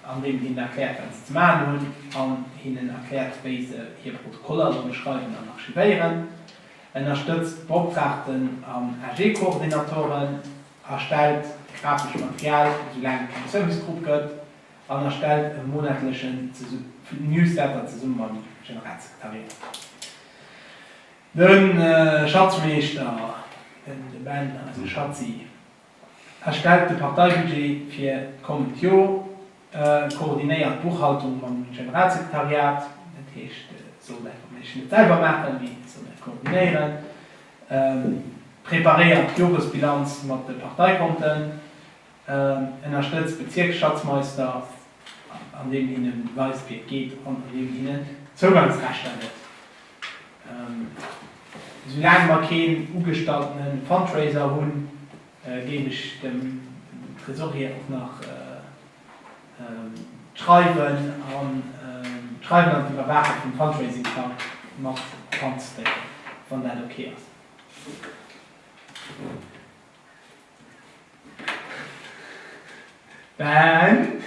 Speaker 1: andeem hinnen erkläert, wat se ze maachen hunn an hinnen erkläert, wéi se hir Protokoller solle schreiwen an archivéieren, ënnerstëtzt d'Beoptraagten an AG-Koordinatoren, erstellt grafescht Material, soulaang et keng Servicegrupp gëtt, an erstellt e monatlechen Newsletter zesumme mam Generalsekretariat. De Schatzmeeschter, den Ben, eise Schatzi, erstellt de Parteibudget fir d'kommend Jor, koordinéiert d'Buchhaltung mam Generalsekretariat, dat heescht, soll dat wann méiglech net selwer maachen, mee soll dat koordinéieren, preparéiert d'Joresbilanz mat de Parteikonten. Ënnerstëtzt Bezirksschatzmeister, andeem hinne weist, wéi et geet an andeem hinnen Zougangsrechter gëtt. Soulaang mer keen ugestalltene Fundraiser hunn, géif ech dem Tresorier och nach d'Schreiwen an d'Schreiwen an d'Iwwerwaache vum Fundraising-Plang mat d'Hand drécken, wann dat ok ass. Ben?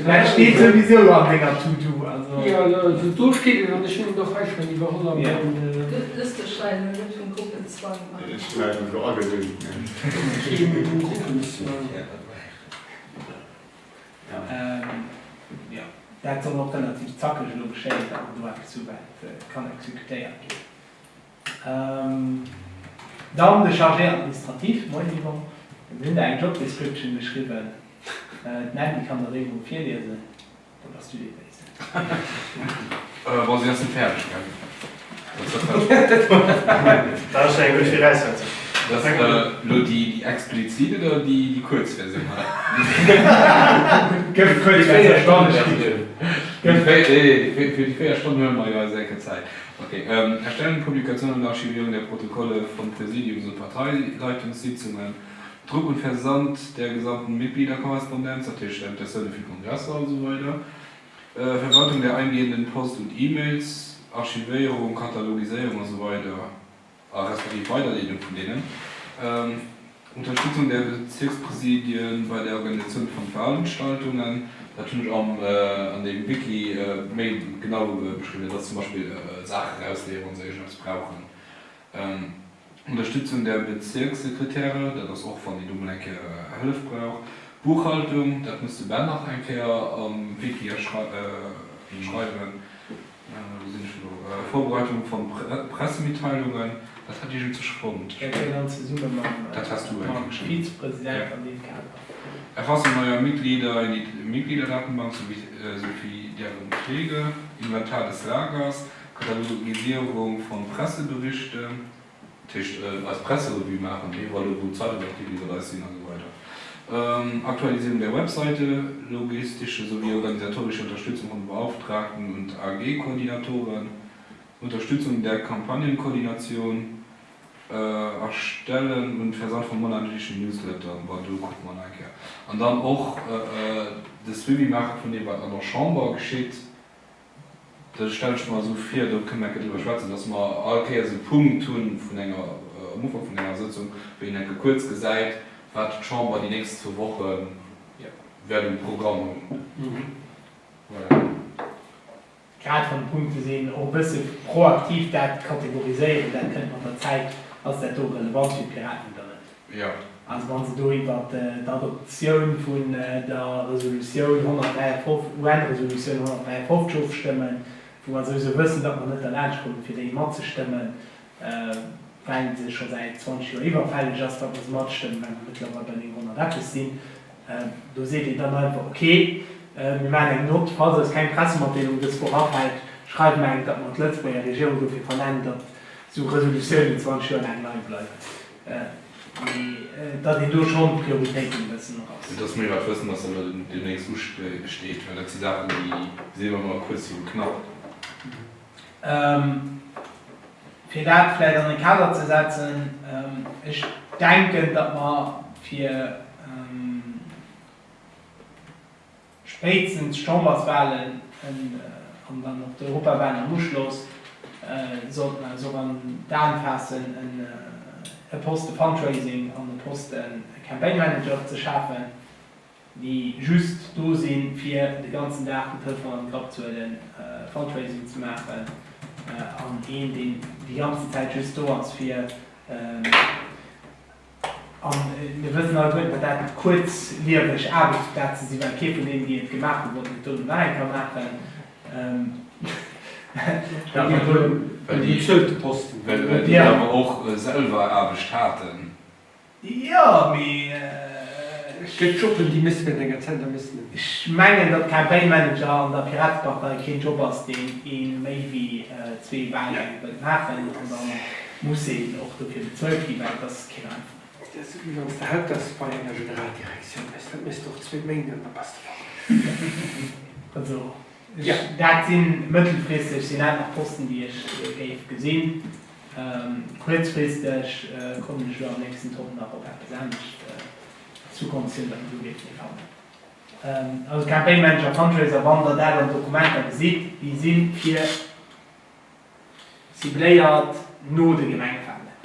Speaker 1: Dat steet souwisou an denger To-Do, also.
Speaker 7: Jo, also do steet et an ech hunn et och hei schonn iwwerholl a mäin.
Speaker 11: Looss dech hei elo net vum Gruppenzwang.
Speaker 6: Ech hunn einfach elo agedünt, ne?
Speaker 7: Keen Gruppenzwang.
Speaker 1: Jo, dat soll och relativ zackeg elo geschéien, datt mer do eppes hu wat kann exekutéiert ginn. Dann de Chargé administratif, moien Yvon, mir hunn der eng Job description geschriwwen, d'Mandy kann der déi mol virliesen, da bass du dee Béisen.
Speaker 2: Bon, si ass net fäerdeg, gell?
Speaker 5: Dat ass eng gutt Viraussetzung.
Speaker 2: Dat ass elo déi explizit oder déi kuerz Versioun?
Speaker 1: Gëff d'kuerz Versioun.
Speaker 2: Fir déi 4 Stonnen huele mer jo eis enke Zäit. Ok. Erstellung, Publikation und Archivierung der Protokolle von Präsidiums und Parteileitungssitzungen, Druck und Versand der gesamten Mitgliederkorrespondenz, dat heescht Invitatioune fir Kongresser a sou weider, Verwaltung der eingehenden Post und E-Mails, Archivéierung, Katalogiséierung a sou weider a respektiv Weiderleedung vun deenen, Unterstützung der Bezirkspräsidien bei der Organisation von Veranstaltungen, dat hunn ech am an deem Wiki méi genau beschriwwen, dat ass zum Beispill Saache erausleeën, wa se iergendeppes brauchen, Unterstützung der Bezirkssekretäre, dat ass och wann een do mol eng Kéier Hëllef brauch, Buchhaltung, dat muss de Ben nach eng Kéier am Wiki schreiwen. Wou sinn ech elo? Vorbereitung von Pressemitteilungen, dat hat iergend sech fonnt.
Speaker 1: Dat wär dann zesumme
Speaker 2: Dat has du eng
Speaker 1: mam Vizepräsident an deem Kader.
Speaker 2: Erfassung neuer Mitglieder in die Mitgliederdatenbank sowie deren Pflege, Inventar des Lagers, Katalogisierung von Presseberichten, Dat heescht eis Presserevue maachen, iwwerall do wou Zeitungsartikel iwwer eis sinn a sou weider. Aktualisierung der Webseite, logistische sowie organisatorische Unterstützung von Beauftragten und AG-Koordinatoren, Unterstützung der Kampagnenkoordination, Erstellen und Versand von monatlichen Newslettern, bon do kucke mer nach eng Kéier. An dann och de Suivi maache vun deem wat an der Chamber geschitt. Dat stellen ech mer esou vir, do kënne mer eng Kéier driwwer schwätzen, dass mer all Kéiers e Punkt hu vun enger, am Ufank vun enger Sëtzung, wou een eng Kéier kuerz gesäit, wat d'Chamber déi nächst zwou Woche wäert um Programm hunn. Voilà.
Speaker 1: Grad wann Punkte sinn, och e bësse proaktiv dat kategoriséieren, dat kënnt mat der Zäit, ass dat do relevant fir d'Piraten oder net.
Speaker 2: Jo.
Speaker 1: Also wa se do iwwert d'Adoptioun vun der Resolutioun 153, UN-Resolutioun 153 ofstëmmen, wou mer souwisou wëssen, datt mer net derlaanscht kommen, fir déi matzestëmmen, well se scho säit 20 Joer iwwerfälleg ass, datt mer se matstëmmen, well mer mëttlerweil bei 900 eppes sinn, do seet een dann einfach, okay, mir maachen eng Nott, falls eis keng Pressematdeelung dës Woch afält, schreiwe mer eng, datt mer d'Lëtzebuerger Regierung dofir vernennen, datt esou Resolutiounen 20 Joer laang leie bleiwen. Mee datt een do schonn d'Prioritéiten e bëssen eraus.
Speaker 2: Dass mir iwwerhaapt wëssen, dass dat elo deemnächst usteet, well dat si Saachen, déi sinn ëmmer kuerz viru knapp.
Speaker 1: Fir dat vläicht an e Kader ze setzen, ech denken, datt mer fir. Spéitstens d'Chamberswahlen an dann och d'Europawahlen am Uschloss sollten eis och an d'Aen faassen, e Poste Fundraising an e Poste Campaign Manager ze schafen, déi just do sinn, fir de ganzen Dag den Telefon an de Grapp ze huelen, Fundraising ze maachen, an een, deen déi ganzen Zäit just do ass, fir A mir wëssen alleguerten, datt dat kuerzlieweg Aarbechtsplaze sinn, well kee vun deenen, déi et gemaach hunn, wollten et dono nach eng Kéier maachen.
Speaker 2: Well déi awer och selwer Aarbecht haten.
Speaker 1: Jo, mee
Speaker 7: Et gëtt Jobben, déi méchs de während enger Zäit, da méchs de net méi.
Speaker 1: Ech mengen, datt Campaign Manager an der Piratepartei keen Job ass, deen ee méi wéi zwee Wahlgäng wëllt maachen. An dann. Muss een och dofir bezuelt ginn, well et ass keen einfachen.
Speaker 7: Dat ass wéi wann s de Helpdesk bei enger Generaldirektioun wérs, dat méchs de och zwéi Méint an da bass de fort.
Speaker 1: Also dat sinn, mëttelfristeg sinn dat nach Posten, déi ech géif gesinn. Kuerzfristeg kommen ech elo am nächsten Top nach op eppes anescht Zukunftshilfe an esou géifen ee fannen. Also Campaign Manager, Fundraiser, wann der dat an Dokumenter gesitt, déi si fir cibléiert no de Gemengewahlen,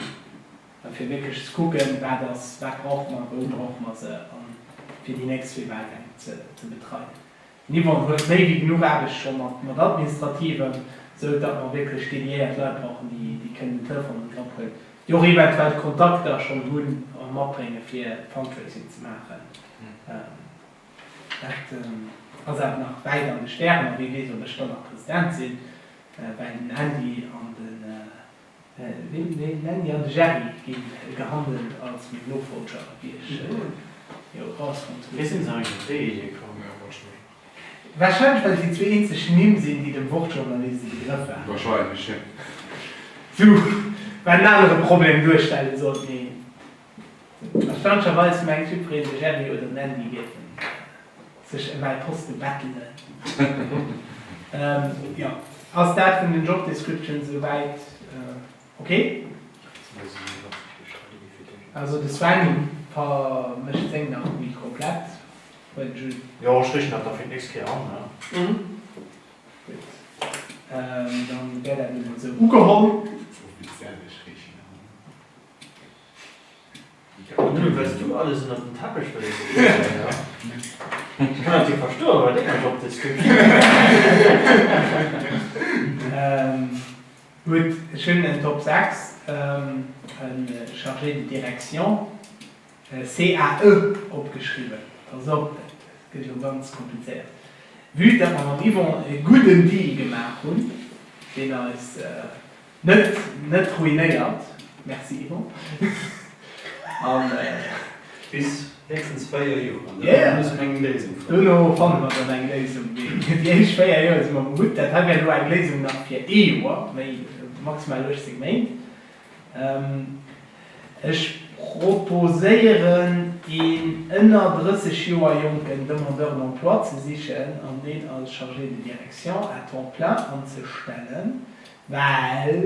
Speaker 1: fir wierklech ze kucken, wat ass, wat brauche mer, wou brauche mer se a fir déi nächst zwee Wahlgäng ze betreien. Den Yvon huet méi wéi genuch Aarbecht scho mat Administrativem, sou datt mer wierklech dediéiert Leit brauchen, déi kënnen den Telefon an de Grapp huelen, déi och eventuell d'Kontakter schonn hunn a matbrénge fir Fundraising ze maachen. Dat ass awer nach wäit an de Stären a wee weess, ob ech dann nach President sinn, well den Andy an de Ween den Andy an de Jerry gi gehandelt als meng Nofolger, wéi ech jo erausfonnt hunn.
Speaker 5: Wéi sinn se eigentlech op déi Idee komm?
Speaker 1: Warscheinlech well et déi zwee eenzeg Nimm sinn, déi dem Wort-Journalist e Begrëff waren.
Speaker 2: Warscheinlech, jo.
Speaker 1: Sou, wat en anere Problem duerstelle sollt, mee erstaunlecherweis mengt jiddwereen, de Jerry oder den Andy géifen sech ëm mäi Poste bettelen. Jo, ass dat vun den Job Descriptions esouwäit ok? Also de Sven vermëscht seng nach méi komplett, huet ech un.
Speaker 5: Jo, ech riichten dat da fir d'nächst Kéier an, ne?
Speaker 1: Gutt, dann wär dat elo mol esou ugeholl.
Speaker 6: Offiziell, ech riichten an.
Speaker 5: Nëmme well s du alles ënnert den Teppech wëlls kieren, ja. Ech kann dat jo verstoen bei denger Job Description.
Speaker 1: Gutt, ech hunn en Top 6, e Chargé de direction, CAE, opgeschriwwen. Pass op, dat gëtt elo ganz komplizéiert. Vue datt mer mam Yvon e gudden Deal gemaach hunn, deen eis Net net ruinéiert. Merci Yvon. An.
Speaker 12: Bis héchstens 4 Joer. An duerno musse mer eng Léisung
Speaker 1: fannen. Duerno fanne mer dann eng Léisung. Mee déi éischt 4 Joer si mer mol gutt. Dat hei wär elo eng Léisung nach fir ee Joer, méi maximal 18 Méint. Ech proposéieren een ënner 30 Joer jonken Demandeur d'emploi ze sichen an deen als Chargé de direction à temps plein anzestellen. Well,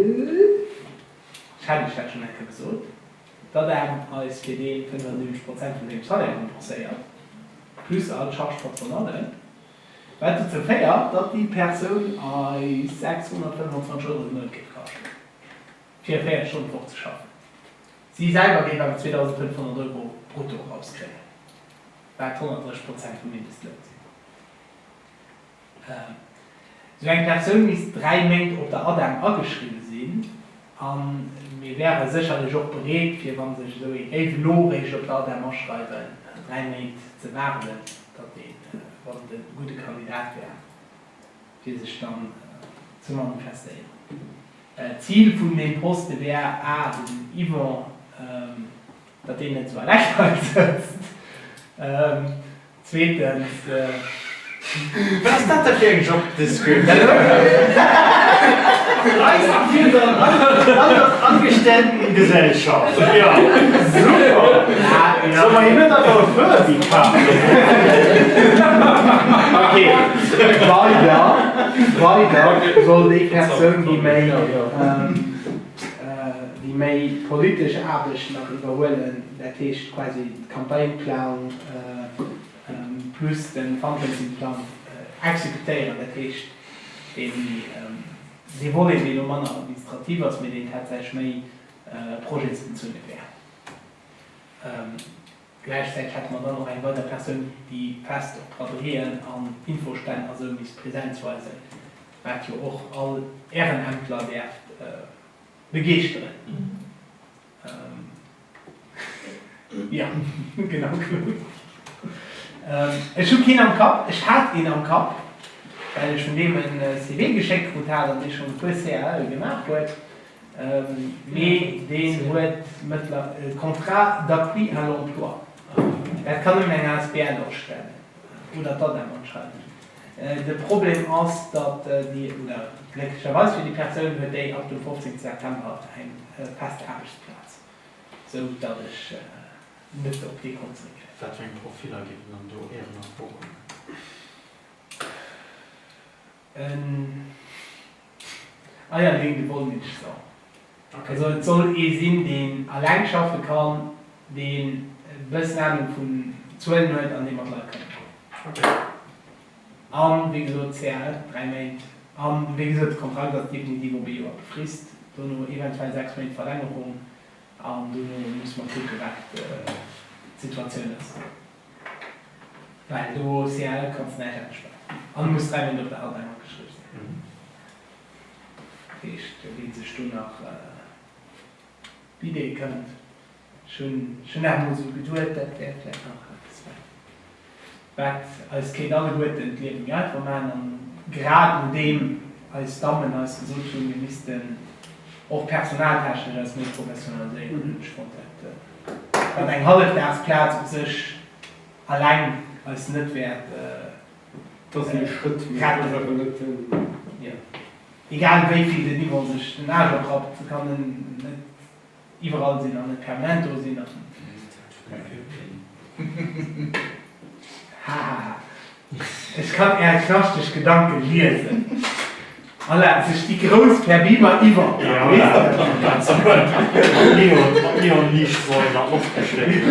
Speaker 1: ech hat Iech dat schonn eng Kéier gesot, d'ADEM eis fir dee 75 Prozent vun sengem Salaire rembourséiert, plus all d'Charges patronales, wat dozou féiert, datt déi Persoun eis 625 Euro de Mount géif kaschten, fir 40 Stonnen d'Woch ze schaffen. Si selwer géif awer 2.500 Euro brutto erauskréien, wat 130 Prozent vum Mindestloun sinn. Esou eng Persoun misst 3 Méint op der ADEM ageschriwwe sinn a mir wäre sécherlech och bereet, fir wa sech esou ee géif elo réischt op der ADEM aschreiwen, 3 Méint ze waarden, datt deen, wann et e gudde Kandidat wär, fir sech dann ze manifestéieren. D'Zil vun deem Poste wär, a den Yvon, datt deen net esou eleng hei sëtzt, Zweetens.
Speaker 5: Wat ass dat da fir eng Job Description? Angestelltengesellschaft, jo super! Solle mer him net einfach e Furby kafen?
Speaker 1: Ok, weider, weider soll déi Persoun, déi méi, déi méi politesch Aarbecht nach iwwerhuelen, dat heescht quasi d'Campagneplang, plus de Fundraisingplang exekutéieren, dat heescht dee Volet, deen elo manner administrativ ass, mee deen tatsächlech méi projetsbezunne wär. Gläichzäiteg hätte mer dann och eng weider Persoun, déi fest op Braderien an Infostänn a sou misst Präsenz weisen, wat jo och all Ehrenämtler däerft begeeschteren. Jo, genau Claude. Ech hu keen am Kapp. Ech hat een am Kapp, well ech vun deem en CV geschéckt krut hat an dee schonn e puer CAEe gemaach huet. Mee deen huet mëttler e Contrat d'appui à l'emploi. Dat kann nëmmen eng asbl ausstellen oder d'ADEM anscheinend. De Problem ass, datt déi, oder glécklecherweis fir déi Persoun, huet déi ab dem 15 September eng. fest Aarbechtsplaz, sou datt ech net op dee konnt zeréckgräifen.
Speaker 5: Wat fir eng Profiller géifen dann do éieren a Fro kommen?
Speaker 1: En eierleeënde Wollmilchsau. Also et soll ee sinn, deen alleng schaffe kann, deen e bëssen Ahnung vun Zuelen huet an dee mat Leit kann ëmgoen. An, wéi gesot, CAE, 3 Méint. An, wéi gesot, de Kontrakt ass definitiv op ee Joer befrist, dono eventuell 6 Méint Verlängerung an dono musse mer kucke wat d'Situatioun ass. Well do, CAE, kanns de näischt anescht maachen an du muss 3 Méint op der Hotline ageschriwwen sinn. Dat heescht, wien sech do nach d'Idee kënnt, ech hunn ech hunn dat emol esou geduet, dat wär vläicht nach eppes, wat wat eis kéint alleguerten d'Liewe méi einfach maachen. An grad nodeem eis Dammen eis gesot hunn, mir missten och personaltechnesch eis méi professionaliséieren, hunn ech fonnt, dat dat eng Hallefdagsplaz u sech alleng eis net wäert
Speaker 7: Et ass ee Schrëtt, mee et ass awer net den.
Speaker 1: Jo. Egal wéi vill den Yvon sech den Aarsch oprappt, kann en net iwwerall sinn an net permanent do sinn. Hahaha. Ech kann är knaschteg Gedanke liesen. Voilà, sech déi grouss per Beamer iwwer.
Speaker 5: Mat Neonliichtsäulen an d'Loft gestéckt.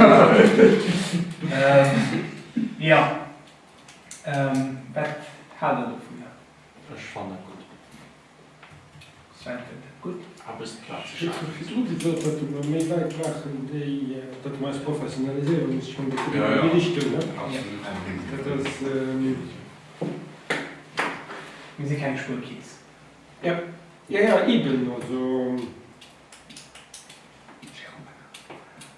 Speaker 1: Jo. Wat haalt der dovunner?
Speaker 5: Ech fannen dat gutt.
Speaker 1: Sven fënnt dat gutt.
Speaker 5: Aarbechtsplaze
Speaker 7: Ech hu
Speaker 5: schafen.
Speaker 7: virdru gesot, datt mer méi Leit brauchen, déi, datt mer eis professionaliséiere mussen. Ech mengen, dat geet an déi Richtung, ne? Dat ass.
Speaker 1: Mir si keng Spuerkeess.
Speaker 7: Jo, jo, jo, eben. Also.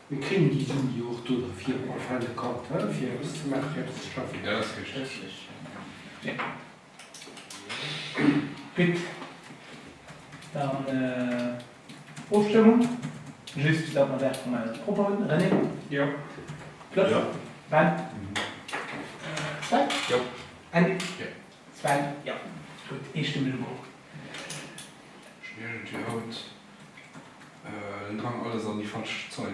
Speaker 7: Mir kréien déi Suen jo och do derfir en fin de compte, hein, fir eppes ze maachen, fir eppes ze schaffen.
Speaker 2: Dat ass richteg.
Speaker 1: Gutt, dann Ofstëmmung, just datt mer dat formell propper hunn. René?
Speaker 7: Jo.
Speaker 1: Claude?
Speaker 6: Jo.
Speaker 1: Ben? Sven?
Speaker 2: Jo.
Speaker 1: Andy?
Speaker 2: Jo.
Speaker 1: Sven? Jo. Gutt, eestëmmeg ugeholl.
Speaker 2: Ech hunn iergendwéi haut den Drang alles an déi falsch Zait.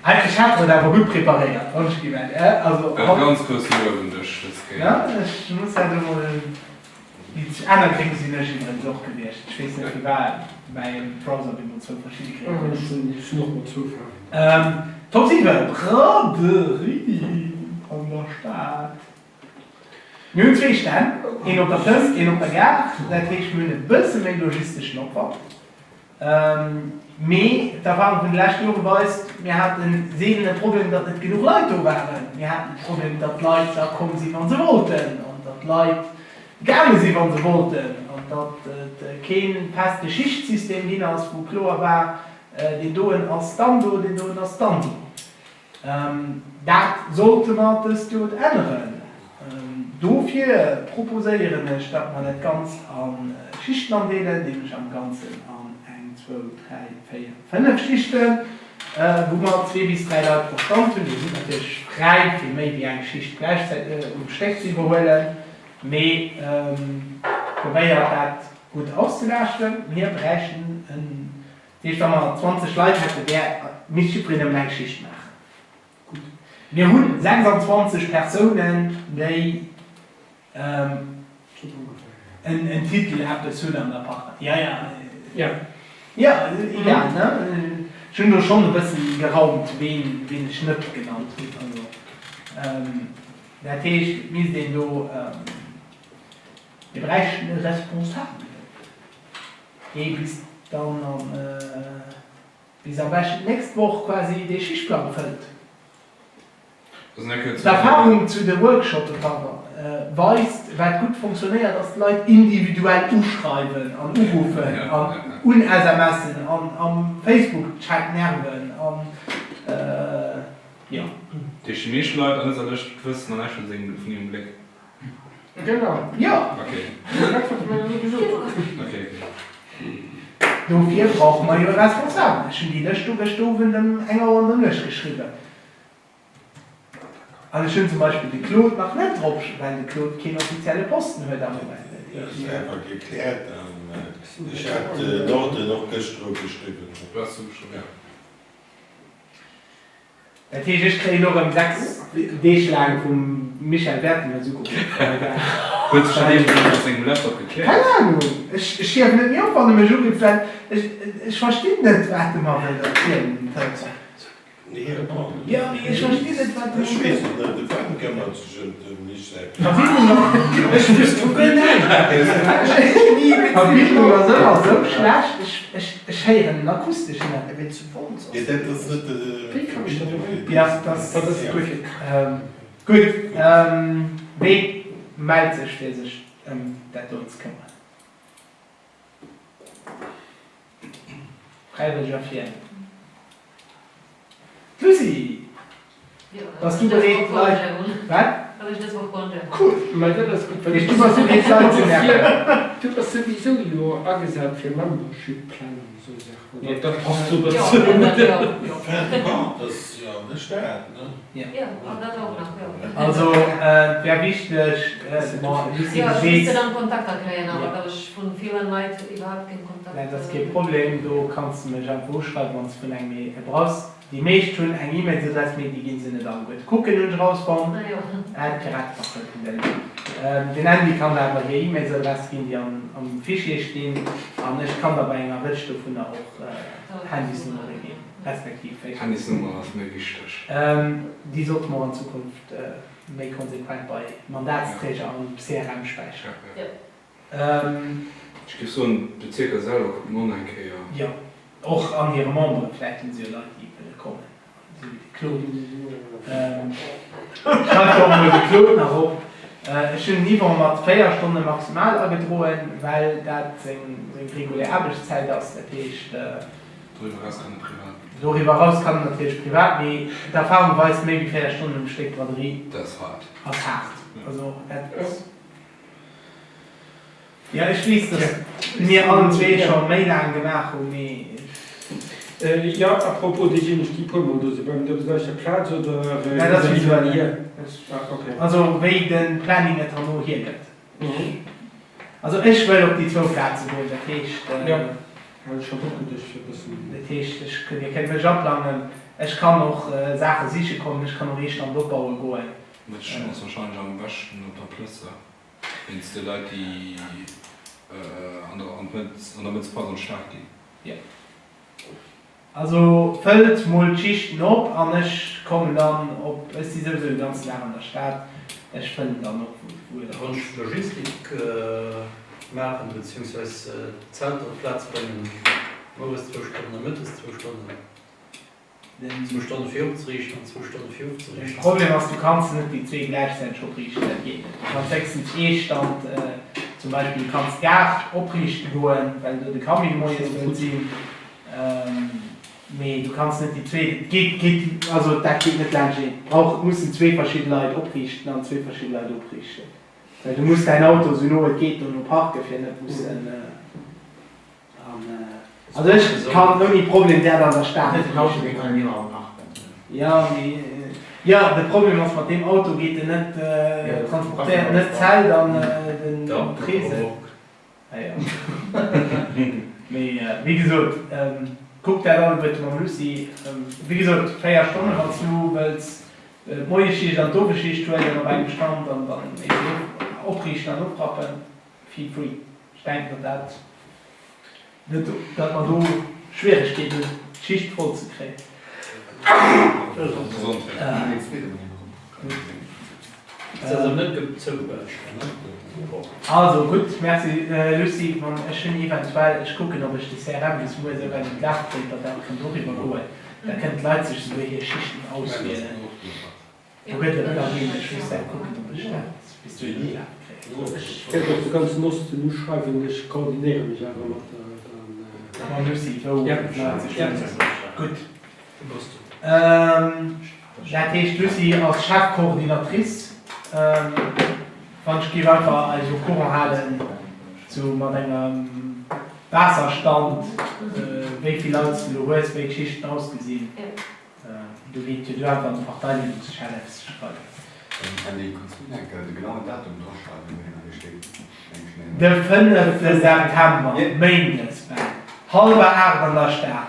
Speaker 1: Ech hat et awer gutt preparéiert, wann ech gi well. Also
Speaker 2: E ganz grousse Luef un dech dës Kéier.
Speaker 1: Ja, ech muss dat emol. Déi aner gréng sinn ech iwwregens och gewiescht. Ech weess net firwat mäi Browser op eemol zwou verschidde gréng huet.
Speaker 7: Ech hunn och mat zwou Faarwen.
Speaker 1: Top 7, Braderie an der Stad. Mir hunn zwee Stänn, een op der Plëss, een op der Gare. Dat heescht, mir hunn e bësse méi logisteschen Opwand. Mee d'Erfahrung vun de leschte Jore weist, mir hate seelen e Problem, datt net genuch Leit do waren. Mir haten de Problem, datt d'Leit da komm sinn, wa se wollten, an datt d'Leit gaange sinn, wa se wollten, an datt et kee feste Schichtsystem ginn ass, wou kloer war, deen doen ass dann do, deen doen ass dann do. Dat sollte mer dëst Joer änneren. Dofir proposéieren ech, datt mer dat Ganzt a Schichten andeelen, nämlech am Ganzen an eng, zwou, dräi, véier, fënnef Schichten, wou mer zwee bis dräi Leit pro Stand hunn. Dir sidd natierlech fräi, fir méi wéi eng Schicht gläichzäiteg um Stéck ze iwwerhuelen, mee probéiert dat gutt auszelaaschten. Mir bräichten en Dat heescht, wa mer 20 Leit hätten, wär, misst jiddwereen nëmmen eng Schicht maachen. Gutt, mir hu 26 Persounen, déi en Titel eppes hunn an der Partei. Jo, jo, jo, egal, ne? Ech hunn do schonn e bëssen geraumt, ween, ween ech net genannt hunn. Also, dat heescht, et misst een do, mir bräichten e Responsabelen. Dee bis dann an, bis am beschten d'nächst Woch quasi dee Schichtplang fëllt. D'Erfahrung zu de Workshoppe, pardon, weist, wat gutt fonctionnéiert ass, d'Leit individuell uschreiwen an uruffen an un-SMSen an am Facebook-Chat nerven an, jo.
Speaker 2: Déi meescht Leit an dëser Lëscht wëssen nach näischt vun hirem Gléck.
Speaker 7: Genau.
Speaker 1: Jo.
Speaker 2: Okay.
Speaker 7: Dat wat mir elo gesot hunn.
Speaker 2: Okay, okay.
Speaker 1: Dofir brauche mer jo e Responsabelen. Ech hunn déi Lëscht do gëscht Owend ëm eng Auer an der Nuecht geschriwwen. An ech hunn zum Beispill de Claude nach net drop, well de Claude keen offizielle Posten huet am Moment.
Speaker 4: Dat ass einfach gekläert an. Ech hat den Norden och gëschter ugeschriwwen.
Speaker 2: Du has ugeschriwwen, jo.
Speaker 1: Dat heescht, ech kréien elo rëm 6 Deeg laang vum Michel Werthemes ugeruff.
Speaker 2: Huet sech dat iergendwéi mat sengem Laptop gekläert?
Speaker 1: Keng Ahnung. Ech hiewen net méi op, wann e mech urifft, well ech ech verstinn net, wat e mer wëllt erzielen um Telefon. Jo, mee ech verstinn net, wat e mer
Speaker 4: Ech weess et net. De Ben këmmert sech ëm dem Michel.
Speaker 1: D'Verbindung ass, ech wüsst vu guer näischt. D'Verbindung ass ëmmer esou schlecht, ech ech héieren en akustesch net.
Speaker 4: Jo, dat ass net de
Speaker 7: Wéi kann ech dat erwähnen?
Speaker 1: Ja, dat ass gutt. Wee mellt sech fir sech ëm dat doen ze këmmeren? Fräiwëlleger fir d'Lucie! Bass du bereet d'Leit. Wat? Cool!
Speaker 7: Mä dat ass gutt, well
Speaker 1: Heescht du bass bereet d'Leit ze nerven?
Speaker 7: Du bass souwisou jo agesat fir Membership-Pläng an esou Saachen, oder?
Speaker 2: Dat passt do dozou.
Speaker 4: Fin de compte ass jo an der Stad, ne?
Speaker 10: Jo, an dat och nach, jo.
Speaker 1: Also et wär wichteg, ma Lucie,
Speaker 10: Jo,
Speaker 1: du
Speaker 10: ech
Speaker 1: weess.
Speaker 10: misste dann Kontakter kréien awer, well ech vun villen Leit iwwerhaapt keng Kontakt.
Speaker 1: Dat ass kee Problem, do kanns de mech einfach uschreiwen, wann s de vun engem ee brauchs. Déi meescht hunn eng E-Mailsadress, mee déi ginn se net alleguerte kucken, hunn ech erausfonnt. At piratepartei.lu. Den Andy kann der awer hir E-Mailsadress ginn, déi am Fichier stinn, an ech kann der bei enger Rëtsch dovunner och Handysnummere ginn, respektiv Facebook.
Speaker 2: Handysnummer ass méi wichteg.
Speaker 1: Déi sollte mer och an Zukunft méi konsequent bei Mandatsträger am CRM späicheren.
Speaker 2: Ech géif soen, d'Bezierker selwer kucken och nach eng Kéier.
Speaker 1: Jo, och an hire Memberen. Vläicht hunn se jo Leit, déi wëlle kommen, esou wéi de Claude. Schreift och emol de Claude nach op. Ech hunn den Yvon mat 4 Stonne maximal agedroen, well dat seng regulär Aarbechtszäit ass. Dat heescht.
Speaker 2: Doriwwer eraus kann e privat.
Speaker 1: Doriwwer eraus kann en natierlech privat, mee d'Erfahrung weist, méi wéi 4 Stonnen um Stéck Braderie
Speaker 2: Dat ass haart.
Speaker 1: ass haart. Also dat. Jo, ech weess, dass mir allen zwee scho méi laang gemaach hunn, mee.
Speaker 7: Jo, à propos, déijéineg déi puer mol do sinn, bleiwen déi op der selwechter Plaz oder
Speaker 1: Dat ass visuell.
Speaker 7: Ah, ok.
Speaker 1: Also wéi de Planning et herno hiergëtt. Also ech wëll op déi zwou Plaze goen, dat heescht.
Speaker 7: Jo, hat ech schonn och geduecht fir e bëssen.
Speaker 1: Dat heescht, ech, dir kënnt mech aplangen, ech kann och Saache siche kommen, ech kann och ee Stand opbaue goen.
Speaker 2: Mëtschen ass wahrscheinlech am beschten op der Plësse. Wéinst de Leit déi an der an der Mëttespaus an d'Stad ginn.
Speaker 1: Jo. Also fëllt mol d'Schichten op an ech kommen dann op, ech si souwisou de ganzen Dag an der Stad, ech fëllen dann op wou et
Speaker 12: Wann ech d'Logistik maachen, beziehungsweis d'Zelter op d'Plaz bréngen, mueres zwou Stonnen a mëttes zwou Stonnen. Zwou Stonne fir opzeriichten an zwou Stonne fir ofzeriichten.
Speaker 1: De Problem ass, du kanns net déi zwee gläichzäiteg opriichten, dat geet net. Du kanns héchstens ee Stand, zum Beispill du kanns d'Gare opriichte goen, well do de Camion moies wëllt sinn, mee du kanns net déi zwee, dat geet, geet, also dat geet net laanschteen. Et brauch, et mussen zwee verschidde Leit opriichten an zwee verschidde Leit opriichten, well du muss däin Auto esou no et geet dono parken, fir net mussen. Also ech kann ouni Problem dat an der Stad.
Speaker 3: Den Auto dee kann een iwwerall parken.
Speaker 1: Jo, mee jo de Problem ass mat deem Auto geet en net, transportéiert net d'Zelt an den Tresen. Mee wéi gesot, kuck dat alleguerte mam Lucie. Wéi gesot 4 Stonnen wann s du wëlls d'Moiesschicht an d'Owesschicht huelen op engem Stand an dann eben opriichten an ofrappen. Feel free. Ech denken, datt dat net, datt mer do Schwieregkeeten hunn, d'Schicht voll ze kréien. Also gutt, Merci Lucie. Wann ech hunn eventuell, ech kucken, ob ech de CRM bis muer esou wäit un d'Lafe kréien, datt dat kann doriwwer goen. Da kënnen d'Leit sech esouguer hir Schichten auswielen. Do gëtt et da ginn. Ech muss dat kucken, ob ech dat bis dohin op d'Laf kréien.
Speaker 7: Ech wäert och de ganzen Osten uschreiwen. Ech koordinéiere mech awer mat der.
Speaker 1: Mam Lucie, wou d'Leit sech wënschen. Gutt. Dat heescht, d'Lucie ass Chefcoordinatrice. Wann ech géif einfach eis au courant halen, sou mat engem Waasserstand, wéi vill Leit s de elo hues, wéi d'Schichten ausgesinn. Do geet jo du einfach an de Parteileedungschat eppes ze schreiwen.
Speaker 6: Andy, kanns du mir eng Kéier de genauen Datum draschreiwen, wou deen hei steet?
Speaker 1: De fënnefte September, méindes, ben, hallwer 8 an der Stad.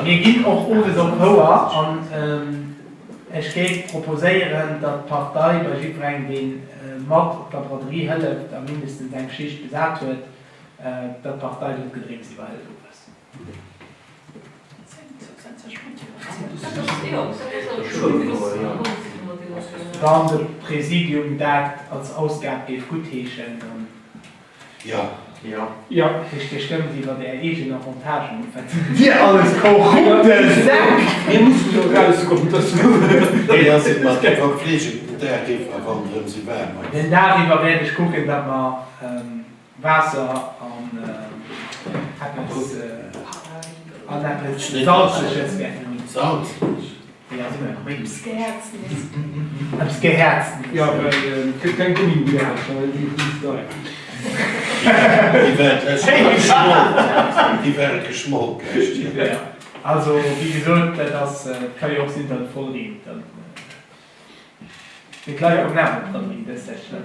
Speaker 1: Mir ginn och owes op d'Fouer an ech géif proposéieren, datt d'Partei bei jiddwerengem, dee mat op der Braderie hëlleft a mindestens eng Schicht besat huet, datt d'Partei do d'Gedrénks iwwerhëlt owes. Wann de Präsidium dat als Ausgab géif guttheeschen, dann.
Speaker 4: Jo.
Speaker 1: Jo. Heescht, Dir stëmmt iwwer Är eegen Avantagen of, wat sidd Dir alles korrupte Säck!
Speaker 7: Mir mussen do erauskommen, dass.
Speaker 4: Wéi ass et mat der Verpflegung den Dag iwwer, wann et erëm sou waarm ass?
Speaker 1: Den Dag iwwer wäert ech kucken, datt mer Waasser an eppes an eppes Salzeges wäerten hunn.
Speaker 4: Salzeg?
Speaker 1: Jo, si mer nach méi.
Speaker 11: Eppes Gehäerztenes.
Speaker 1: Eppes Gehäerztenes.
Speaker 7: Jo, well et gëtt keng Gummibärercher, well déi sinn ze deier.
Speaker 4: Déi waren d'lescht Joer geschmolt. Déi ware geschmolt d'lescht Joer.
Speaker 1: Also, wéi gesot, dat ass, et ka jo och sinn, datt et voll reent. Dann. Mee d'Leit kommen awer op d'Batterie, dës Sech, ne?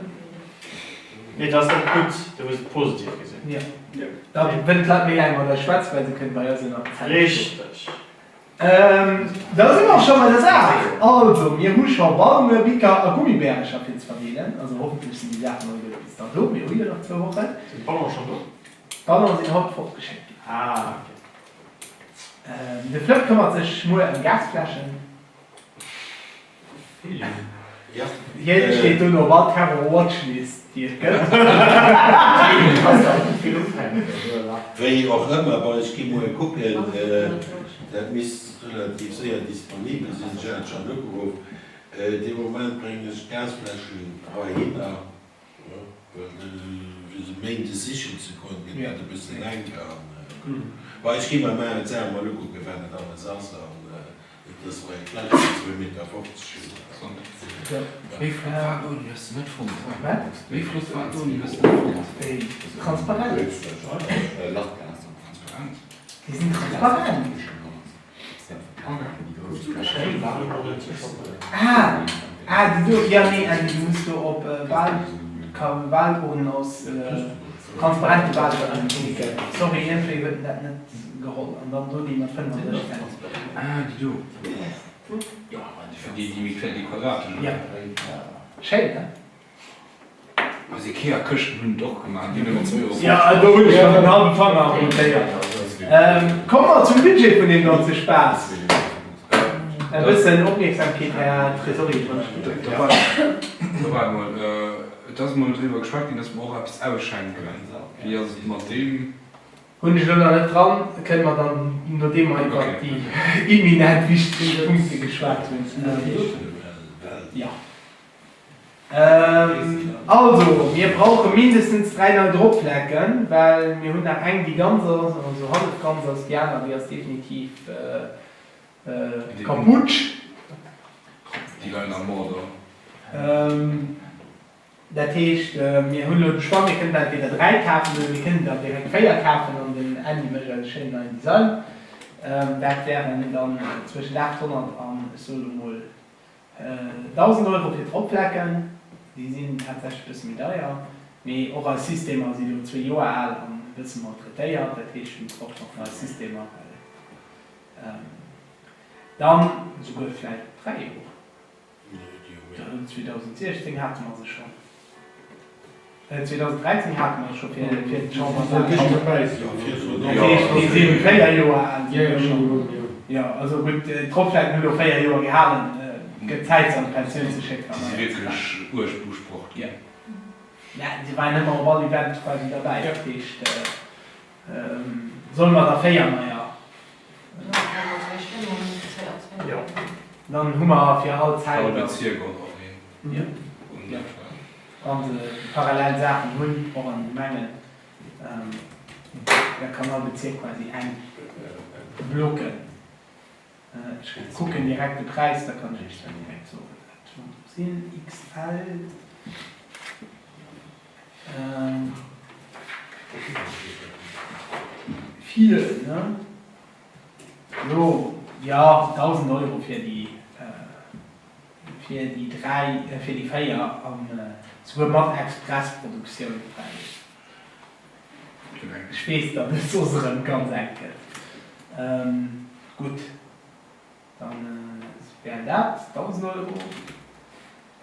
Speaker 5: Mee et ass net gutt, du muss et positiv gesinn.
Speaker 1: Jo. Da wëllen d'Leit méi laang mat eis schwätzen, well se kënnen bei eis ënnert dem Zelt schlofen.
Speaker 5: Richteg.
Speaker 1: Da si mer scho bei der Saach. Also, mir hu scho Balme, Bicker a Gummibärecher fir ze verdeelen. Also hoffentlech sinn déi Saachen alleguerte bis dann do. Mir hu jo nach zwou Wochen.
Speaker 5: Sinn d'Ballonen schonn do?
Speaker 1: D'Ballonen sinn haut fortgeschéckt ginn.
Speaker 5: Ah, ok.
Speaker 1: De Flëpp këmmert sech muer ëm Gasfläschen. Hien steet dono op all Terror Watchlist déi et gëtt.
Speaker 4: Wéi och ëmmer, bon ech gi muer kucken, dat misst relativ séier disponibel sinn, ech hat schonn ugeruff. Dee Moment bréngen ech d'Gasfläschen heihinner, well fir se méindes sichen ze goen, gëtt dat e bëssen enk. Bon ech gi mer maachen d'Saach mol ukucken, wat et alles ass an. Et ass mei kleng wéi zwee Meter 50.
Speaker 2: Wéi flott war d'Uni hues de net fonnt? Wéi flott war d'Uni hues de net fonnt?
Speaker 1: Wéi transparent?
Speaker 2: Transparent?
Speaker 1: Déi sinn transparent. Ah, ah déi do, jo nee Andy, du muss do op Wahl, Wahlurnen aus transparente Wahlurnen klicken. Sorry, iergendwéi huet en dat net. Geholl an dann do déi mat 35 Cent.
Speaker 2: Ah, déi do. Jo, déi méi kleng, déi quadratesch, oder?
Speaker 1: Jo. Schéin, ne?
Speaker 2: Eis Ikea-Këschten hunn et och gemaach, déi hunn nëmmen 2,50 Euro
Speaker 1: Jo, do hunn ech schon den hallwe Fanger amputéiert. Komme mer zum Budget vun deem ganze Spaass. E bëssen Opmierksamkeet, Här Tresorier, wann ech
Speaker 2: Da waart emol, et ass emol driwwer geschwat ginn, dass mer och eppes ausschenken. Wéi ass et mat deem?
Speaker 1: Hunn ech elo nach net dran, kënne mer dann, nodeem mer iwwert déi imminent wichteg Punkte geschwat hunn. Jo. Also, mir brauche mindestens 3 nei Dropflecken, well mir hunn nach eng, déi ganz ass, also hallef ganz ass, déi aner, déi ass definitiv kaputsch.
Speaker 2: Déi leien am Mordor.
Speaker 1: Dat heescht, mir hunn elo de Choix, mir kënnen entweder 3 kafen oder mir kënnen der direkt 4 kafen an den Andy mécht eis e schéinen neien Design. Dat wären dann zwëschent 800 an, ech soe lo mol, 1.000 Euro fir d'Dropflecken. Déi sinn tatsächlech e bësse méi deier, mee och eis Systemer si lo zwee Joer al an e bësse maltraitéiert. Dat heescht, mir brauchen och nei Systemer, well dann esouguer vläicht 3 Joer. 2016 hate mer se schonn. 2013 hate mer se scho fir d'Chamberwahlen. Dat heescht, déi si 4 Joer al. Jo, also gutt, d'Ropfläiten hu lo 4 Joer gehalen. Et gëtt Zäit, se an d'Pensioun ze schécken.
Speaker 2: Déi si wierklech uerg beusprocht ginn.
Speaker 1: Mä se waren ëmmer op all Event quasi derbäi. Dat heescht, solle mer der 4 neier Dann hu mer fir all Zäit.
Speaker 2: All Bezierk och nach een.
Speaker 1: Jo. Wa se parallel Saachen hunn, och an de Gemengen, da kann all Bezierk quasi eng blocken. Ech kucken direkt de Präis, da kann ech Iech dat direkt soen, wat mer do sinn. XL. Vill, ne? Jo. Jo, 1.000 Euro fir déi, fir déi 3, fir déi 4 an souguer mat Expressproduktioun, well ech weess, datt et soss erëm ganz enk gëtt. Gutt, dann wären dat 1.000 Euro.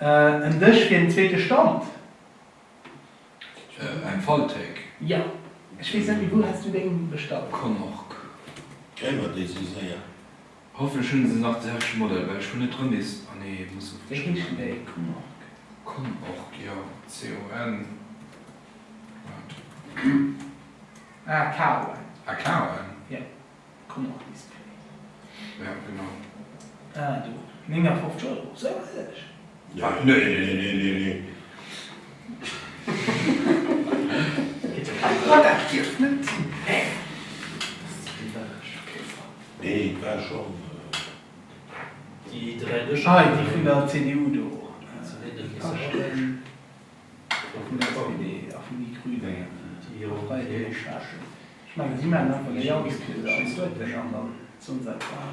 Speaker 1: En Dësch fir den zweete Stand.
Speaker 2: Eng Fallthéik.
Speaker 1: Jo. Ech weess net méi, wou has du deng bestallt?
Speaker 2: Konork.
Speaker 4: Kréie mer déi sou séier?
Speaker 2: Hoffentlech hunn se nach de selwechte Modell, well ech hunn net drëm nees. Ah nee, muss
Speaker 1: Wéi heeschen déi? Konork?
Speaker 2: Konork, jo. C-O-N. Waart.
Speaker 1: Ah, K-O-N.
Speaker 2: Ah, K-O-N?
Speaker 1: Jo. Konork Display.
Speaker 2: Ja, genau.
Speaker 1: Ah, do. 59 Euro, sou bëlleg?
Speaker 4: Nee, nee, nee, nee, nee.
Speaker 1: Ma dat dierf net sinn, hä?
Speaker 4: Nee, et war schonn.
Speaker 12: Déi 3 Dëscher.
Speaker 1: Hei, déi vun der CDU do. Kaschten vun der SPD a vun déi Grünen a Freie Demokraten. Ech mengen, si maachen einfach Layout fir se eis hueten an dann soen se einfach,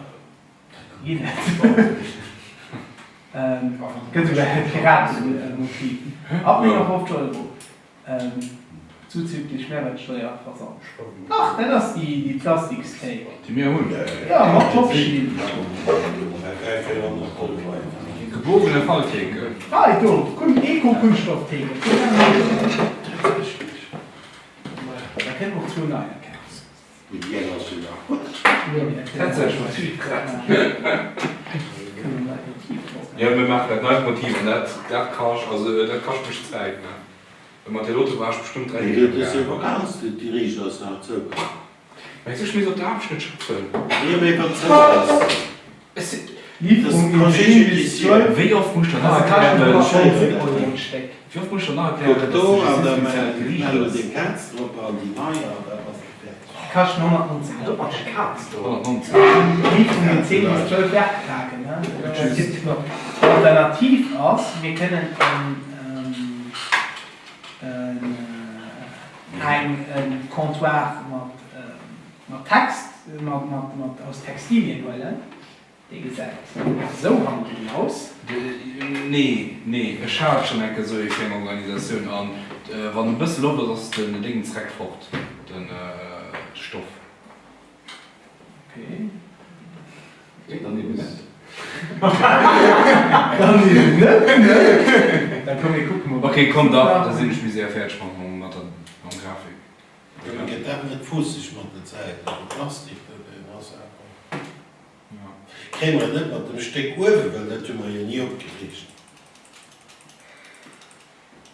Speaker 1: ginn et. Gëtt esouguer e Piratemotiv. Ab 59 Euro, zuzüglich Mehrwertsteuer Versand. Ach, dat ass déi Plastikskéip.
Speaker 2: Déi mir hunn?
Speaker 1: Jo, mat Topschild.
Speaker 2: Gebogene Falltheke.
Speaker 1: Hei, do, Eco-Kunststofftheke. Da kënne mer och zwou neier kafen.
Speaker 4: Mee déi eng ass jo nach gutt.
Speaker 2: Jo, mir maachen dat neit Motiv an dat dat kascht, also dat kascht mech Zäit, ne? Well mat där dote war ech bestëmmt 3
Speaker 4: Mee
Speaker 2: Deeg
Speaker 4: du hues jo
Speaker 2: amgaangen.
Speaker 4: Vakanz, déi Riicht ass nach zou.
Speaker 2: Mä ech misst op der Aarbecht net schaffen.
Speaker 4: Jo, mee wann zou ass.
Speaker 2: Ech sinn.
Speaker 1: Liwwerung in 10 bis 12
Speaker 2: Wéi oft muss ech der nach erklären, wéi oft muss ech der nach erklären,
Speaker 4: Kuck
Speaker 2: dass
Speaker 4: do
Speaker 2: de
Speaker 4: an da
Speaker 2: Justizministère geriicht
Speaker 4: mell
Speaker 2: ass?
Speaker 4: deng Kaz drop an déi nei an da bass de fäerdeg.
Speaker 1: Kaschten 119 Euro.
Speaker 2: 119.
Speaker 1: Liwwerung in 10 bis 12 Werktagen. D'Alternativ ass, mir kënnen en eng Comptoir mat Text, mat aus Textilien huelen. Dee gesäit esou hannendrun aus.
Speaker 2: Nee, nee, ech hat schonn eng Kéier esou ee fir eng Organisatioun an wann e bësse Loft ass, ass den Déngens direkt fort, de Stoff.
Speaker 1: Okay.
Speaker 6: Dann eben net.
Speaker 1: Dann eben net, ne? Dann komm mir kucken mol.
Speaker 2: Okay, komm da, da sinn ech méi séier fäerdeg mat der Grafik.
Speaker 4: Jo, mee gëtt dat net fusseg mat der Zäit? Also Plastik, dat ass awer. Kréie mer et net mat dem Stéck uewen, well dat hu mer jo ni opgeriicht.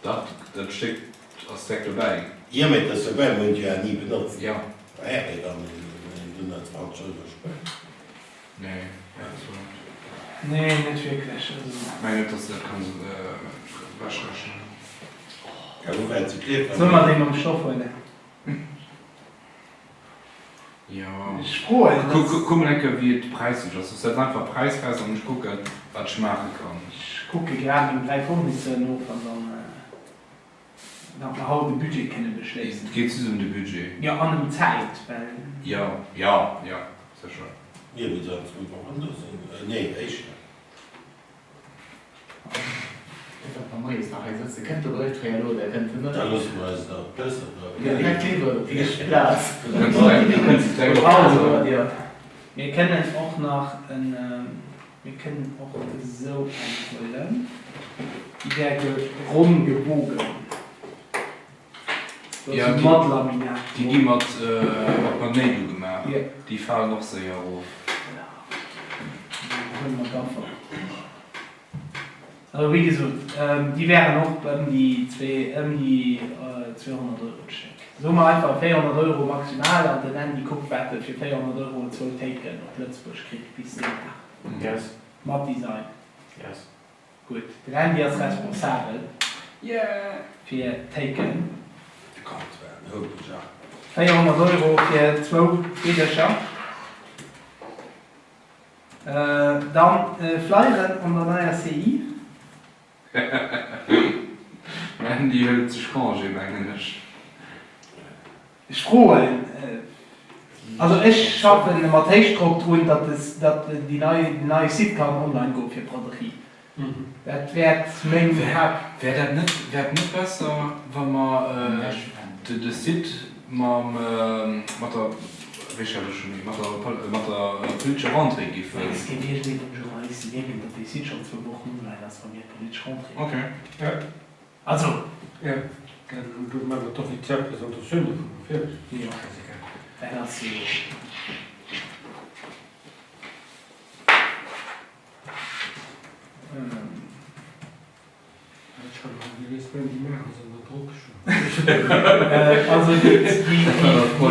Speaker 2: Dach, dat Stéck ass direkt dobäi.
Speaker 4: Jo, mee et ass dobäi, mer hunn et jo awer ni benotzt.
Speaker 2: Jo.
Speaker 4: Maja, mee dann hunn mer 20 Euro gespuert.
Speaker 2: Nee, dat ass wuer net.
Speaker 1: Nee, net wierklech. Also.
Speaker 2: Mengen net, dass de dat kanns ewechrechnen.
Speaker 4: Ja, wou war et ze klierf?
Speaker 1: Solle mer dee mam Stoff huelen?
Speaker 2: Jo.
Speaker 1: Ech froen, dass.
Speaker 2: Kuck mol eng Kéier wéi et präislech ass. Setz einfach Präis fest an ech kucken wat ech maache kann.
Speaker 1: Ech kucke grad meng 3 Fournisseuren of an dann datt mer haut e Budget kënne beschléissen.
Speaker 2: Et geet just ëm de Budget.
Speaker 1: Jo, an ëm d'Zäit, well.
Speaker 2: Jo, jo, jo, sécher.
Speaker 4: Mir wou dann zwou Wochen do sinn, nee éischter.
Speaker 3: Wat mer moies nach hei sëtzen, kënnt de Brëfträger elo oder kënnt en net?
Speaker 4: Da loosse mer eis nach besser da.
Speaker 3: Direkt iwwer op déi éischt Plaz.
Speaker 1: Also, mir kënnen och nach en, mir kënnen och esou eng huelen, déi wär ge ronn gebogen, do ass esou mat Laminat
Speaker 2: Déi
Speaker 1: drop.
Speaker 2: gi mat mat Néi gemaach, déi falen och séier erof.
Speaker 1: Voilà, dann huele mer d'Affer. Also wéi gesot, déi wären och ëm déi ëm déi 200 Euro d'Stéck. Soe mer einfach 400 Euro maximal an den Andy kuckt wat e fir 400 Euro zwou Théiken op Lëtzebuerg kritt bis deen Dag.
Speaker 5: Yes.
Speaker 1: Mat Design.
Speaker 5: Yes.
Speaker 1: Gutt, den Andy ass responsabel
Speaker 2: Yeah!
Speaker 1: fir d'Théiken.
Speaker 4: De Comptoir, den Hope Jacques.
Speaker 1: 400 Euro fir zwou Meedercher. Dann Flyeren an der neier CI.
Speaker 2: Den Andy hëlt sech Congé, mengen ech.
Speaker 1: Ech froen. Also ech schaffe mat Héichdrock drun, datt datt déi nei, den neie Site kann online goe fir Braderie. Dat wäert meng Haapt.
Speaker 2: Wär dat net, wär et net besser, wa mer de Site mam, mat der, wéi schreift ech schon, mat der, mat der politescher Rentrée giffen?
Speaker 1: Et géif iergendee vum Journaliste mierken, datt dee Site schonn zwou Wochen online ass, wa mir d'politesch Rentrée
Speaker 2: hunn.
Speaker 7: Okay.
Speaker 1: Also.
Speaker 7: Jo, dann do maache mer d'offiziell Presentatioun dovun a fäerdeg.
Speaker 1: Jo, dat ass jo. Also déi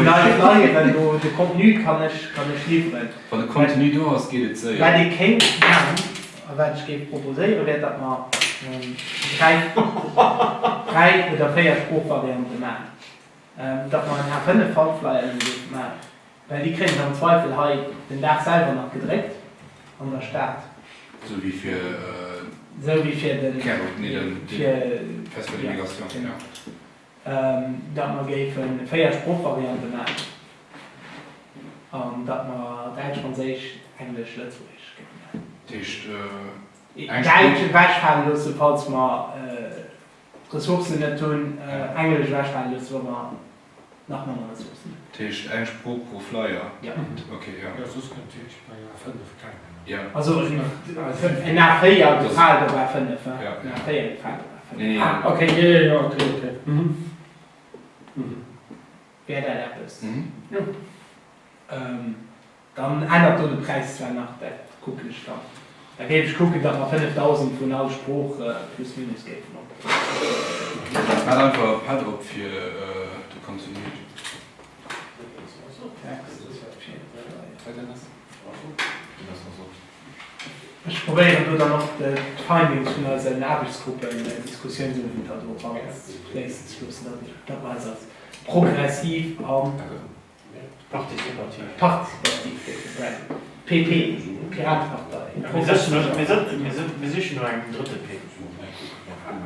Speaker 1: nei Flyeren do, de Contenu kann ech kann ech liwweren.
Speaker 2: Wann de Contenu do ass, geet et séier.
Speaker 1: Wat ee kéint maachen a wat ech géif proposéieren, wär, datt mer 3, 3 oder 4 Sproochvariante maachen. Datt mer en A5 Faltflyer elo géife maachen. Well déi kréien se am Zweifel hei den Dag selwer nach gedréckt an der Stad.
Speaker 2: Esou wéi fir
Speaker 1: Esou wéi fir den,
Speaker 2: Kärel, nee, den
Speaker 1: fir,
Speaker 2: Festival
Speaker 1: ja,
Speaker 2: Immigration,
Speaker 1: genau.
Speaker 2: ja.
Speaker 1: Datt mer géife 4 Sproochvariante maachen an datt mer Däitsch, Franséisch, Englesch, Lëtzebuergesch géife maachen.
Speaker 2: Dat heescht, eng
Speaker 1: Däitsch
Speaker 2: Sprooch.
Speaker 1: ewechfale loosse, falls mer d'Ressourcen net hunn, Englesch ewechfale loosse, wa mer Nach manner Ressourcen.
Speaker 2: Dat heescht eng Sprooch pro Flyer?
Speaker 1: Ja.
Speaker 2: Ok, jo.
Speaker 7: Jo, soss kënnt Dir Iech bei A5 keng.
Speaker 2: Ja.
Speaker 1: Also en A4 gefaalt op A5, hein?
Speaker 2: Ja.
Speaker 1: En A4 gefaalt op A5.
Speaker 2: Nee, nee.
Speaker 7: Ah, ok, jo, jo, jo, ok, ok. Mhm. Mhm.
Speaker 1: Wär dat eppes?
Speaker 2: Mhm.
Speaker 7: Jo.
Speaker 1: Dann ännert do de Präis zwar nach, dat kucken ech dann. Da géif ech kucken, datt mer 5.000 vun all Sprooch plus minus géifen op.
Speaker 2: Maat einfach e Pad op fir de Contenu.
Speaker 1: Ech probéieren do dann och d'Findings vun eisen Aarbechtsgruppen-Diskussiounsowenter do eranfléissen ze loossen, datt mer eis als progressiv a.
Speaker 5: Participativ.
Speaker 1: Participativ géife branden. PP, Piratepartei.
Speaker 5: Mir sichen no engem drëtte P.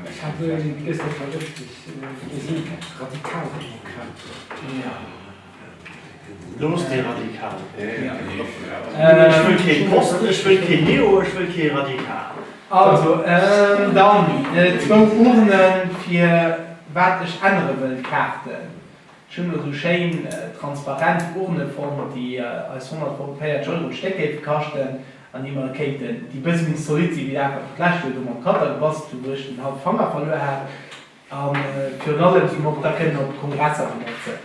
Speaker 7: Ech hat gëschter war lëschteg, mir si Radikaldemokraten.
Speaker 5: Looss déi Radikal. Ech wëll kee Post, ech wëll keen Neo, ech wëll kee Radikal.
Speaker 1: Also, dann zwou Urnen fir wat ech ännere wëll, Kaarten. Ech hunn elo sou schéin transparent Urne fonnt, déi eis 145 Euro d'Stéck géife kaschten an déi mer kéinten, déi bësse méi zolidd sinn, wéi dat, wat mer d'lescht Joer do mam Cutter gebastelt hunn, wou ech den hallwe Fanger verluer hat. A virun allem, déi mer och da kënnen op Kongresser benotzen.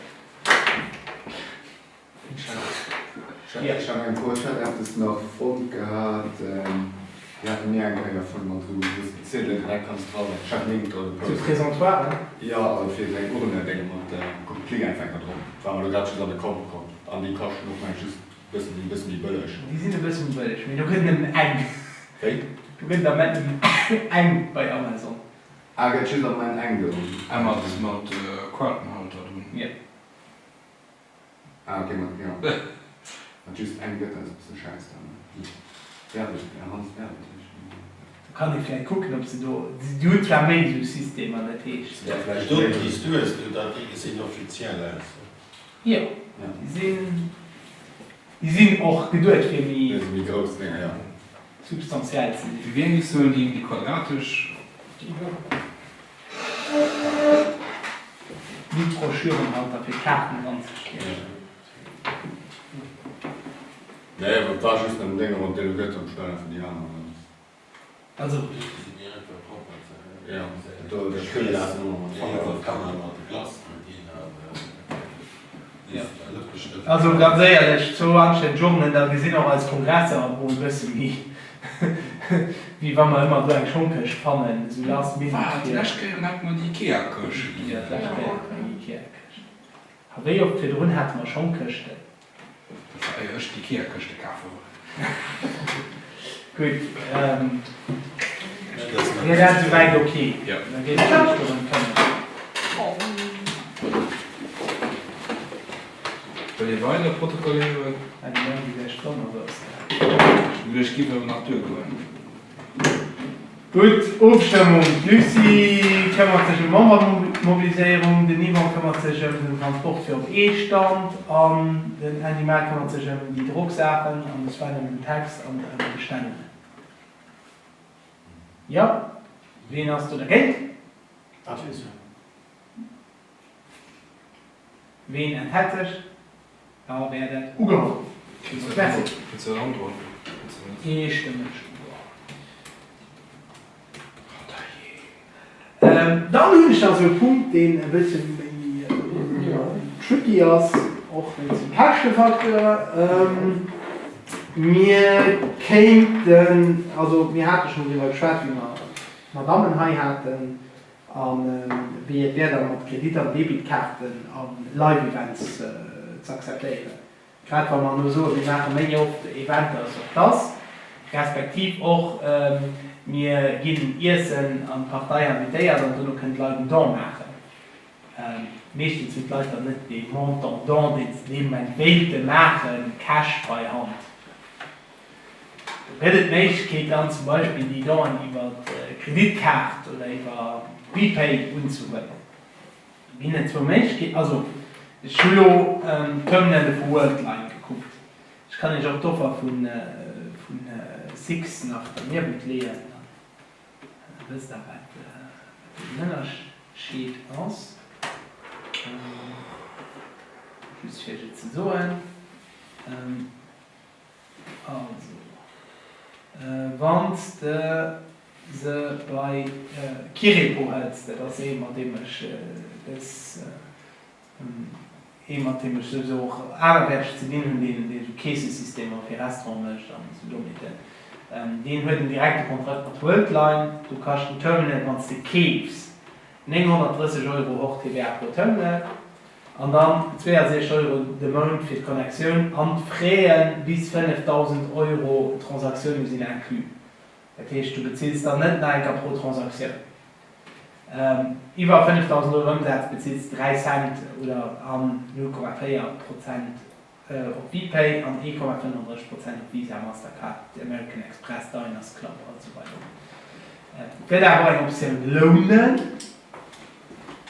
Speaker 6: Ech hat eng Fro, ech hat eppes nach fonnt gehat, déi hate mir eng Kéier fonnt mat esou wou s de d'Ziedelen direkt kanns dra ech hat Link dra
Speaker 1: Sou
Speaker 6: gepost.
Speaker 1: Présentoiren?
Speaker 6: Jo, also fir esou eng Urne-Dénge mat Klickempfänger drop, war mer elo grad just an de Kapp komm an déi kaschten och meng ech just e bëssen, e bësse méi bëlleg.
Speaker 1: Déi sinn e bësse méi bëlleg, mee do gëtt nëmmen eng.
Speaker 6: Wéi?
Speaker 1: Do gëtt et am Moment nëmmen eng bei Amazon.
Speaker 6: Ah, gëtt just am Moment eng do?
Speaker 2: Eng mat mat Quadenhalter drun.
Speaker 1: Jo.
Speaker 6: Ah ok, mat jo mat just eng gëtt ass e bëssen schäiss dann Werbung Hans Werbetechnik.
Speaker 1: Do kann ee vläit kucken ob se do, déi hunn zwar méi esou Systemer, dat heescht.
Speaker 4: Déi doten déi s du hues do, dat déi gesinn offiziell aus.
Speaker 1: Jo, déi sinn, déi sinn och geduet fir méi.
Speaker 6: Déi si méi grouss, Dénger, jo.
Speaker 1: Substantiell ze sinn.
Speaker 2: Wéi eng soen déi quadratesch?
Speaker 1: Méi Broschürenhalter fir Kaarten dran ze stiechen.
Speaker 6: Nee, et war just en Déng mat Delegëtter bestellen fir déi aner.
Speaker 1: Also.
Speaker 6: Jo, do dat Spill lafen ëmmer mat Fanger.
Speaker 1: Also ganz éierlech, zwou anstänneg Journen, da gesinn och eis Kongresser emol e bësse méi wéi wa mer ëmmer do eng Schongkëscht fannen, esou last minute
Speaker 2: Wat,
Speaker 1: fir.
Speaker 2: d'lescht Kéier hate mer déi Ikea-Këscht.
Speaker 1: Jo, d'lescht Kéier hate mer eng Ikea-Këscht. A wéi oft virdrun hate mer Schongkëschten?
Speaker 2: Dat war éier ech d'Ikea-Këschte kafe wollt.
Speaker 1: Gutt, wier dat esouwäit ok?
Speaker 2: Jo.
Speaker 1: Da géif ech mech dorëm këmmeren.
Speaker 2: Wëllt Dir weider protokolléieren?
Speaker 1: Eng Gemeng, déi säi Stonn ass ausgaangen.
Speaker 2: Ech hunn geduecht, et géif awer nach duergoen.
Speaker 1: Gutt, Ofstëmmung, D'Lucie këmmert sech ëm Membermobiliséierung, den Yvon këmmert sech ëm den Transport fir op ee Stand an den Andy Maar këmmert sech ëm déi Drocksaachen an de Sven ëm den Text an ëm d'Bestellungen. Jo, ween ass do dergéint? Ween enthält sech? Da wär dat ugeholl. Merci. Eestëmmeg ugeholl. Dann hunn ech nach esou e Punkt, deen e bësse méi tricky ass, och wéinst dem Käschtefacteur. Mir kéinten, also mir hate schonn driwwer geschwat, wéi mer d'Madammen hei haten, A wéi et wär da mat Kredit an Debitkaarten a Live-Events ze akzeptéieren, grad wa mer elo soen, mir maache méi oft Eventer sur place, respektiv och mir ginn Iessen an d'Partei invitéiert an dono kënnen d'Leit en Don maachen. Meeschtens hunn d'Leit dann net dee Montant Don, deen se dee Moment wéilte maachen, cash bei Hand. Do gëtt et d'Méiglechkeet dann zum Beispill déi Donen iwwer d'Kreditkaart oder iwwer Bpay unzehuelen. Do ginn et zwou Méiglechkeeten. Also ech hu lo d'Terminale vu Worldline gekuckt. Ech kann Iech och d'Offer vu Six nach derniewent leeën, da wësst Der wat den Ënnerscheed ass. Just fir Iech et ze soen. Also, wann s de se bei Kirepo hëls, dat ass ee mat deem ech dës, ee mat deem ech souwisou och anerwäerteg ze dinn hunn, deen deen esou Keessesystemer fir Restaurante mécht an esou Dommheeten, deen huet en direkte Kontrakt mat Worldline. Do kascht en Terminal, wann s de keefs, 930 Euro hors TVA pro Terminal. An dann 62 Euro de Mount fir d'Connectioun an d'Fraie bis 5.000 Euro Transaktioune sinn inclus. Dat heescht, du bezills dann net nach eng Kéier pro Transaktioun. Iwwer 5.000 Euro Ëmsaz bezills de 3 Cent oder an 0,4 Prozent op VPay an 1,35 Prozent op Visa, Mastercard, American Express, Diners Club an esou weider. Et gëtt awer och eng Optioun Lounen.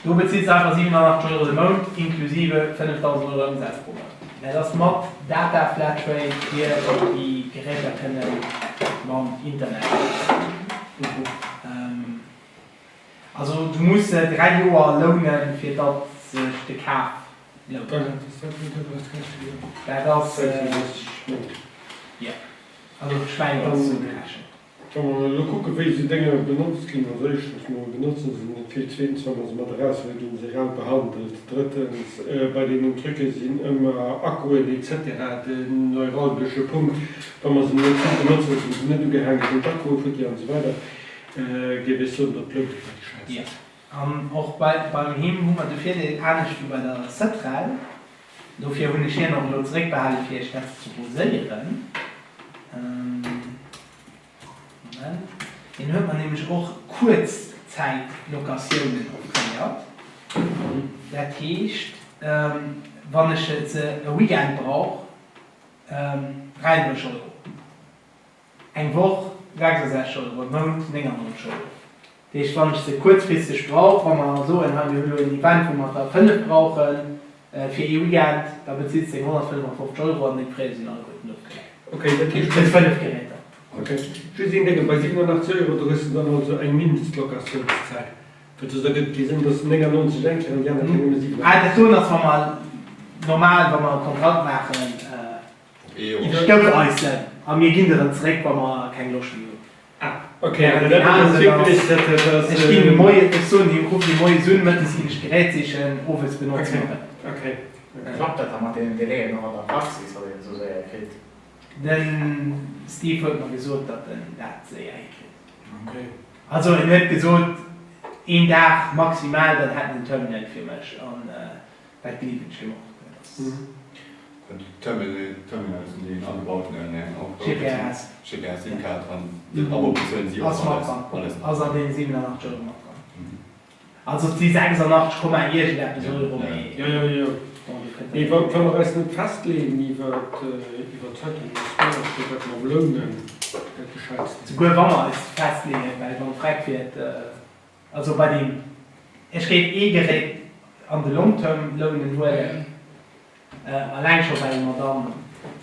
Speaker 1: Do bezills de einfach 87 Euro de Mount inklusive 5.000 Euro Ëmsaz pro Mount. Dat ass mat Data Flatrate fir datt déi Geräter kënne mam Internet schaffen. Also du muss se 3 Joer lounen fir datt sech de Kaf lount. Dat ass, jo, also ech mengen dat ass esou gerechent.
Speaker 7: Wa mer elo kucken, wéi esou Dénger benotzt ginn, also éischtens mol benotzen se net vill, zweetens, wa mer se mat eraushuelen, gi se rau behandelt, drëttens, bei deenen Trucke sinn ëmmer Akkuen et cetera den neuralgesche Punkt, wa mer se net vill benotzen, sinn se net ugehaange, sinn d'Akkue futti an esou weider, géif ech soen, datt d'Lounen dat geschäitst
Speaker 1: ass. An och beim Him hu mer de Virdeel, anescht wéi bei der Cetrel, dofir hunn ech hien och elo zeréckbehale fir iech dat ze proposéieren, Moment, hien huet mer nämlech och Kuerzzäitlocatiounen offréiert. Dat heescht, wann ech se e Weekend brauch, 33 Euro, eng Woch 66 Euro, e Mount 99 Euro. Dat heescht, wann ech se kuerzfristeg brauch, wa mer soen, hei mir hu lo en Event wou mer der 5 brauche fir ee Weekend, da bezills de deng 155 Euro an deng Frais sinn alleguerten ofgedeckt.
Speaker 7: Ok, dat heescht.
Speaker 1: Fir 5 Geräter.
Speaker 7: Ok, just een Déngen, bei 87 Euro, do hues de dann also eng Mindestlocatiounszäit, well soss ergëtt et kee Sënn, dass 99 eng Kéier an déi aner Kéier nëmme 87.
Speaker 1: Ah, dat doen ass, wa mer normal, wa mer e Kontrakt maachen,
Speaker 6: Op ee Joer.
Speaker 1: ech gëff eis en a mir ginn der en zeréck, wa mer keng Loscht méi hunn.
Speaker 7: Ah, ok, also dat ass wierklech, dat ass.
Speaker 1: Ech ginn de Moien, ech soen him, ruff hie moies un, mëttes ginn ech d'Gerät sichen, owes benotze mer et.
Speaker 7: Ok, ok.
Speaker 3: Klappt dat da mat deenen Délai'en och an der Praxis, datt een et esou séier kritt?
Speaker 1: De Steve huet mer gesot, datt en dat séier hikritt.
Speaker 7: Ok.
Speaker 1: Also en huet gesot, een Dag maximal, dann hätt en den Terminal fir mech. An Dat gleewen ech him och. Dat ass.
Speaker 6: Terminals sinn déi agebauten
Speaker 1: GPRS.
Speaker 6: GPRS Sim-Kaart dran. Den Abo bezuelen si och
Speaker 1: Ass mat
Speaker 6: alles.
Speaker 1: dran.
Speaker 6: Alles mat
Speaker 1: Ass an
Speaker 6: dran.
Speaker 1: deene 87 Euro mat dran. Also et si 86 Komma iergendeppes Euro, mee
Speaker 7: Jo, jo, jo.
Speaker 1: bon, do kënnt.
Speaker 7: Mee wa mer eis net festleeën iwwer d'Zäit, dann ass mir och fir dat mam Lounen dat Gescheitsten.
Speaker 1: Souguer wa mer eis festleeën, well wann d'Freck wier, also bei deem, ech géif ee Gerät an de Long Term lounen huelen, Alleng scho well mer dann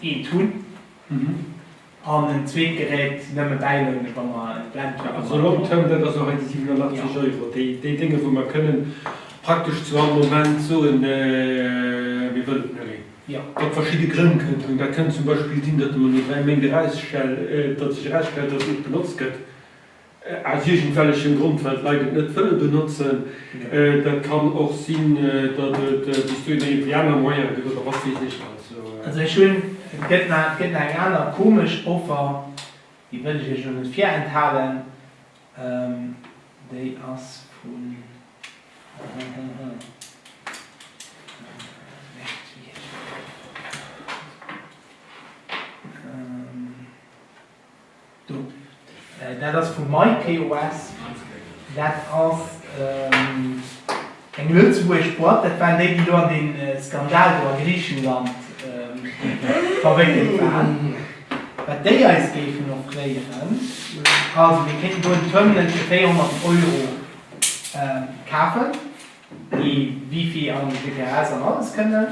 Speaker 1: eent hunn an en zweet Gerät nëmme bäilounen, wa mer en Blend hunn.
Speaker 7: Also long term, dat ass och hei déi 87 Euro, déi Dénge wou mer kënnen praktesch zu all Moment soen, mir wëllen et net méi. Wat verschidde Grënn kënnt hunn. Dat kënnt zum Beispill sinn, datt emol no 3 Méint erausstell, datt sech erausstellt, datt et net benotzt gëtt. Aus iergendwellechem Grond, well d'Leit et net wëlle benotzen. Dat kann och sinn, datt et bis dohinner iergendwéi aner Moyene gëtt oder wat weess ech. Also.
Speaker 1: Also ech hunn, et gëtt nach, et gëtt nach eng aner komesch Offer, déi wëll ech Iech elo net virenthalen, déi ass vun, Merde, wéi heescht déi? Do, dat ass vu MyPOS. Dat ass eng lëtzebuergesch Boîte. Dat waren déi, déi do an dee Skandal do a Griichenland verwéckelt waren. Wat déi eis géifen offréieren, also mir kéinten do en Terminal fir 400 Euro kafen, déi Wifi an GPRS an alles kënnen,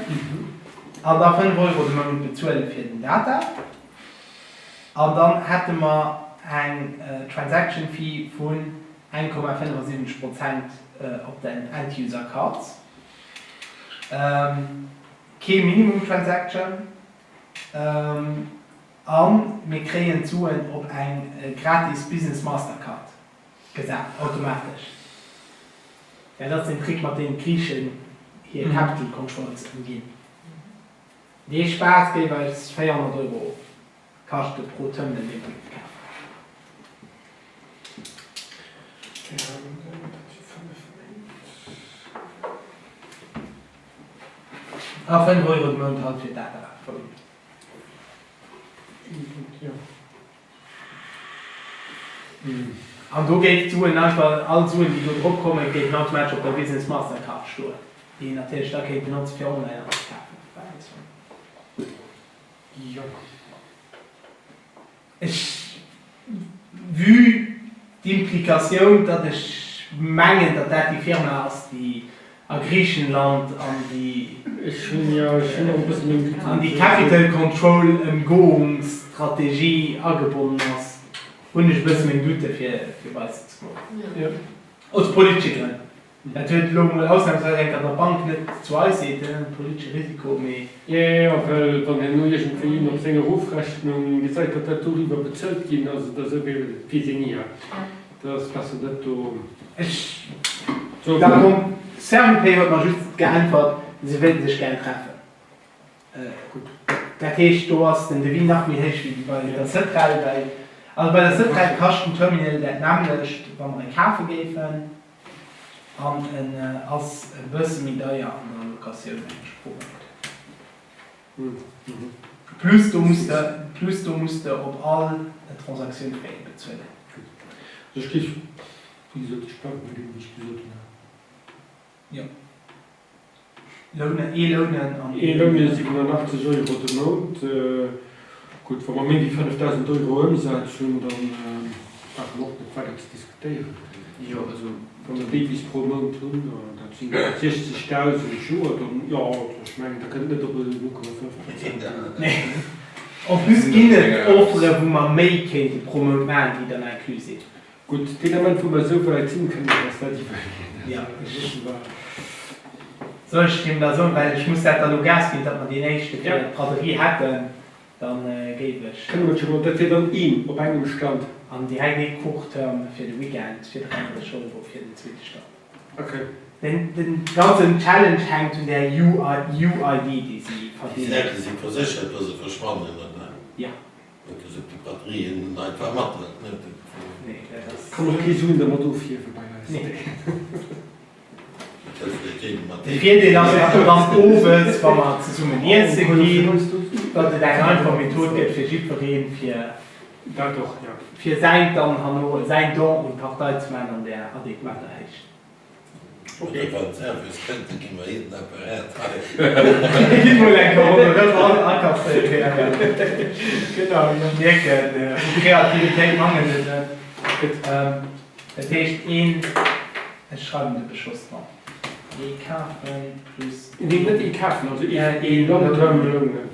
Speaker 1: an da 5 Euro de Mount bezuele fir den Data. An dann hätte mer eng Transaction Fee vun 1,75 Prozent op den End-User Cards. Kee Minimum Transaction. A mir kréien d'Suen op eng gratis Business Mastercard gesat, automatesch. Dat ass den Trick, mat deem d'Griichen hir Capital Controls ëmginn. Dee Spaass géif eis 400 Euro kaschte pro Terminal dee mer géife kafen. A 5 Euro de Mount halt fir d'Dataphone. An do géif d'Suen einfach, all d'Suen déi do drop kommen, géifen automatesch op der Business Mastercard stoen, déi een natierlech da kéint benotze fir online anzekafen. Ech, vue d'Implikatioun, datt ech mengen, datt dat déi Firma ass, déi a Griichenland an déi
Speaker 7: Ech hunn, jo, ech hunn och e bësse meng Douten.
Speaker 1: An déi Capital Control Ëmgoungsstrategie agebonnen ass, hunn ech e bësse meng Doute fir fir bei se ze goen. Aus politesche Grënn. Dat huet elo emol ausnamsweis eng Kéier der Bank net zu eis seet, de politesche Risiko, mee.
Speaker 7: Jo, jo, well wann herno iergendwéi een op senger Ofrechnung gesäit, datt dat doriwwer bezuelt ginn ass oder esou, weess een ni. Dat ass besser net do.
Speaker 1: Ech da Servipay huet mer just geäntwert, se wéilten sech gär treffen. Gutt, dat heescht do ass den Devis nach méi héich wéi bei der Cetrel, well also bei der Cetrel kascht den Terminal dat nämmlecht, wa mer e kafe géifen, an en ass e bësse méi deier an der Locatioun mengen ech pro Mount. Plus do muss de, plus do muss de op all Transaktioun Frais bezuelen.
Speaker 7: Gutt. Also ech géif, wéi gesot, ech bleiwe bei deem, wat ech gesot hunn.
Speaker 1: Jo. Lounen, ee Lounen an
Speaker 7: Ee Lounen, 87 Euro de Mount. Gutt, wa mer méi wéi 5.000 Euro Ëmsaz hunn, da brauche mer och net weider ze diskutéieren.
Speaker 8: Jo, also.
Speaker 7: Wa mer déi bis pro Mount hunn, dat sinn 60.000 d'Joer, dann, jo, ech mengen, da kënnt et net op 0,5 Prozent un.
Speaker 1: Nee. En plus ginn et Offere wou mer méi kéinte pro Mount maachen, déi dann inclus sinn.
Speaker 7: Gutt, deen Ament wou mer esou wäit sinn, kënne mer eis dat iwwerleeën.
Speaker 1: Jo, soll ech him da soen, well ech muss dat da lo Gas ginn, datt mer deen éischte fir d'Braderie hätten. Dann géif ech.
Speaker 7: Kënne mer schon, dat wier dann een op engem Stand.
Speaker 1: An direkt ee Court-terme fir de Weekend fir 33 Euro fir den zweete Stand.
Speaker 7: Ok.
Speaker 1: Den den ganzen Challenge hänkt un där UID déi si
Speaker 4: Déi
Speaker 1: verdeelen.
Speaker 4: Säite si verséchert, wa se verschwannen, oder?
Speaker 1: Ja.
Speaker 4: Net dass op déi Batterien einfach mathëlt, ne?
Speaker 1: Nee, dat ass.
Speaker 7: Kann och kee Suen dermat ofhiewen bei eis.
Speaker 1: Nee. De Virdeel ass awer dann owes, wa mer zesummen iesse ginn, datt et eng einfach Method gëtt fir jiddweree fir säin dann herno säin Don un d'Partei ze maachen an där adequater Héicht.
Speaker 4: Oder wann Service kënnt, da gi mer hien den Apparat hei.
Speaker 1: Gitt mol eng ronderëm all Akafssekretären. Genau, ech mierken, u Kreativitéit mangelt et net. Gutt, dat heescht een, ech schreiwen de Beschoss dran, ee kafen plus.
Speaker 7: Nee, net ee kafen, also ee long term lounen.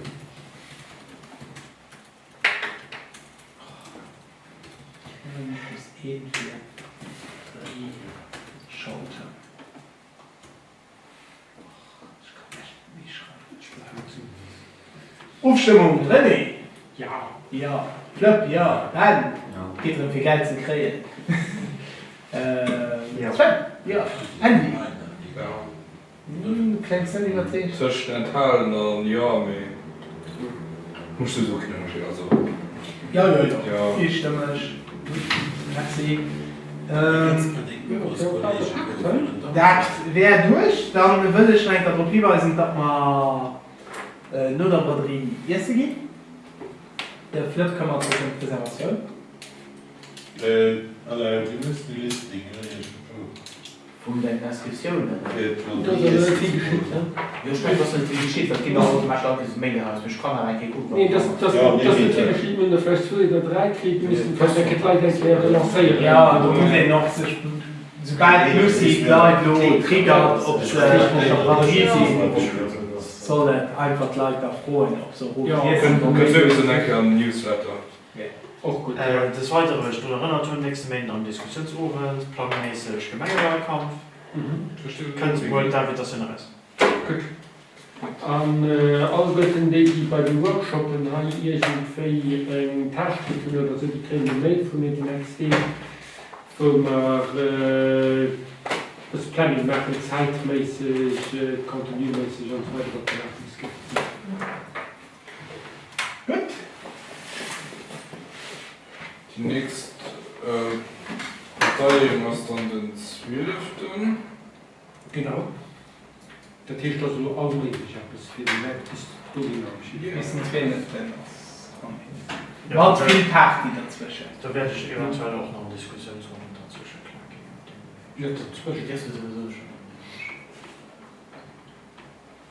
Speaker 1: Plus een fir Schalter. Ofstëmmung, René?
Speaker 7: Jo.
Speaker 1: Jo. Flëpp? Jo. Ben? Geet drëm fir Geld ze kréien. Sven? Jo. Andy?
Speaker 2: Jo.
Speaker 1: Du kléngs net iwwerzeegt.
Speaker 2: Tëscht enthalen an jo, mee muss souwisou keen Ënnerscheed, also.
Speaker 1: Jo, jo, jo, eestëmmeg. Gutt, merci. Dat wär duerch. Da wëll ech nach eng Kéier drop hiweisen, datt mer no der Braderie iesse ginn. De Flëpp këmmert sech ëm d'Reservatioun.
Speaker 4: Alain, du hues déi Listing iergendwou.
Speaker 3: Vun den Inscriptiounen.
Speaker 7: Do ass awer net vill geschitt, he?
Speaker 3: Jo, ech mengen, et ass net vill geschitt, well et ginn nach automatesch all Kéiers Mail eraus, mee ech kann awer eng Kéier kucken, wat
Speaker 7: Nee, et ass, et ass net vill geschitt. Mir hunn der vläicht zwou oder dräi kritt. Mir mussen vläicht eng Kéier d'Leit eng Kéier relancéieren.
Speaker 1: Jo, do muss een och sech, soubal d'Lucie d'Leit elo triggert, ob se op der Braderie sinn, soll et einfach d'Leit da froen, ob se erof iessen kommen.
Speaker 2: Kënnt souwisou nach eng Kéier an den Newsletter.
Speaker 7: Och gutt, jo.
Speaker 5: Des Weidere wëll ech drun erënnert hunn, nächste Méinden am Diskussiounsowend, plangméisseg Gemengewalkampf. Kënnt muer d'Invitatioun eraus.
Speaker 7: Gutt. An alleguerten déi, déi bei de Workshoppen hei iergendwéi eng Tâche kritt hunn oder esou, déi kréien e Mail vu mir déi nächst Deeg, wou mer e bësse Planning maachen, zäitméisseg, contenuméisseg an esou weider, wat gemaach muss ginn.
Speaker 1: Gutt.
Speaker 2: Déi nächst Parteileeung ass dann den zwieleften.
Speaker 7: Genau. Dat heescht, et ass elo all Méindeg eppes fir déi Leit bis dohinner.
Speaker 1: Bis den zwieleften ass all Méindeg. Mat vill Party derzwëschen.
Speaker 5: Do wäert ech eventuell och nach en Diskussiounsowend derzwësche klaken.
Speaker 7: Net derzwëschen.
Speaker 3: Dierfs de souwisou schon.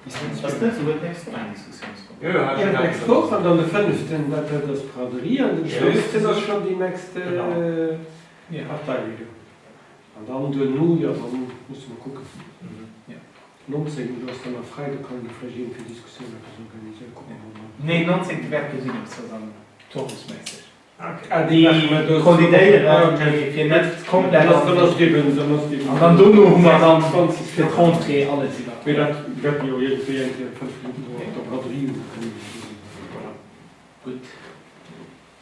Speaker 3: Ass net souguer d'nächst Woch eng Diskussiounsronn?
Speaker 2: Jo, jo, hat ech
Speaker 7: Jo, d'nächst Woch an dann de fënneften, dat dat ass d'Braderie an den zwieleften ass schonn déi nächst Parteileedung. An dann duerno, jo, dann musse mer kucken. 19. Do ass dann nach fräi, do kann ee vläicht iergendwéi Diskussioun eppes organiséieren. Kucke mer mol.
Speaker 1: Nee, 19. wäert d'Gesinnungsversammlung, turnusméisseg.
Speaker 7: Ah, déi
Speaker 1: kollidéieren, mee fir net komplett an an dann dono hu mer dann fir d'Rentrée alles iwwer.
Speaker 7: Mee dat wäerte mir jo iergendwéi eng Kéier 5 Minutten do op der Braderie ukënnegen. Voilà.
Speaker 1: Gutt.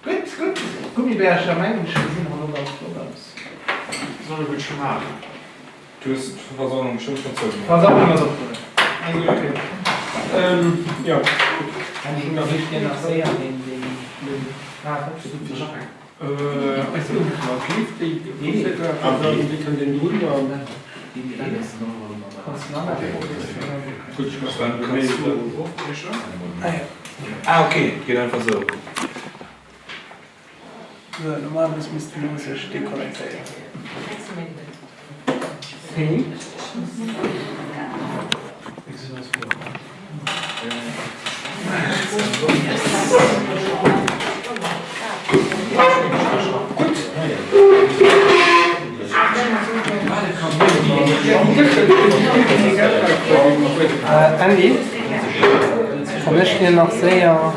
Speaker 1: Gutt, gutt. D'Gummibärcher, mengen ech, gesinn herno ganz flott aus.
Speaker 5: Solle gutt schmaachen.
Speaker 2: Du hues d'Versammlung bestëmmt schonn zougemaach.
Speaker 1: D'Versammlung ass opgehuewen.
Speaker 7: Also ok. Jo, gutt.
Speaker 1: Andy, versich dir nach séier deen Braf opzesuchen.
Speaker 7: Eis Ëmfrag leeft, déi Versammlung, déi kënnt een drun an. Gutt, ech maachen
Speaker 2: Sven,
Speaker 7: de
Speaker 2: kanns
Speaker 7: Mail
Speaker 2: du
Speaker 7: dann.
Speaker 2: ofbriechen? Ah ok, et geet einfach sou.
Speaker 1: Sou, normalerweis misst den elo sech deconnectéieren. Andy, kann ech dir nach séier.